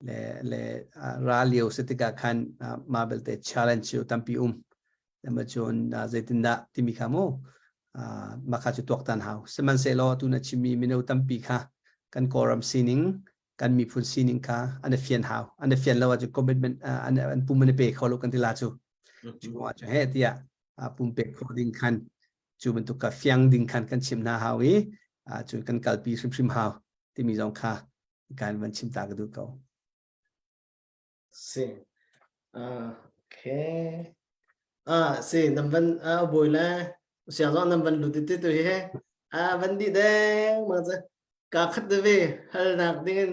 Le le ra lio si tikah khan mah belte challenge cu tampi um. Cun zeitindah timi kha mu mah kha cu tuaktan hau. Sihmanhsehlaw tu na chimmi mino tampi kha kan Kawlram sining kan miphun sining kha an i fian hau an i fian lo ahcun commitment an an pum an i pe kho lo kan ti la cu cu ah cu he tiah pumpek kho ding khan cu bantuk ka fiang ding khan kan chim hna hau i cu kan kalpi hrimhrim hau timi zong kha kan van chim ta ka duh ko si okay ah si nam van boi le siang zong nam van lut ti tu hi a van di deng ma che. Ka khat ve halnak dingin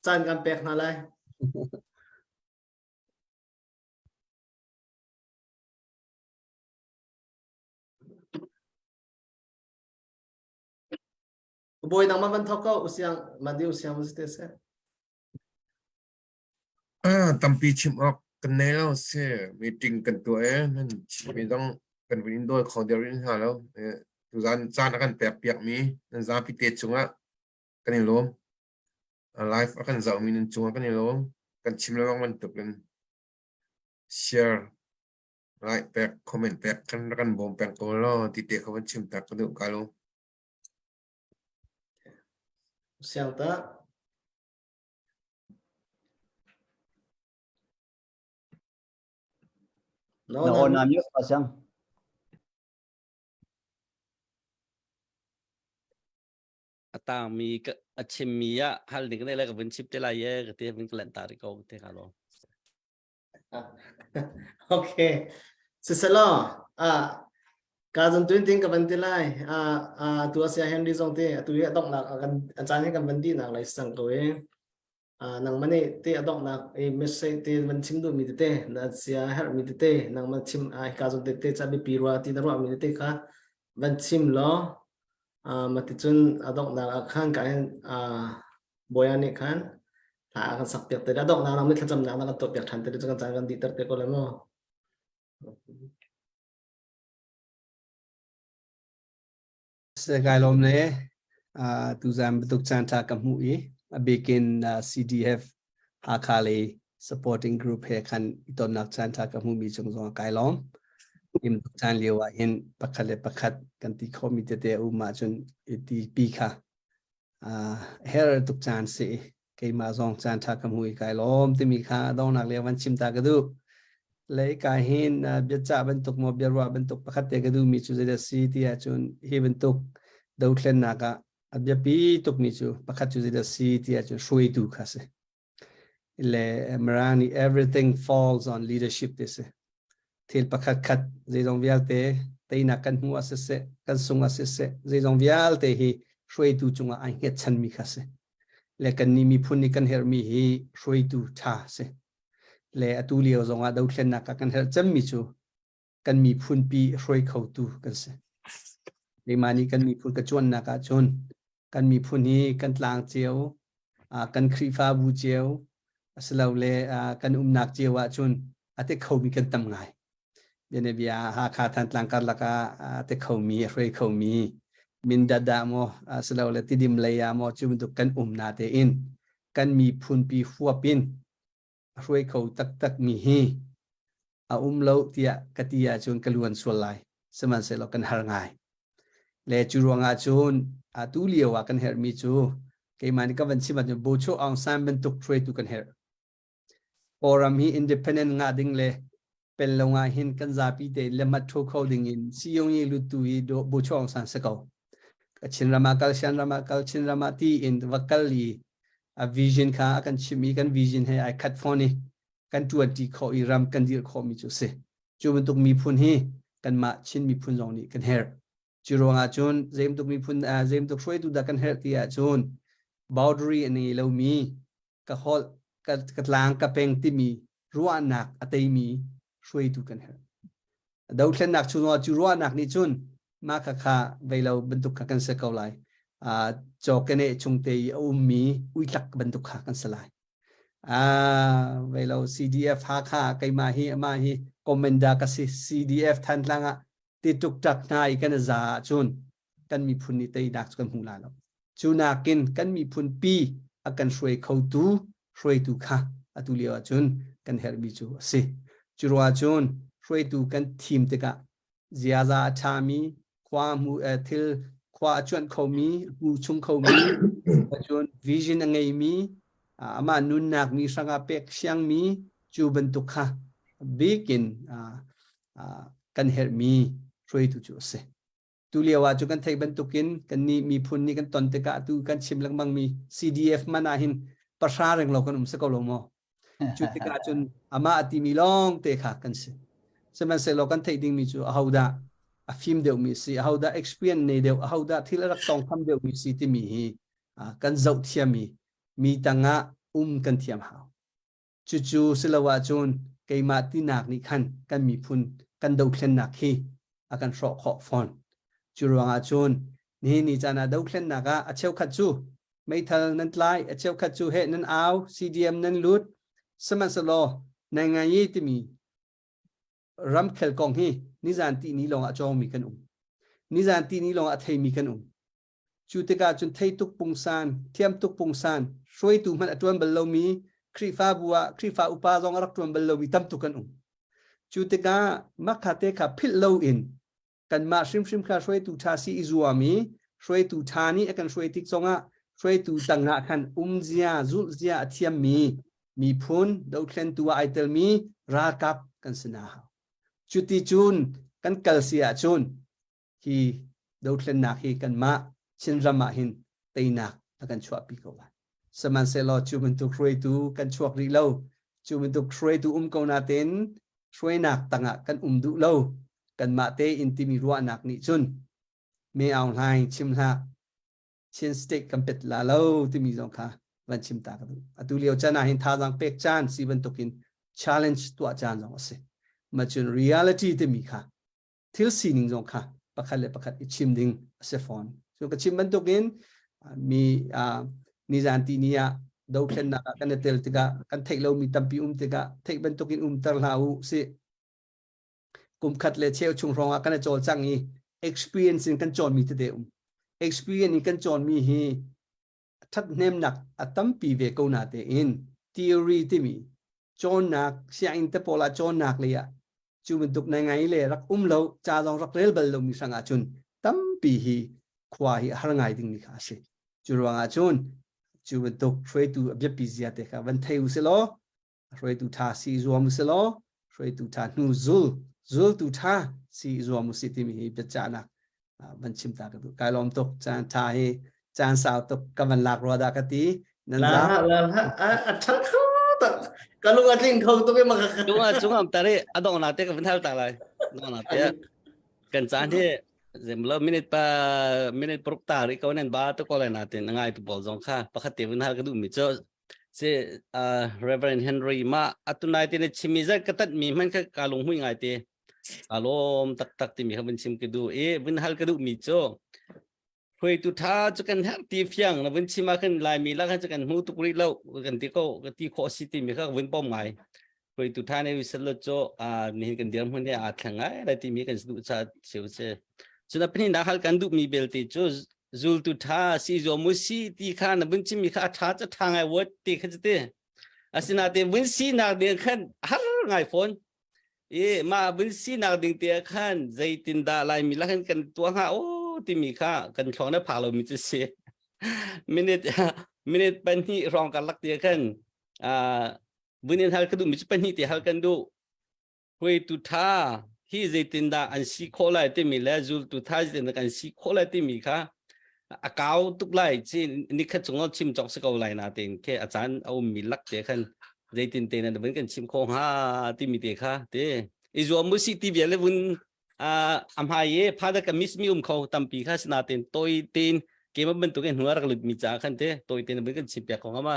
caan kan pek hna lai. Bawi nangmah van thawk ko usiang mandi usiang si te seh. Tampi chim awk kan nei lo si meeting kan tuah i nan chimmi zong kan vun in dawi kho deuh rih hna lo. Tuzan caan a kan pek piakmi nan zapi te cungah kan i lawm. Live a kan zohmi nan cungah kan i lawm. Kan chim lengmang bantuk in share, like pek, comment pek kan rak kan bawm peng ko law ti te kha van chim tak ka duh ka lo. Siang ta. Na aw na mute pa siang. A tangmi a chimmi ah hal ding ne le ka vun chip te lai ye ka te vun ka lanh ta ri ko te ka lo. Okay. Siselaw, ah ka zan tuin ting ka van ti lai. Ah ah tu asia Henry zong te atu hi a donghnak kan a caan hi kan van dih nak lai sang ko e. Ah nangmah nih te a donghnak i message te van chim duh mi tete na sia herh mi tete nangmah chim ah ka zong tete ca biapi rua ti na ruah mi tete kha van chim law ah maticun a donghnak ah khan ka in ah Bawipa nih khan hla a kan sakpiak te a donghnak lam thlacamnak na kan tuahpiak ṭhan te cu kan caan kan dihter te ko lai maw? Kai lawm le tuzan bantuk caan ṭha ka hmuh i a bikin CDF Hakha lei supporting group he khan i tonnak caan ṭha ka hmuhmi cung zong kai lawm. Im caan lio ah hin pakhat le pakhat kan ti khomi tete a um ahcun i ti pi kha her tuk caan si keimah zong caan ṭha ka hmu i kai lawm timi kha donghnak lio van chim ta ka duh. Lei ka hin biacah bantuk maw biaruah bantuk pakhat te ka duhmi cu zeidah si ti ahcun hi bantuk dothlennak ah a biapi tukmi cu pakhat cu zeidah si ti ahcun hruaitu kha si. Le Marani everything falls on leadership ti si. Thil pakhat khat zeizong vialte teinak kan hmu ah siseh, kan sung ah siseh, zeizong vialte hi hruaitu cungah ai hngetchanmi kha si. Le kan nih miphun nih kan herhmi hi hruaitu ṭha si. Le atu lio zongah dothlennak ah kan herh cemmi cu kan miphunpi hruai khotu kan si. Keimah nih kan miphun ka cuannak ahcun kan miphun hi kan tlang cio, kan Khrihfabu cio, asilole kan umnak cio ahcun a te khomi kan tam ngai. Bianabia Hakha Thantlang karlak ah a te khomi, a hruai khomi, Mindat ah maw, asilole Tidim lei ah maw cu bantuk kan um na tein kan miphunpi huap in a hruai kho taktakmi hi a um lo tiah ka ti ahcun ka luan sual lai. Sihmanhsehlaw kan har ngai. Le cu ruangah cun atu lio ah kan herhmi cu keimah nih ka van chim ahcun Bocho Aung San bantuk hruaitu kan herh. Kawlram hi independent ngah ding le pen lo ngah hin kan zapi te le mat tho kho ding in siyong i lutu i Bocho Aung San si ko. Chin ram ah kal, Shan ram ah kal, Chin ram ah ti in va kal i a vision kha a kan chimh i kan vision he ai khat fawn i kan ṭuanṭi khawh i ram kan dirh khawhmi cu a si. Cu bantuk miphun hi kanmah Chin miphun zong nih kan herh. Cu ruangah cun zei bantuk miphun zei bantuk hruaitu dah kan herh ti ahcun boundary a ngei lomi ka holh ka, ka tlang ka peng timi ruahnak a teimi hruaitu kan herh. Dothlennak chung cu ruahnak nih cun mah kha kha vei lo bantuk kha kan si ko lai. Uh, cawkene chung te i a ummi uitlak bantuk kha kan si lai. Ah, vei lo CDF Hakha keimah hi amah hi commander ka si CDF Thantlang ah ti tuk tak hna i kan za ahcun kan miphun nih teinak cu kan hmu la lo. Cu nakin kan miphun pi a kan hruai khotu hruaitu kha atu lio ahcun kan herhmi cu a si. Cu ruah cun hruaitu kan thim tikah ziaza a ṭhami, khua hmu thil khua a cuanh khomi, hmu chung khomi, cun vision a ngeimi, amah nunnak mi hrangah pek siangmi cu bantuk kha bikin kan herhmi hruaitu cu a si. Tu lio ah cu kan theih bantukin kan nih miphun nih kan ton tikah atu kan chim lengmang mi CDF man ah hin pahra reng lo kan um si ko lo maw? Cu tikah cun amah a timi lawng te kha kan si. Sihmanhsehlaw kan theih dingmi cu ahodah a fim deuhmi si, ahodah experience nei deuh, ahodah thil a rak tawngtham deuhmi si timi hi. Kan zoh thiam i mi tangah um kan thiam hau. Cucu silo ahcun keimah tinak nih khan kan miphun kan dothlennak hi a kan hrawh khawh fawn. Cu ruangah cun nihin ni caan ah dothlennak ah a cheukhat cu meithal nan tlai, a cheukhat cu heh nan au, CDM nan lut, sihmanhsehlaw nai ngai i timi ramkhel kong hi nizan ti ni lawng ah cawngmi kan um. Nizan ti ni lawng ah theimi kan um. Cu tikah cun thei tuk pungsan, thiam tuk pungsan, hruaitu hmanh a ṭuan bal lomi, Khrihfabu ah Khrihfa upa zong a rak ṭuan bal lomi tam tuk an um. Cu tikah makha te kha philh loin kanmah hrimhrim kha hruaitu ṭha si i zuam i hruaitu ṭha nih a kan hruai tik zongah hruaitu tangah khan umzia, zulhzia a thiammi miphun dothlentu ah ai telmi ralkap kan si na hau. Cuti cun kan kal si ahcun hi dothlennak hi kanmah Chinram ah hin teinak a kan chuahpi ko lai. Sihmanhsehlaw cu bantuk hruaitu kan chuak rih lo. Cu bantuk hruaitu um ko natein hruainak tangah kan um duh lo. Kanmah tein timi ruahnak nih cun Me Aung Hlaing chim hlah Chin State kan pet la lo timi zong kha van chim ta ka duh. Atu lio chan ah hin thazaang pek caan si bantukin challenge tuah caan zong a si. Ma cun reality timi kha thil sining zong kha pakhat le pakhat i chim ding a si fawn. So ka chim bantukin mi nizan ti ni ah dothlennak ah kan i tel tikah kan theih lomi tampi um tikah theih bantukin umter hlah u si kum khat le cheu chung hrawng ah kan i cawlcang i experience in kan cawnmi tete um experience in kan cawnmi hi ṭhathnemnak a tampi ve ko na tein theory timi cawnnak sianginn te pawl ah cawnnak lei ah cu bantuk nai ngai le rak um lo ca zong rak rel bal lomi hrang ah cun tampi hi khua hi a har ngai dingmi kha a si cu ruangah cun cu bantuk hruaitu a biapi zia te kha van thei u si law hruaitu ṭha si zuam u si law hruaitu ṭha hnu zul zultu ṭha si zuam u si timi hi biacahnak van chim ta ka duh kai lawm tuk caan ṭha hi caan sau tuk ka van lak rua dah ka ti nan la la la a ṭha kho tak ka lung a tling kho tuk i ma ka cung ah cung am tari a dong na te ka van hal ta lai dong na te kan caan hi zemlo minute pa minute paruk ta ri ko nan ba to ko lai na te ngai tu bol zong kha pakhat te van hal ka duh mi cho si uh, Reverend Henry ma atunai te ne chimi zat ka tat mi hman kha ka lung hui ngai te alom tak tak ti mi kha vun chim ka du i vun hal ka du mi chu hruaitu tha chu kan her ti fiang na vun chim ah khan lai mi la khan chu kan hmu tuk ri lo kan ti ko ka ti kho si ti mi kha vun pom ngai hruaitu tha ne wisal lo cho a ni kan dir hmun he a thleng ngai lai ti mi kan du cha cheu che chuna pni na hal kan du mi belte chu zultu tha si zo mu si ti kha na vun chim mi kha a tha cha tha ngai word ti kha te asina te vun si nak ding khan har ngai phone i ma vun si nak ding te khan zeitin dah lai mi la khan kan tua nga o timi kha kan thlong na pha lo mi chu si minute minute pahnih rong kan lak te khan vun in hal ka duh mi chu pahnih te hal kan duh hruaitu ṭha hi zeitindah an si khawh lai timi le zultu ṭha zeitindah kan si khawh lai timi kha a kau tuk lai chi nikhat chung chim cawk si ko lai na tein ke a caan a ummi lak te khan zeitin te na vun kan chim kho hnga timi te kha te i zuam mu si ti vial le vun a hmai i phada ka miss mi um kho tampi kha sina ten toi ten ke ma bantuk in hnuar lut mi cha khan te toi ten vun kan chim piak ko ma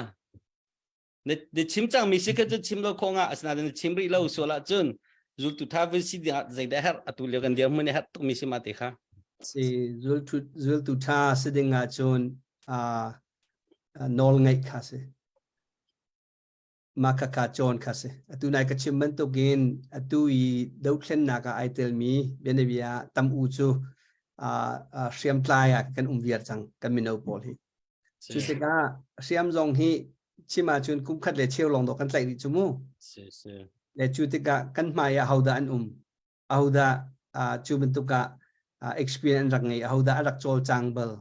na chim cangmi si kha cu chim lo kho nga asinain na chim rih lo sual ahcun zultu tha vun si ding ah zeidah herh atu lio kan dirhmun i herh tukmi si ma te kha si zultu zultu tha si ding ahcun nawl ngaih kha si ma kha kha cawn kha si atu nai ka chim bantukin atu i dothlennak ah ai telmi bianabia tam u cu hriamtlai ah kan um viar cang kan mino pawl hi Cu tikah hriam zong hi chim ahcun kum khat le cheu lawng dawh kan tlaih rih cu mu. Le cu tikah kan hmai ah hodah an um, ahodah cu bantuk ah experience an rak ngei, ahodah a rak cawlcang bal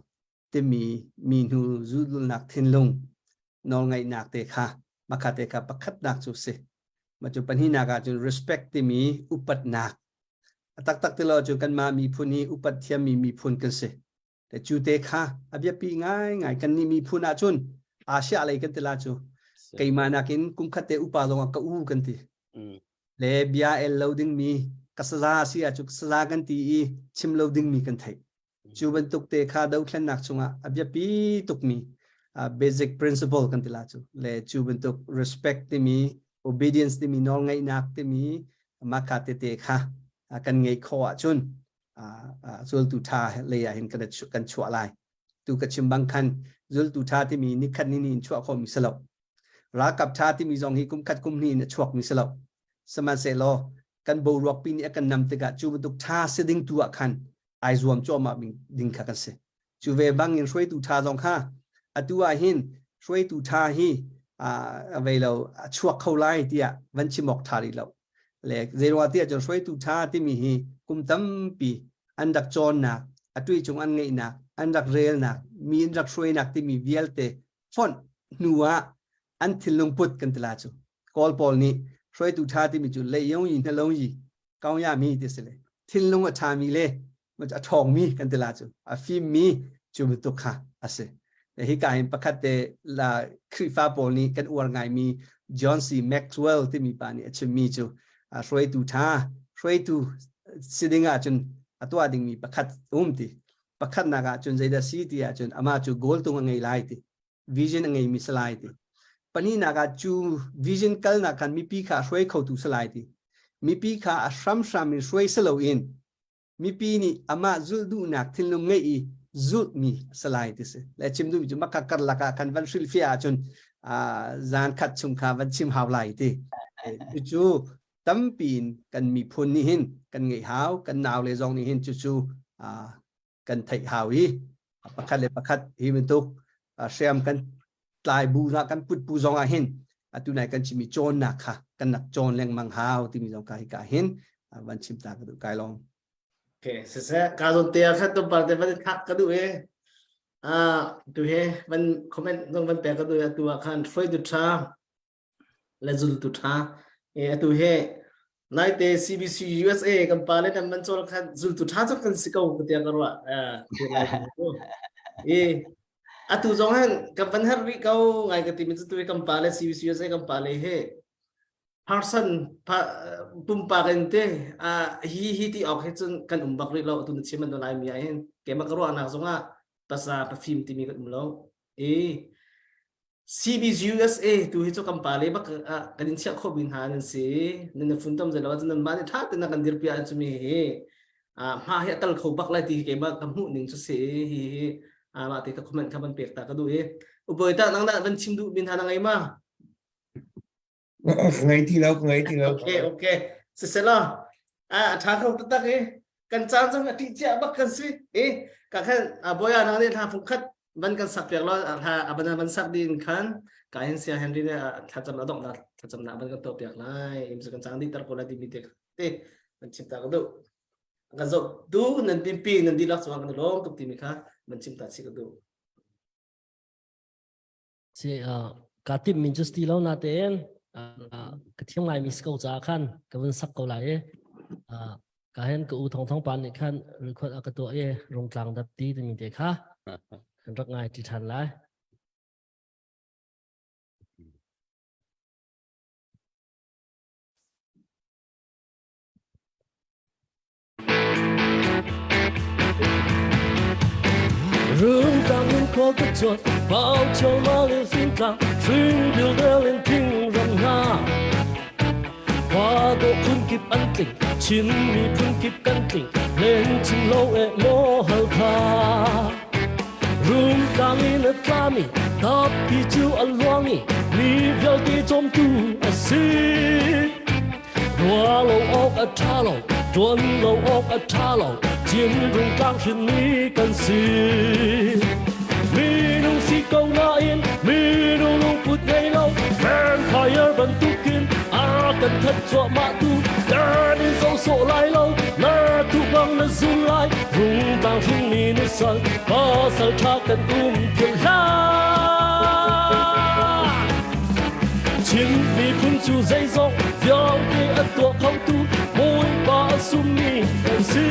timi mi hnu zulnak thinlung nawlngaihnak te kha makha te kha pakhatnak cu si. Ma cu pahnihnak ahcun respect timi upatnak. A taktak ti lo cu kanmah miphun hi upat thiammi miphun kan si. Te cu te kha a biapi ngaingai kan nih miphun ahcun Asia lei kan ti la cu keimah nakin kum khat te upa zong ah ka u kan ti. Le bia el lo dingmi ka saza si ah cu saza kan ti i chim lo dingmi kan theih. Cu bantuk te kha dothlennak chungah a biapi tukmi. Basic principle kan ti la cu le cu bantuk respect timi, obedience timi, nawlngaihnak timi maka tete kha kan ngeih khawh ahcun zultu ṭha lei ah hin kan chuah lai. Tu ka chim bang khan zultu ṭha timi nikhat ni ni in chuah khawhmi si lo. Ralkap ṭha timi zong hi kum khat kum hnih in a chuakmi si lo. Sihmanhsehlaw kan boruak pi nih a kan nam tikah cu bantuk ṭha si ding tu ah khan ai zuam cuahmah ding kha kan si. Cu ve bang in hruaitu ṭha zong kha atu ah hin hruaitu ṭha hi a vei lo a chuak kho lai tiah van chim awk ṭha rih lo. Le zeiruang tiah cun hruaitu ṭha timi hi kum tampi an rak cawnnak, a tui chung an ngeihnak, an rak relnak, mi an rak hruainak timi vialte fonh hnu ah an thinlung put kan ti la cu. Kawl pawl nih hruaitu ṭha timi cu lei yong yi hnalong yi kaung ya mi ti si le thinlung a ṭhami le a ṭhawngmi kan ti la cu, a fimmi cu bantuk kha a si. Hi ka hin pakhat te la Khrihfa pawl nih kan uar ngaimi John C. Maxwell timi pa nih a chimmi cu hruaitu ṭha hruaitu si ding ahcun a tuah dingmi pakhat um ti. Pakhatnak ahcun zeidah si ti ahcun amah cu goal tung a ngei lai ti, vision a ngeimi si lai ti. Pahnihnak ah cu vision kalnak khan mipi kha a hruai khotu si lai ti. Mipi kha a hramhram in hruai si loin mipi nih amah zulh duhnak thinlung ngeih i zulhmi a si lai ti si. Le chim duhmi cu maka karlak ah khan van hrilhfiah ahcun zan khat chung kha van chim hau lai ti. Cucu tampi in kan miphun nih hin kan ngeih hau, kan nau le zong nih hin cucu kan theih hau i pakhat le pakhat hi bantuk hriam kan tlai bu na kan put bu zong ah hin atu nai kan chimi cawnnak kha kan nak cawn lengmang hau timi zong ka hi ka hin van chim ta ka duh kai long. Okay, siseh ka zon te kha tum par te van thak ka duh e. Tu he van comment zong van pe ka duh tu ah khan hruai du tha le zultu ṭha. Atu hi naite CBC USA kan pa le kan man cawl khan zultu ṭha cu kan si ko tiah ka ruah. I atu zong hin kan van herh rih ko ngai ka ti mi cu tu kan pa le CBC USA kan pa le hi person pumpak in te hi hi ti awk hi cun kan um bak rih lo tu na chim an lai mi ah hin keimah ka ruahnak zong ah pasa pafim timi kan um lo. I CBGUSA tu hi cu kan pale bak ah kan in chiah khawh mi hna nan si. Nan na funtom zei lo ahcun nanmah nih ṭha tein kan dirpi ahcun mi hi hma hi a tal kho bak lai ti hi keimah ka hmuh ning cu si. Hi hi mah te ka comment kha van pek ta ka duh i ubawi ta nang dah van chim duh mi hna na ngei ma? Ka ngei ti lo, ka ngei ti lo. Okay, okay. Sisela, a ṭha kho taktak i kan caan zong a ṭih cia bak kan si. I ka khan boya nang nih hla fungkhat van kan sak piak lo hla a van sak din khan ka hin sia Henry nih thlacam a donghnak thlacamnak van kan tuah piak lai. Im cu kan cang dih tar ko lai timi te te van chim ta ka duh. Kan zoh tu nan pimpi nan dihlak cungah kan i lawm tuk timi kha van chim ta chi ka duh. Si kaa timhmi cu si lo natein ka thiam ngaimi si ko caah khan ka vun sak ko lai i ka hen ka u Thong Thong pa nih khan record a ka tuah i Rungtlang dapti timi te kha kan rak ngai ṭi ṭhan lai. Rungtlang in khua ka cuan, pau chol ma le fingtlang, hring dil del in thing ram hna. Khua dawh phun kip an tling, Chin miphun kip kan tling, len chin lo e maw hal kha. Rungtlang in a tlami, tappi cu a luang i, mi vialte cawmtu a si. Rua lo awk a ṭha lo, ṭuan lo awk a ṭha lo, Chin rungtlang hrinmi kan si. Minung si ko nain minung lungput ngei lo, vampire bantukin a kan that cuahmah tu, kan in zo sawh lai lo, na tu bang na zul lai, rungtlang hrinmi nu sal, pasal ṭha kan um philh hlah. Chin miphun cu zeizong vialte a tuah khotu Bawipa a summi kan si.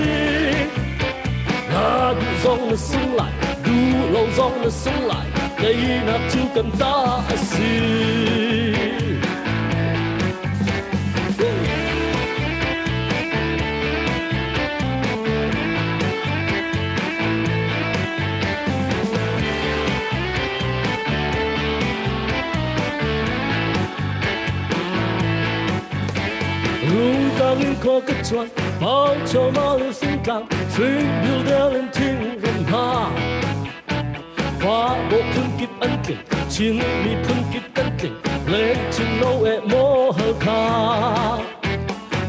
Na duh zong na sung lai, duh lo zong na sung lai, teinak cu kan ta a si. Rungtlang in khua ka chuan Pau choma le singtlang Sui bil del in thing ram hna Fa bo phun kip an tling Chin mi phun kip kan tling Leng chin lo e mo hal kha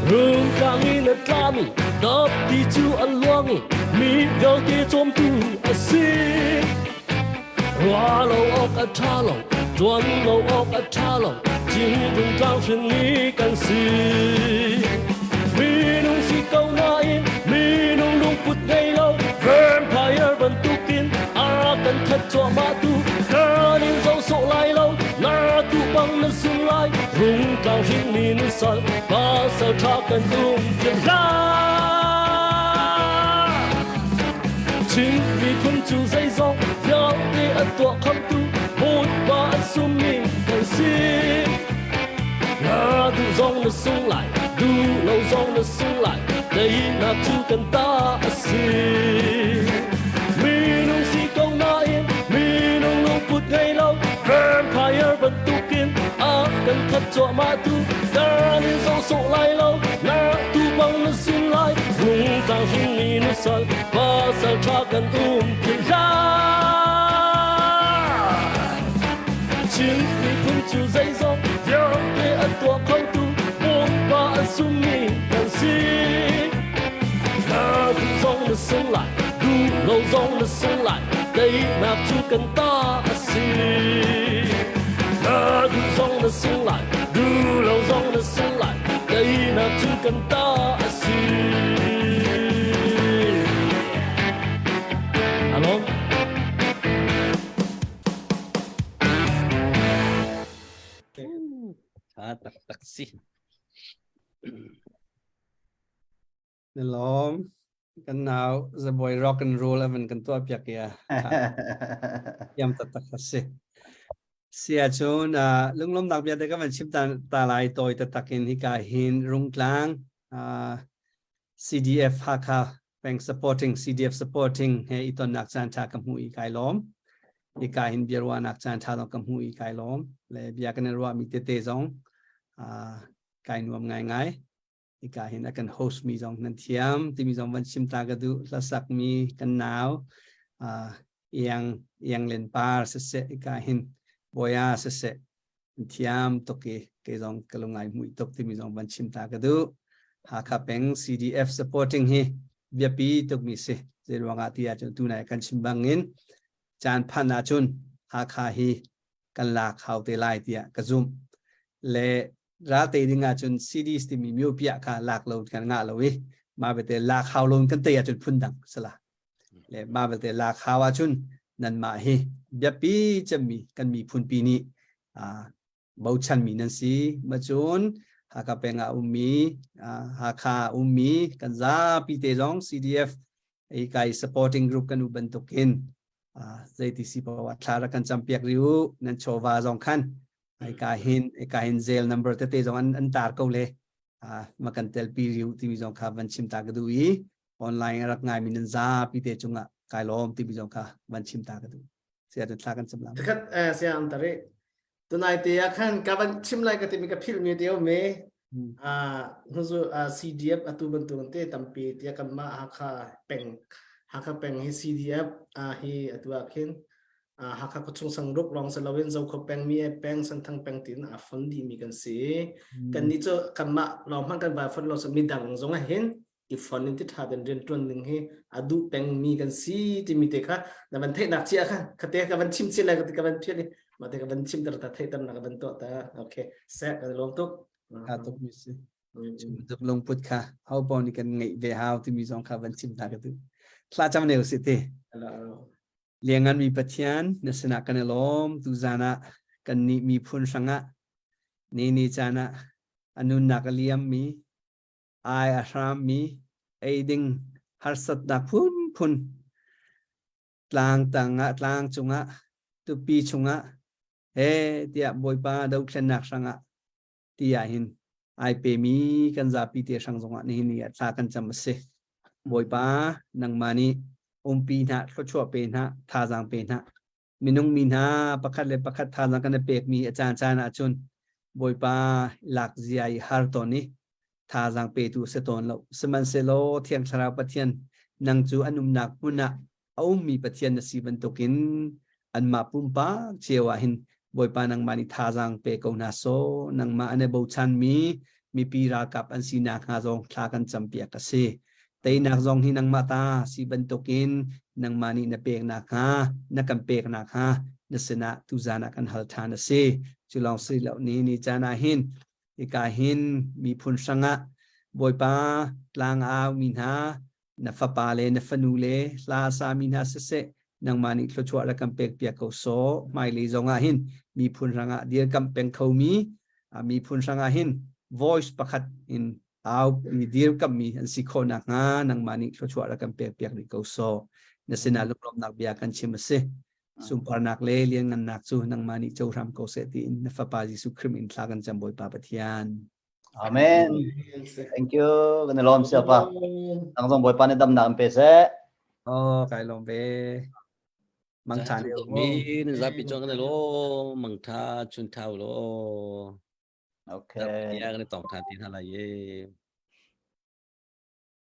Rungtlang in a tlami Dap ti cu an luang i Mi vialte cawmtu a si Rua lo awk a ṭha lo, ṭuan lo awk a ṭha lo, Cinglung tlang hrinmi kan si. Minung si ko nain minung lungput ngei lo, vampire bantukin a kan that cuahmah tu, kan in zo sawh lai lo, na tu bang na sun lai, rungtlang hrinmi nu sal, pasal ṭha kan um ti lai. Chin miphun cu zeizong vialte an tuah khamtu Bawipa an summi kan si. Na duh zong na sung lai, duh lo zong na sung lai, teinak cu kan ta a si. Minung si ko nain minung lungput ngei lo, vampire bantukin a kan that cuahmah tu kan in zo sawh lai lo, na tu bang na sun lai, rungtlang hringmi nu sal pasal ṭha kan um ti lai. Chin miphun cu zeizong vialte an tuah khotu Bawipa an summi kan si. Na duh zong na sung lai, duh lo zong na sung lai, teinak cu kan ta a si. Na duh zong na sung lai, duh lo zong na sung lai, teinak cu kan ta a si. Alo. Tha taktak si. Na lawm. Kan nau The Boy Rock and Roll avan kan tuah piak ya. Yam taktak a si. Si ahcun uh, lunglawmnak bia te ka van chim ta, ta lai tawi taktak in hika hin Rungtlang uh, CDF Hakha peng supporting CDF supporting he itonnak caan tha ka hmu i kai lawm. Hika hin biaruahnak caan tha zong ka hmu i kai lawm. Le bia kan i ruahmi tete zong uh, kai nuam ngaingai. Hika hin a kan host mi zong nan thiam timi zong van chim ta ka duh hlasak mi kan nau uh, iang iang len par siseh hika hin boya siseh thiam tuk i ke zong ka lungai mui tuk timi zong van chim ta ka duh Hakha peng CDF supporting hi biapi tuk mi si zei ruangah ti ahcun tu nai kan chim bangin caan phan ahcun Hakha hi kan lak hau te lai tiah ka zumh le ral te ding ahcun CDs timi miopiah kha lak lo kan ngah lo i mah bete lak hau lo kan tei ahcun phundang sala le mah belte lak hau ahcun nanmah hi biapi cemmi kan miphun pi nih bochanmi nan si macun Hakha peng ah ummi Hakha ummi kan zapi te zong CDF ei kai supporting group kan u bantukin zeiti si paoh ah thla rak kan campiak rih u nan chawva zong khan ai ka hin ai ka hin zel number tete zong an an tar ko le ma kan tel pi riu timi zong kha van chim ta ka duh i online rak ngai mi nan zapi te cungah kai lawm timi zong kha van chim ta ka duh sia thla kan cam lam Khat sia am tari tunai te ah khan ka van chim lai ka timi ka philh mi te me hnuzu CDF atu bantuk te tampi tia kan mah Hakha peng Hakha peng hi CDF hi atu ah khin Hakha khuachung sangruk lawng si loin Zokhua peng mi peng Senthang peng tin a fon dih mi kan si kan nih cu kanmah lawng hmanh kan vai fon lo so midang zong ah hin i fon in ti tha den rian tuan ding hi a duh peng mi kan si timi te kha na van theihnak chia kha khate ka van chim chi lai ka van phiat i ma te ka van chim ter ta theihter na ka van tuah ta okay se kan lawm tuk ka tuk mi si tuk lungput kha ho paoh nih kan ngeih ve hau timi zong kha van chim hna ka duh thla cam ne usih ti Liangngan mi Pathian na sinah kan i lawm tuzan ah kan nih miphun hrangah ni ni caan ah a nunnak a liam mi ai a hram mi ei ding harsatnak phunphun tlang tangah tlang cungah tupi chungah he tiah Bawipa dothlennak hrangah ti ah hin ai pemi kan zapi te hrang zongah nihin ni ah thla kan cam a si. Bawipa nangmah nih umpi hna thluachuah pe hna thazaang pe hna minung mi hna pakhat le pakhat thazaang kan i pekmi a caan caan ahcun Bawipa lak zia i har tawn i. Thazaang petu a si tawn lo. Sihmanhsehlaw Thiang Thlarau Pathian nang cu an umnak hmun ah a ummi Pathian na si bantukin anmah pumpak cio ah hin Bawipa nangmah nih thazaang pe ko hna sawh nangmah an i bochanmi mipi ralkap an si nakhnga zong thla kan campiak a si. Teinak zong hi nangmah ta si bantukin nangmah nih na pek nakhnga na kan pek nakhnga na sinah tuzan ah kan hal ṭhan a si. Cu lawng si lo ni ni caan ah hin hika hin miphun hrangah Bawipa tlang au mi hna na fapa le na fanu le hla sa mi hna siseh nangmah nih thluachuah rak kan pek piak ko sawh hmailei zong ah hin miphun hrangah dirkamh peng khomi miphun hrangah hin voice pakhat in au mi dirkamhmi an si khawh nakhnga nangmah nih thluachuah rak kan pek piak rih ko sawh na sinah lunglawmhnak bia kan chim a si sunparnak le lianngannak cu nangmah nih co hram ko seh tiin na fapa Jesuh Khrih in thla kan cam Bawipa Pathian Amen. Thank you. Kan i lawm siapa. Nang zong Bawipa nih damnak in pe seh. Oh, kai lawm ve. Mang tha ne. Mi nan zapi chong kan lo mang tha chun thau lo. Okay. Ya kan tong tha ti hna lai ye.